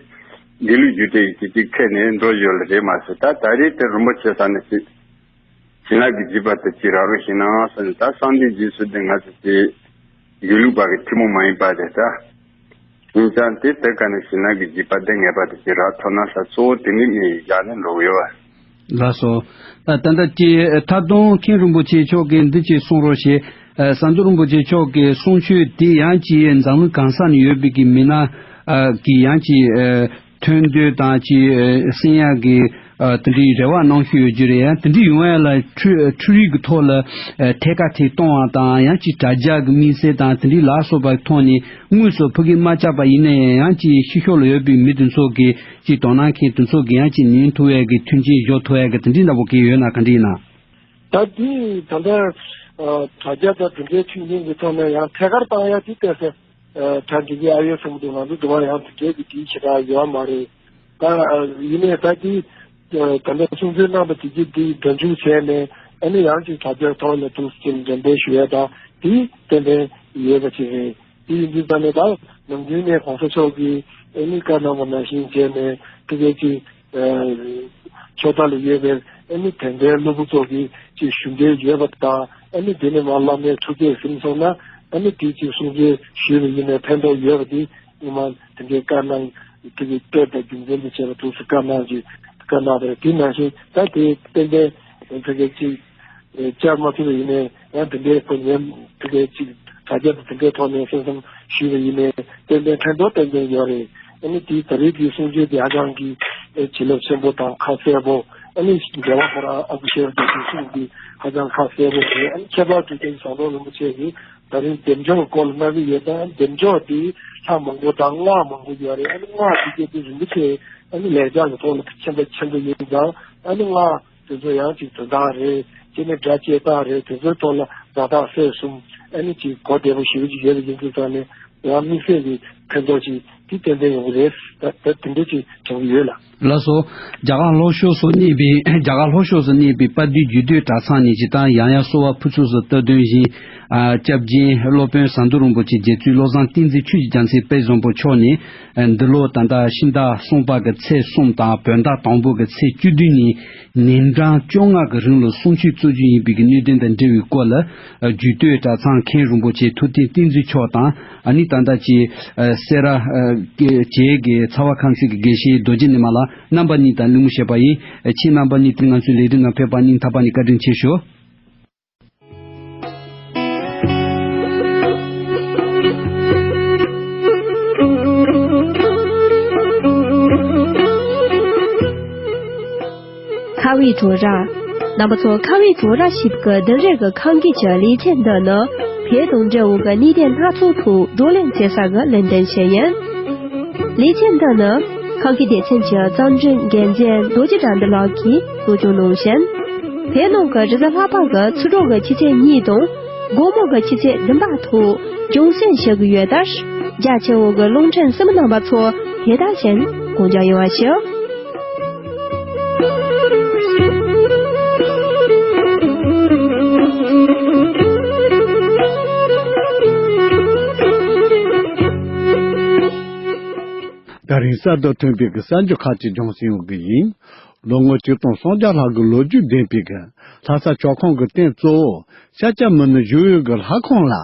དགེ་ལུགས་རྒྱུགས་སྤྲོད་ཀྱི་ཅིག་ཅིག་ཁད་ནས་འགྲོ་ཡོད་ལ་རེད་མ་ཟད། ད་ད་རེས་དེ་རིན་པོ་ཆེ་ས་ནས་ཅིག་བྱིན་རླབས་ཀྱི་བརྒྱུད་པ་དེ་ཅིག་རག་རོགས་ཞེས་གནང་སོང་ནས། ད་གསང་འདུས་རྗེས་སུ་དེ་ང་ཚོ་དེ་དགེ་ལུགས་པ་གི་ཐུན་མོང་མ་ཡིན་པ་དེ་ད་ཡིན་ཙང་དེ་ལྟར་ག་ནས་བྱིན་རླབས་ཀྱི་བརྒྱུད་པ་དེ་ངེས་པར་དུ་ཅིག་རག་ཐུབ་ན་ས་གཙོ་བོ་དེ་ནི་ངས་བཞག་ནས་འགྲོ་གི་ཡོད་བ། ལགས་སོ། ད་ད་ལྟ་ཀྱི་ཐད་གཏོང་མཁན་རིན་པོ་ཆེ་མཆོག་གིས་འདི་ཅིག་གསུང་རོགས་ཞེས། ཟམ་གདོང་རིན་པོ་ཆེ་མཆོག་གི་གསུང་ཆོས་དེ་ཡང་ཅིག་འཛམ་གླིང་གང་ས་ནས་ཡོད་པའི་གི་མི་སྣ་གི་ཡང་ཅིག་ཐོན་འདོད་དང་ཅིག་གསན་ཡག་གི་དེ་འདྲའི་རེ་བ་གནང་ཤོས་ཡོད་རྒྱུ་རེད། ཡང་དེ་འདྲའི་ཡོང་ཡ་ལ་འཕྲུལ་འཕྲུལ་རིག་གི་ཐོག་ལ་ཐད་ཀར་ཐད་གཏོང་བ་དང་ཡང་ཅིག་དྲ་རྒྱ་གི་དམིགས་བསལ་དང་དེ་འདྲའི་ལ་སོགས་པ་ཐོག་ནས་དངོས་སུ་ཕ་གིར་མ་བཅར་བ་ཡིན་ན་ཡང་ཡང་ཅིག་ཕྱི་ཕྱོགས་ལ་ཡོད་པའི་མི་དེ་ཚོ་གི་ཅིག་དོ་སྣང་མཁན་དེ་ཚོ་གི་ཡང་ཅིག་ཉན་ཐུབ་ཡ་གི་མཐུན་རྐྱེན་སྦྱོར་ཐུབ་ཡ་གི་དེ་འདྲའི་འདྲ་པོ་གི་ཡོད་ན་ག་འདྲ་ཡིན་ན། ད་དེ་ད་ལྟ་དྲ་རྒྱ་དང་དེ་འདྲའི་མཐུན་རྐྱེན་གྱི་ཐོག་ནས་ཡང་ཐད་ཀར་བཏང་ཡ་དེ་ཏོག་ཙམ་གྲ་སྒྲིག་གི་ཨ་ཡོད་བསམ་གྱི་འདུག་ང་ཚོ་དུ་བ་ཡང་དེ་འདྲའི་གི་དེའི་ཞེ་དྲག་ཡོད་མ་རེད། ད་ཡིན་ནའི་ད་དེ་ད་ལྟ་གསུང་ཆོས་གནང་བ་དེ་གི་དེ་སྒྲ་འཇུག་བྱས་ནས་ཨ་ནི་ཡང་ཅིག་དྲ་རྒྱའི་ཐོག་ལ་ཐུགས་རྗེ་ཆེན་འགྲེམས་སྤེལ་ཞུ་ཡ་དང་དེ་ཏན་ཏན་ཡོད་པ་ཅིག་རེད། དེ་ཡིན་དུས་ད་ནི་ད་ནམ་རྒྱུན་ནས་གོང་ས་མཆོག་གིས་ཨ་ནི་བཀའ་གནང་བ་ནང་བཞིན་བྱས་ནས་ཐུགས་རྗེ་ཆེ། ཕྱོགས་མཐའ་ལ་ཡོད་པའི་ཨ་ནི་དད་ལྡན་སློབ་བུ་ཚོ་གིས་ཅིག་ཞུ་འདོད་ཡོད་པ་དང་། ཨ་ནི་དེ་ནས་མར་བླ་མའི་ཐུགས་བསྐྱེད་ཟིན་སོང་ན་ཨ་ནི་དེ་ཅིག་གསུང་ཆོས་ཞུས་པ་ཡིན་ནའི་ཕན་ཐོགས་ཡོད་པ་དེ་སྔོན་མ་དེ་འདྲའི་བཀའ་གནང་དེ་གི་དཔེ་དང་རྒྱུ་མཚན་དུ་བྱས་པ་ཐུགས་སུ་བཀའ་གནང་ཅིག་བཀའ་གནང་བ་རེད། དེ་ནང་བཞིན་ད་དེ་ཏན་ཏན་དེ་གི་ཅིག་བཅར་མ་ཐུབ་པ་ཡིན་ནའི་ཡང་དེ་འདྲའི་དཔེ་ཉན་དེ་འདྲའི་ཅིག་དྲ་རྒྱ་དང་དེ་འདྲའི་ཐོག་ནས་གསན་བསམ་ཞུས་པ་ཡིན་ནའི་ཏན་ཏན་ཕན་ཐོགས་ཏན་ཏན་ཡོད་རེད། ཨ་ནི་དེའི་ད་རེས་ཀྱི་གསུང་ཆོས་དེ་ཧ་ཅང་གི་བྱིན་རླབས་ཆེན་པོ་དང་ཁ་གསལ་པོ། ཨ་ནི་རྒྱལ་བ་ཁོ་རང་ཨ་ཁུ་ཤེས་རབ་རྒྱ་མཚོའི་གསུང་དེ་ཧ་ཅང་ཁ་གསལ་པོ་རེད། ཨ་ནི་ཁྱད་པར་དུ་དེ་ཟམ་གདོང་རིན་པོ་ཆེ་གིས་ད་རིང་བདེ་མཆོག་གི་སྐོར་ལ་གནང་གི་ཡོད་ཙང་། བདེ་མཆོག་དེ་ལྷ་མང་པོ་དང་སྔགས་མང་པོ་ཡོད་རེད། ཨ་ནི་སྔགས་དེ་གས་དེ་རིན་པོ་ཆེ་ཨ་ནི་ལེགས་སྦྱར་གྱི་ཐོག་ལ་མཁྱེན་པ་ཆེན་པོ་ཡིན་ཙང་། ཨ་ནི་སྔགས་དེ་ཚོ་ཡང་ཅིག་དོན་དག་རེད། དེ་ནས་སྒྲ་བཅས་རྟགས་རེད། དེ་ཚོའི་ཐོག་ལ་བརྡ་རྟགས་གསལ་གསུམ་ཨ་ནི་ཅིག་གོ་བདེ་པོ་ཞེ་པོ་ཅིག་ཡོད་པ་ཡིན་དུས་ཙང་ནས་ཡང་དམིགས་བསལ་གྱི་ཕན་ཐོགས་ཅིག་དེ་ཏན་ཏན་ཡོང་གི་རེད། ད་ད་དེ་འདྲ་ཅིག་དྲན་གྱི་ཡོད་ལ། ལགས་སོ། རྒྱ་གར་ལྷོ་ཕྱོགས་སུ་གནས་པའི་རྒྱ་གར་ལྷོ་ཕྱོགས་སུ་གནས་པའི་དཔལ་ལྡན་རྒྱུད་སྟོད་གྲྭ་ཚང་ནས་སྤྱིར་བཏང་ཡང་ཡང་གསོལ་བ་ཕུར་ཚུགས་སུ་བཏབ་དོན་བཞིན། ཨ། སྐྱབས་རྗེ་སློབ་དཔོན་ཟམ་གདོང་རིན་པོ་ཆེ་རྗེ་བཙུན་བློ་བཟང་བསྟན་འཛིན་ཆོས་ཀྱི་རྒྱལ་མཚན་དཔལ་བཟང་པོ་མཆོག་ནས། འདི་ལོ་ད་ལྟ་ཕྱི་ཟླ་གསུམ་པ་གི་ཚེས་གསུམ་དང་བོད་ཟླ་དང་པོ་གི་ཚེས་བཅུ་བདུན་ཉིན་ཉིན་གྲངས་བཅོ་ལྔ་གི་རིང་ལ་གསུང་ཆོས་སྩོལ་རྒྱུ་ཡིན་པའི་གི་གནད་དོན་དང་འབྲེལ་བའི་སྐོར་ལ། རྒྱུད་སྟོད་གྲྭ་ཚང་མཁན་རིན་པོ་ཆེ་ཐུབ་བསྟན་བསྟན་འཛིན་མཆོག་དང་། ཨ་ནི་ད་ལྟ་ཅིག་སེ་ར་བྱེས་ཀྱི་ཚ་བ་ཁང་ཚན་གྱི་དགེ་བཤེས་རྡོ་རྗེ་ཉི་མ་ལགས་རྣམ་པ་གཉིས་དང་གླེང་མོལ་བྱས་པ་ཡིན། ཁྱེད་རྣམ་པ་གཉིས་དེ་ང་ཚོའི་ལས་རིམ་ནང་ཕེབས་པར་སྙིང་ཐག་པ་ནས་བཀའ་དྲིན་ཆེ་ཞུ། ཁ་བའི་བྲོ་ར། རྣམ་པ་ཚོ། ཁ་བའི་བྲོ་ར་ཞིག་གི་འདི་རེས་ཀྱི་ཁང་གི་ཅ་ལས་ཆེན་འདི་ནི་བོད་དང་འབྲེལ་བའི་གནད་དོན་སྣ་ཚོགས་ཐོག་བགྲོ་གླེང་བྱེད་ས་གི་ལས་དོན་ཆེན་ཡིན། ལས་ཆེན་འདི་ནི་ཁང་གི་སྡེ་ཚན་གྱི་གཙང་སྒྲིག་འགན་འཛིན་རྡོ་རྗེ་དགྲ་འདུལ་ལགས་ཀྱིས་གཙོ་སྐྱོང་གནང་ཞིང་། བོད་ནང་གི་རེས་གཟའ་ལྷག་པ་གི་ཚེས་དྲུག་གི་ཆུ་ཚོད་གཉིས་དང་། དགོང་མོ་གི་ཆུ་ཚོད་བདུན་པ་ཐོག་སྦྱོང་བརྩོན་ཞུ་གི་ཡོད་དར། རྒྱ་ཆེ་བོ་གི་རླུང་འཕྲིན་གསུམ་རྣམ་པ་ཚོ་དེ་དག་བཞིན་གོང་འཇོག་ཡོང་བ་ཞུ། ད་རིང་གསར་དུ་ཐོན་པའི་གི་གསར་འགྱུར་ཁག་ཅིག་སྦྱོང་སྲིད་ཡོང་གི་ཡིན། ལོ་ངོ་ཆིག་སྟོང་སུམ་བརྒྱ་ལྷག་གི་ལོ་རྒྱུས་ལྡན་པའི་གི་ལྷ་ས་ཇོ་ཁང་གི་རྟེན་གཙོ་བོ་ཤཱཀྱ་མུ་ནེ་བཞུགས་ཡུལ་གི་ལྷ་ཁང་ལ་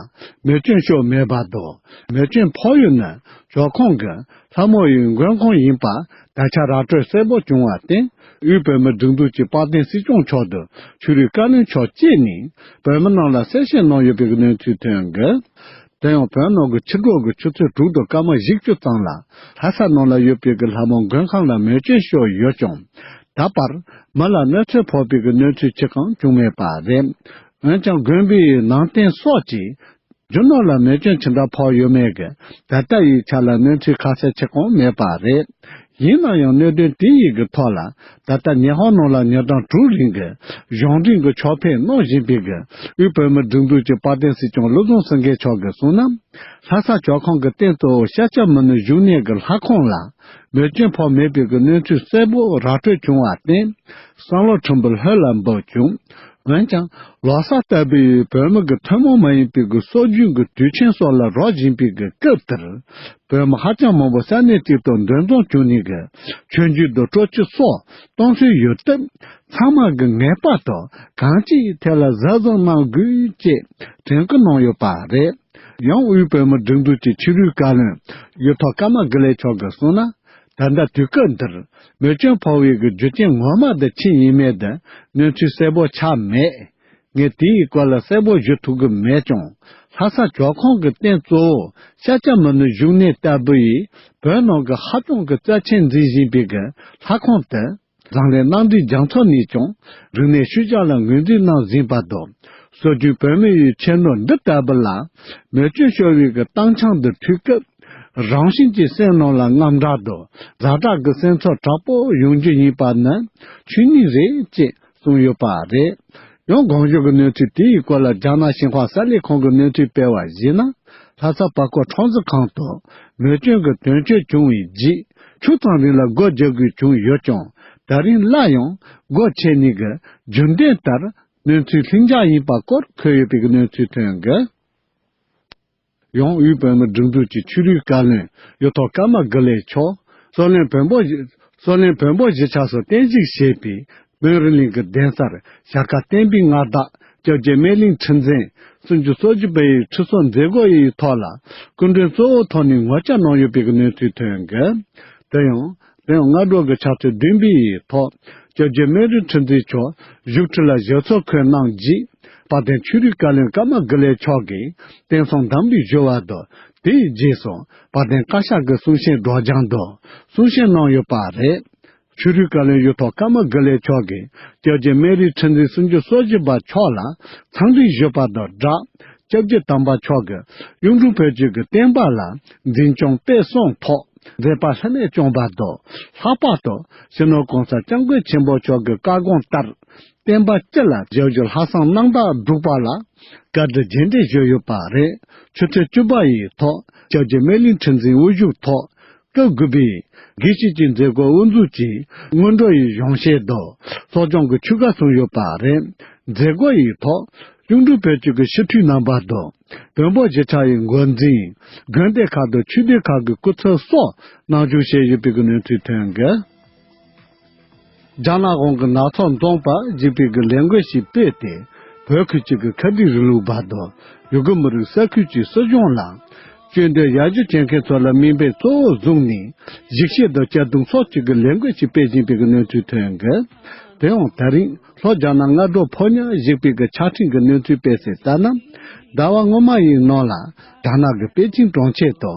མེ་སྐྱོན་ཤོར་མེད་པ་དང་། མེ་སྐྱོན་ཕོག་ཡུལ་ནི་ཇོ་ཁང་གི་ལྷ་མོ་ཡི་མགོན་ཁང་ཡིན་པ་ད་ཆ་ར་སྤྲོད་གསལ་པོ་བྱུང་བར་བརྟེན། དབུས་བོད་མིའི་སྒྲིག་འཛུགས་ཀྱི་དཔལ་ལྡན་སྲིད་སྐྱོང་མཆོག་དང་ཆོས་རིག་བཀའ་བློན་མཆོག་བཅས་ནས་བོད་མི་རྣམས་ལ་གསལ་བཤད་གནང་ཡོད་པའི་གནས་ཚུལ་ཐོན་གི། དེ་ཡང་བོད་ནང་གི་ཕྱི་དྲོ་གི་ཆུ་ཚོད་དྲུག་དང་སྐར་མ་བཞི་བཅུ་ཙམ་ལ་ལྷ་ས་ནང་ལ་ཡོད་པའི་གི་ལྷ་མོ་མགོན་ཁང་ལ་མེ་སྐྱོན་ཤོར་ཡོད་ཀྱང་། ད་བར་མི་ལ་གནོད་འཚེ་ཕོག་པའི་གི་གནས་ཚུལ་ཅི་གང་བྱུང་མེད་པ་རེད། འོན་ཀྱང་དགོན་པའི་ནང་རྟེན་སོགས་ཀྱི་རྒྱུ་ནོར་ལ་མེ་སྐྱོན་ཇི་འདྲ་ཕོག་ཡོད་མེད་ཀྱི་ད་ལྟ་ཡི་ཆ་ལ་གནས་ཚུལ་ཁ་གསལ་ཅི་གང་མེད་པ་རེད། ཡིན་ན་ཡང་གནད་དོན་དེ་ཡི་གི་ཐོག་ལ་ད་ལྟ་ཉི་ཧོང་ནང་ལ་ཉིན་གྲངས་དྲུག་རིང་གི་གཞུང་འབྲེལ་གྱི་ཕྱག་ཕེབས་གནང་བཞིན་པའི་གི་དབུས་བོད་མིའི་སྒྲིག་འཛུགས་ཀྱི་དཔལ་ལྡན་སྲིད་སྐྱོང་བློ་བཟང་སེང་གེ་མཆོག་གིས་གསུངས་ན། ལྷ་ས་ཇོ་ཁང་གི་རྟེན་གཙོ་བོ་ཤཱཀྱ་མུ་ནེ་བཞུགས་གནས་ཀྱི་ལྷ་ཁང་ལ་མེ་སྐྱོན་ཕོག་མེད་པའི་གི་གནས་ཚུལ་གསལ་པོ་ར་སྤྲོད་བྱུང་བར་བརྟེན། བསམ་བློ་ཕྲན་བུ་ལྷོད་ལ་འབབ་བྱུང་། འོན་ཀྱང་ལོ་གསར་ལྟ་བུའི་བོད་མི་གི་ཐུན་མོང་མ་ཡིན་པའི་གི་སྲོལ་རྒྱུན་གྱི་དུས་ཆེན་སོགས་ལ་རོལ་བཞིན་པའི་གི་སྐབས་དེར། བོད་མི་ཧ་ཅང་མང་པོ་ས་གནས་གཅིག་ཏུ་འདུ་འཛོམས་བྱུང་ནས་གི་མཆོད་མཇལ་དང་སྤྲོ་སྐྱིད་སོགས་གཏོང་སྲོལ་ཡོད་སྟབས། ཚང་མ་གི་ངེས་པར་དུ་གང་ཅིའི་ཐད་ལ་གཟབ་གཟབ་གནང་དགོས་ཅེས་དྲན་སྐུལ་གནང་ཡོད་པ་རེད། ཡང་དབུས་བོད་མིའི་སྒྲིག་འཛུགས་ཀྱི་ཕྱི་དྲིལ་བཀའ་བློན་གཡུ་ཐོག་ཀརྨ་དགེ་ལེགས་མཆོག་གིས་གསུངས་ན། ད་ལྟ་དུས་སྐབས་འདིར་མེ་སྐྱོན་ཕོག་པའི་གི་རྒྱུ་རྐྱེན་ངོ་མ་དེ་ཅི་ཡིན་མིན་དེ་གནས་ཚུལ་གསལ་པོ་ཆགས་མེད། ངས་དེའི་སྐོར་ལ་གསལ་པོ་ཞུ་ཐུབ་ཀྱི་མེད་ཀྱང་། ལྷ་ས་ཇོ་ཁང་གི་རྟེན་གཙོ་བོ་ཤཱཀྱ་མུ་ནེ་བཞུགས་གནས་ལྟ་བུ་ཡིས་བོད་ནང་གི་ཧ་ཅང་གི་རྩ་ཆེན་འཛིན་བཞིན་པའི་གི་ལྷ་ཁང་དེ། འཛམ་གླིང་མནའ་འབྲེལ་རྒྱལ་ཚོགས་ནས་ཀྱང་རིག་གནས་ཤུལ་བཞག་ལ་ངོས་འཛིན་གནང་བཞིན་པ་དང་། སྲོལ་རྒྱུན་བོད་མི་ཡི་ཁྱད་ནོར་འདི་ལྟ་བུ་ལ་མེ་སྐྱོན་ཤོར་བའི་གི་སྟངས་འཆར་འདི་འཕྲུལ་སྐབས་རང་བཞིན་གྱིས་སེམས་ནང་ལ་དངངས་སྐྲག་དང་ཛ་དྲག་གི་སེམས་ཚོར་དྲག་པོ་ཡོང་རྒྱུ་ཡིན་པ་ནི་ཆོས་ཉིད་རེད་ཅེས་གསུངས་ཡོད་པ་རེད། ཡང་གོང་ཞུས་ཀྱི་གནས་ཚུལ་དེའི་སྐོར་ལ་རྒྱ་ནག་ཞིན་ཧྭ་གསར་ལས་ཁང་གིས་གནས་ཚུལ་སྤེལ་བར་གཞིགས་ན། ལྷ་ས་བར་སྐོར་ཁྲོམ་གཟིགས་ཁང་དུ་མེ་སྐྱོན་གྱི་དོན་གཅོད་བྱུང་བའི་རྗེས་ཆུ་ཚང་རིང་ལ་སྒོ་རྒྱག་དགོས་བྱུང་ཡོད་ཀྱང་། ད་རིང་སླར་ཡང་སྒོ་ཕྱེ་ནས་ཀྱི་རྒྱུན་ལྡན་ལྟར་གནས་ཚུལ་ལྷིང་འཇགས་ཡིན་པ་སྐོར་འཁོད་ཡོད་པའི་གནས་ཚུལ་ཐོན་གི། ཡང་དབུས་བོད་མིའི་སྒྲིག་འཛུགས་ཀྱི་ཆོས་རིག་བཀའ་བློན་གཡུ་ཐོག་ཀརྨ་དགེ་ལེགས་མཆོག་གསོ་ལེན་བོན་པོ་གསོ་ལེན་བོན་པོ་གཞིས་ཆགས་སུ་རྟེན་གཞི་བྱས་པའི་སྨན་རི་གླིང་གི་གདན་སར་ཞྭ་དཀར་བསྟན་པའི་མངའ་བདག་སྐྱབས་རྗེ་སྨན་གླིང་ཁྲི་འཛིན་སུམ་ཅུ་སོ་བཞི་པ་ཡི་ཁྲི་སོར་མཛད་སྒོ་ཡི་ཐོག་ལ་སྐུ་མགྲོན་གཙོ་བོ་ཐོག་ནས་ངོ་བཅར་གནང་ཡོད་པའི་གནས་ཚུལ་ཐོན་གི། དེ་ཡང་དེ་ཡང་སྔ་དྲོ་གི་ཆུ་ཚོད་བདུན་པའི་ཐོག་སྐྱབས་རྗེ་སྨན་རི་ཁྲི་འཛིན་མཆོག་བཞུགས་ཁྲི་ལ་ཞབས་སོར་འཁོད་གནང་རྗེས། དཔལ་ལྡན་ཆོས་རིག་བཀའ་བློན་ཀརྨ་དགེ་ལེགས་མཆོག་གིས་རྟེན་གསུམ་དམ་ལུས་ཞུ་བ་དང་། དེའི་རྗེས་སུ་དཔལ་ལྡན་བཀའ་ཤག་གི་གསུང་བཤད་སྒྲོག་སྦྱང་དང་གསུང་བཤད་གནང་ཡོད་པ་རེད། ཆོས་རིག་བཀའ་བློན་གཡུ་ཐོག་ཀརྨ་དགེ་ལེགས་མཆོག་གིས་སྐྱབས་རྗེ་སྨན་རིའི་ཁྲི་འཛིན་སུམ་ཅུ་སོ་བཞི་པ་མཆོག་ལ་འཚམས་འདྲི་ཞུས་པ་དང་སྦྲགས། སྐྱབས་རྗེ་དམ་པ་མཆོག་གིས་གཡུང་དྲུང་བོད་ཀྱི་བསྟན་པ་ལ་འཛིན་སྐྱོང་སྤེལ་གསུམ་ཐོག་མཛད་པ་ལྷུར་ལེན་བསྐྱངས་པ་དང་། ལྷག་པར་དུ་སྤྱི་ནོར་༸གོང་ས་༸སྐྱབས་མགོན་ཆེན་པོ་མཆོག་གི་བཀའ་དགོངས་ལྟར། བསྟན་པ་སྤྱི་ལ་ཞབས་ཞུ་ལྷག་བསམ་རྣམ་དག་བསྒྲུབས་པ་ལ་བཀའ་དྲིན་རྗེས་དྲན་ཞུས་ཡོད་པ་རེད། ཆུ་ཚོད་བཅུ་པ་ཡི་ཐོག་སྐྱབས་རྗེ་སྨན་གླིང་ཁྲི་འཛིན་དབུ་བཞུགས་ཐོག་སྐབས་དགུ་པའི་དགེ་བཤེས་ཀྱི་མཛད་སྒོ་དབུ་འཛུགས་ཀྱིས་སྔོན་འགྲོ་ཡི་གཞུང་བཤད་དང་གསོ་སྦྱོང་གི་ཆོས་བཀའ་གསུངས་ཡོད་པ་རེད། མཛད་སྒོ་ཡི་ཐོག་གཡུང་དྲུང་བོད་ཀྱི་གི་སྤྱི་འཐུས་རྣམ་པ་དང་། བོན་པོ་གཞིས་ཆགས་ཡི་འགོ་འཛིན། དགོན་སྡེ་ཁག་དང་ཆོས་སྡེ་ཁག་གི་སྐུ་ཚབ་སོགས་གནང་བཅུག་བྱས་ཡོད་པའི་གི་གནས་ཚུལ་ཐོན་གི། རྒྱ་ནག་གཞུང་གི་ནག་ཚོགས་འཛོམས་པ་ཞེས་པའི་གི་ལས་འགུལ་ཞིག་སྤེལ་ཏེ། བོད་ཁུལ་གཅིག་གི་ཁ་བྲལ་རིང་ལུགས་པ་དང་ཡུ་གུར་མི་རིགས་ས་ཁུལ་གྱི་སྲིད་གཞུང་ལ་སྐྱོན་འདོན་ཡར་ཞུ་བྱེད་མཁན་ཚོ་ལ་མིང་དཔེ་གཙོ་བོ་བཟུང་ནས་ཞིབ་བཤེར་དང་གཅར་རྡུང་སོགས་ཀྱི་གི་ལས་འགུལ་ཞིག་སྤེལ་བཞིན་པའི་གི་གནས་ཚུལ་ཐོན་གི། དེ་ཡང་ད་རིང་ལྷོ་རྒྱ་ནག་སྔ་དྲོ་ཕོ་ཉ་ཞེས་པའི་གི་ཕྱག་ཕྲེང་གི་གནས་ཚུལ་སྤེལ་གསལ་ལྟར་ན། ཟླ་བ་སྔོན་མ་ཡི་ནང་ལ་རྒྱ་ནག་གི་པེ་ཅིང་གྲོང་ཁྱེར་དུ་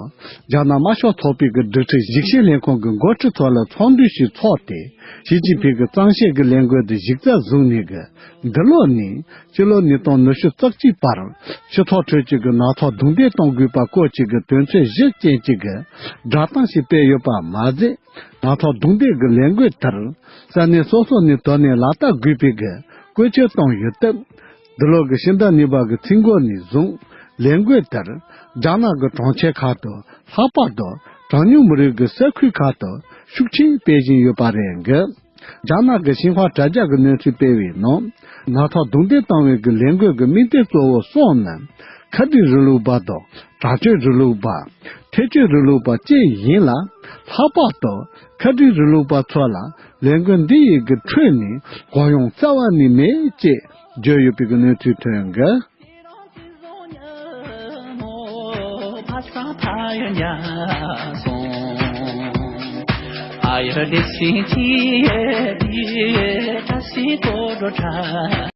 རྒྱ་ནག་དམར་ཤོག་ཚོགས་པའི་གི་སྒྲིག་ཁྲིམས་ཞིབ་བཤེར་ལས་ཁུངས་ཀྱི་འགོ་ཁྲིད་ཚོ་ལ་ཚོགས་འདུ་ཞིག་ཚོགས་ཏེ། ཞི་ཅིན་ཕིང་གི་གཙང་བཤེར་གྱི་ལས་འགུལ་དེ་གཞི་རྩ་བཟུང་ནས་གི། འདི་ལོ་ནས་སྤྱི་ལོ་ཉིས་སྟོང་ཉི་ཤུ་རྩ་གཅིག་བར་སྤྱི་ཚོགས་ཁྲོད་ཀྱི་གི་ནག་ཚོགས་རྡུང་རྡེག་གཏོང་དགོས་པ་སྐོར་གྱི་གི་དོན་ཚན་བཞི་ཅན་གྱི་གི་བསྒྲགས་གཏམ་ཞིག་སྤེལ་ཡོད་པ་མ་ཟད། ནག་ཚོགས་རྡུང་རྡེག་གི་ལས་འགུལ་དེར་ས་གནས་སོ་སོ་ནས་དོ་ནས་ལག་བསྟར་དགོས་པའི་གི་བཀོད་ཁྱབ་བཏང་ཡོད་སྟབས། འདི་ལོ་གི་ཕྱི་ཟླ་གཉིས་པ་གི་ཚེས་འགོ་ནས་བཟུང་ལས་འགུལ་དེར་རྒྱ་ནག་གི་གྲོང་ཁྱེར་ཁག་དང་ལྷག་པར་དུ་གྲངས་ཉུང་མི་རིགས་ཀྱི་ས་ཁུལ་ཁག་ཏུ་ཤུགས་ཆེན་སྤེལ་བཞིན་ཡོད་པ་རེད་འདུག་རྒྱ་ནག་གི་ཤིན་ཧྭ་དྲ་རྒྱ་གི་གནས་ཚུལ་སྤེལ་བའི་ནང་། ནག་ཐོག་རྡུང་རྡེག་བཏང་བའི་གི་ལས་འགུལ་གྱི་དམིགས་གཏད་གཙོ་བོ་གསུམ་ནི། ཁ་བྲལ་རིང་ལུགས་པ་དང་། དྲག་སྤྱོད་རིང་ལུགས་པ། ཐལ་སྤྱོད་རིང་ལུགས་པ་བཅས་ཡིན་ལ། ལྷག་པར་དུ་ཁ་བྲལ་རིང་ལུགས་པ་ཚོ་ལ་ལས་འགུལ་འདི་ཡི་གི་ཁྲོད་ནས་གུ་ཡངས་རྩ་བ་ནས་མེད་ཅེས་བརྗོད་ཡོད་པའི་གི་གནས་ཚུལ་ཐོན་གི།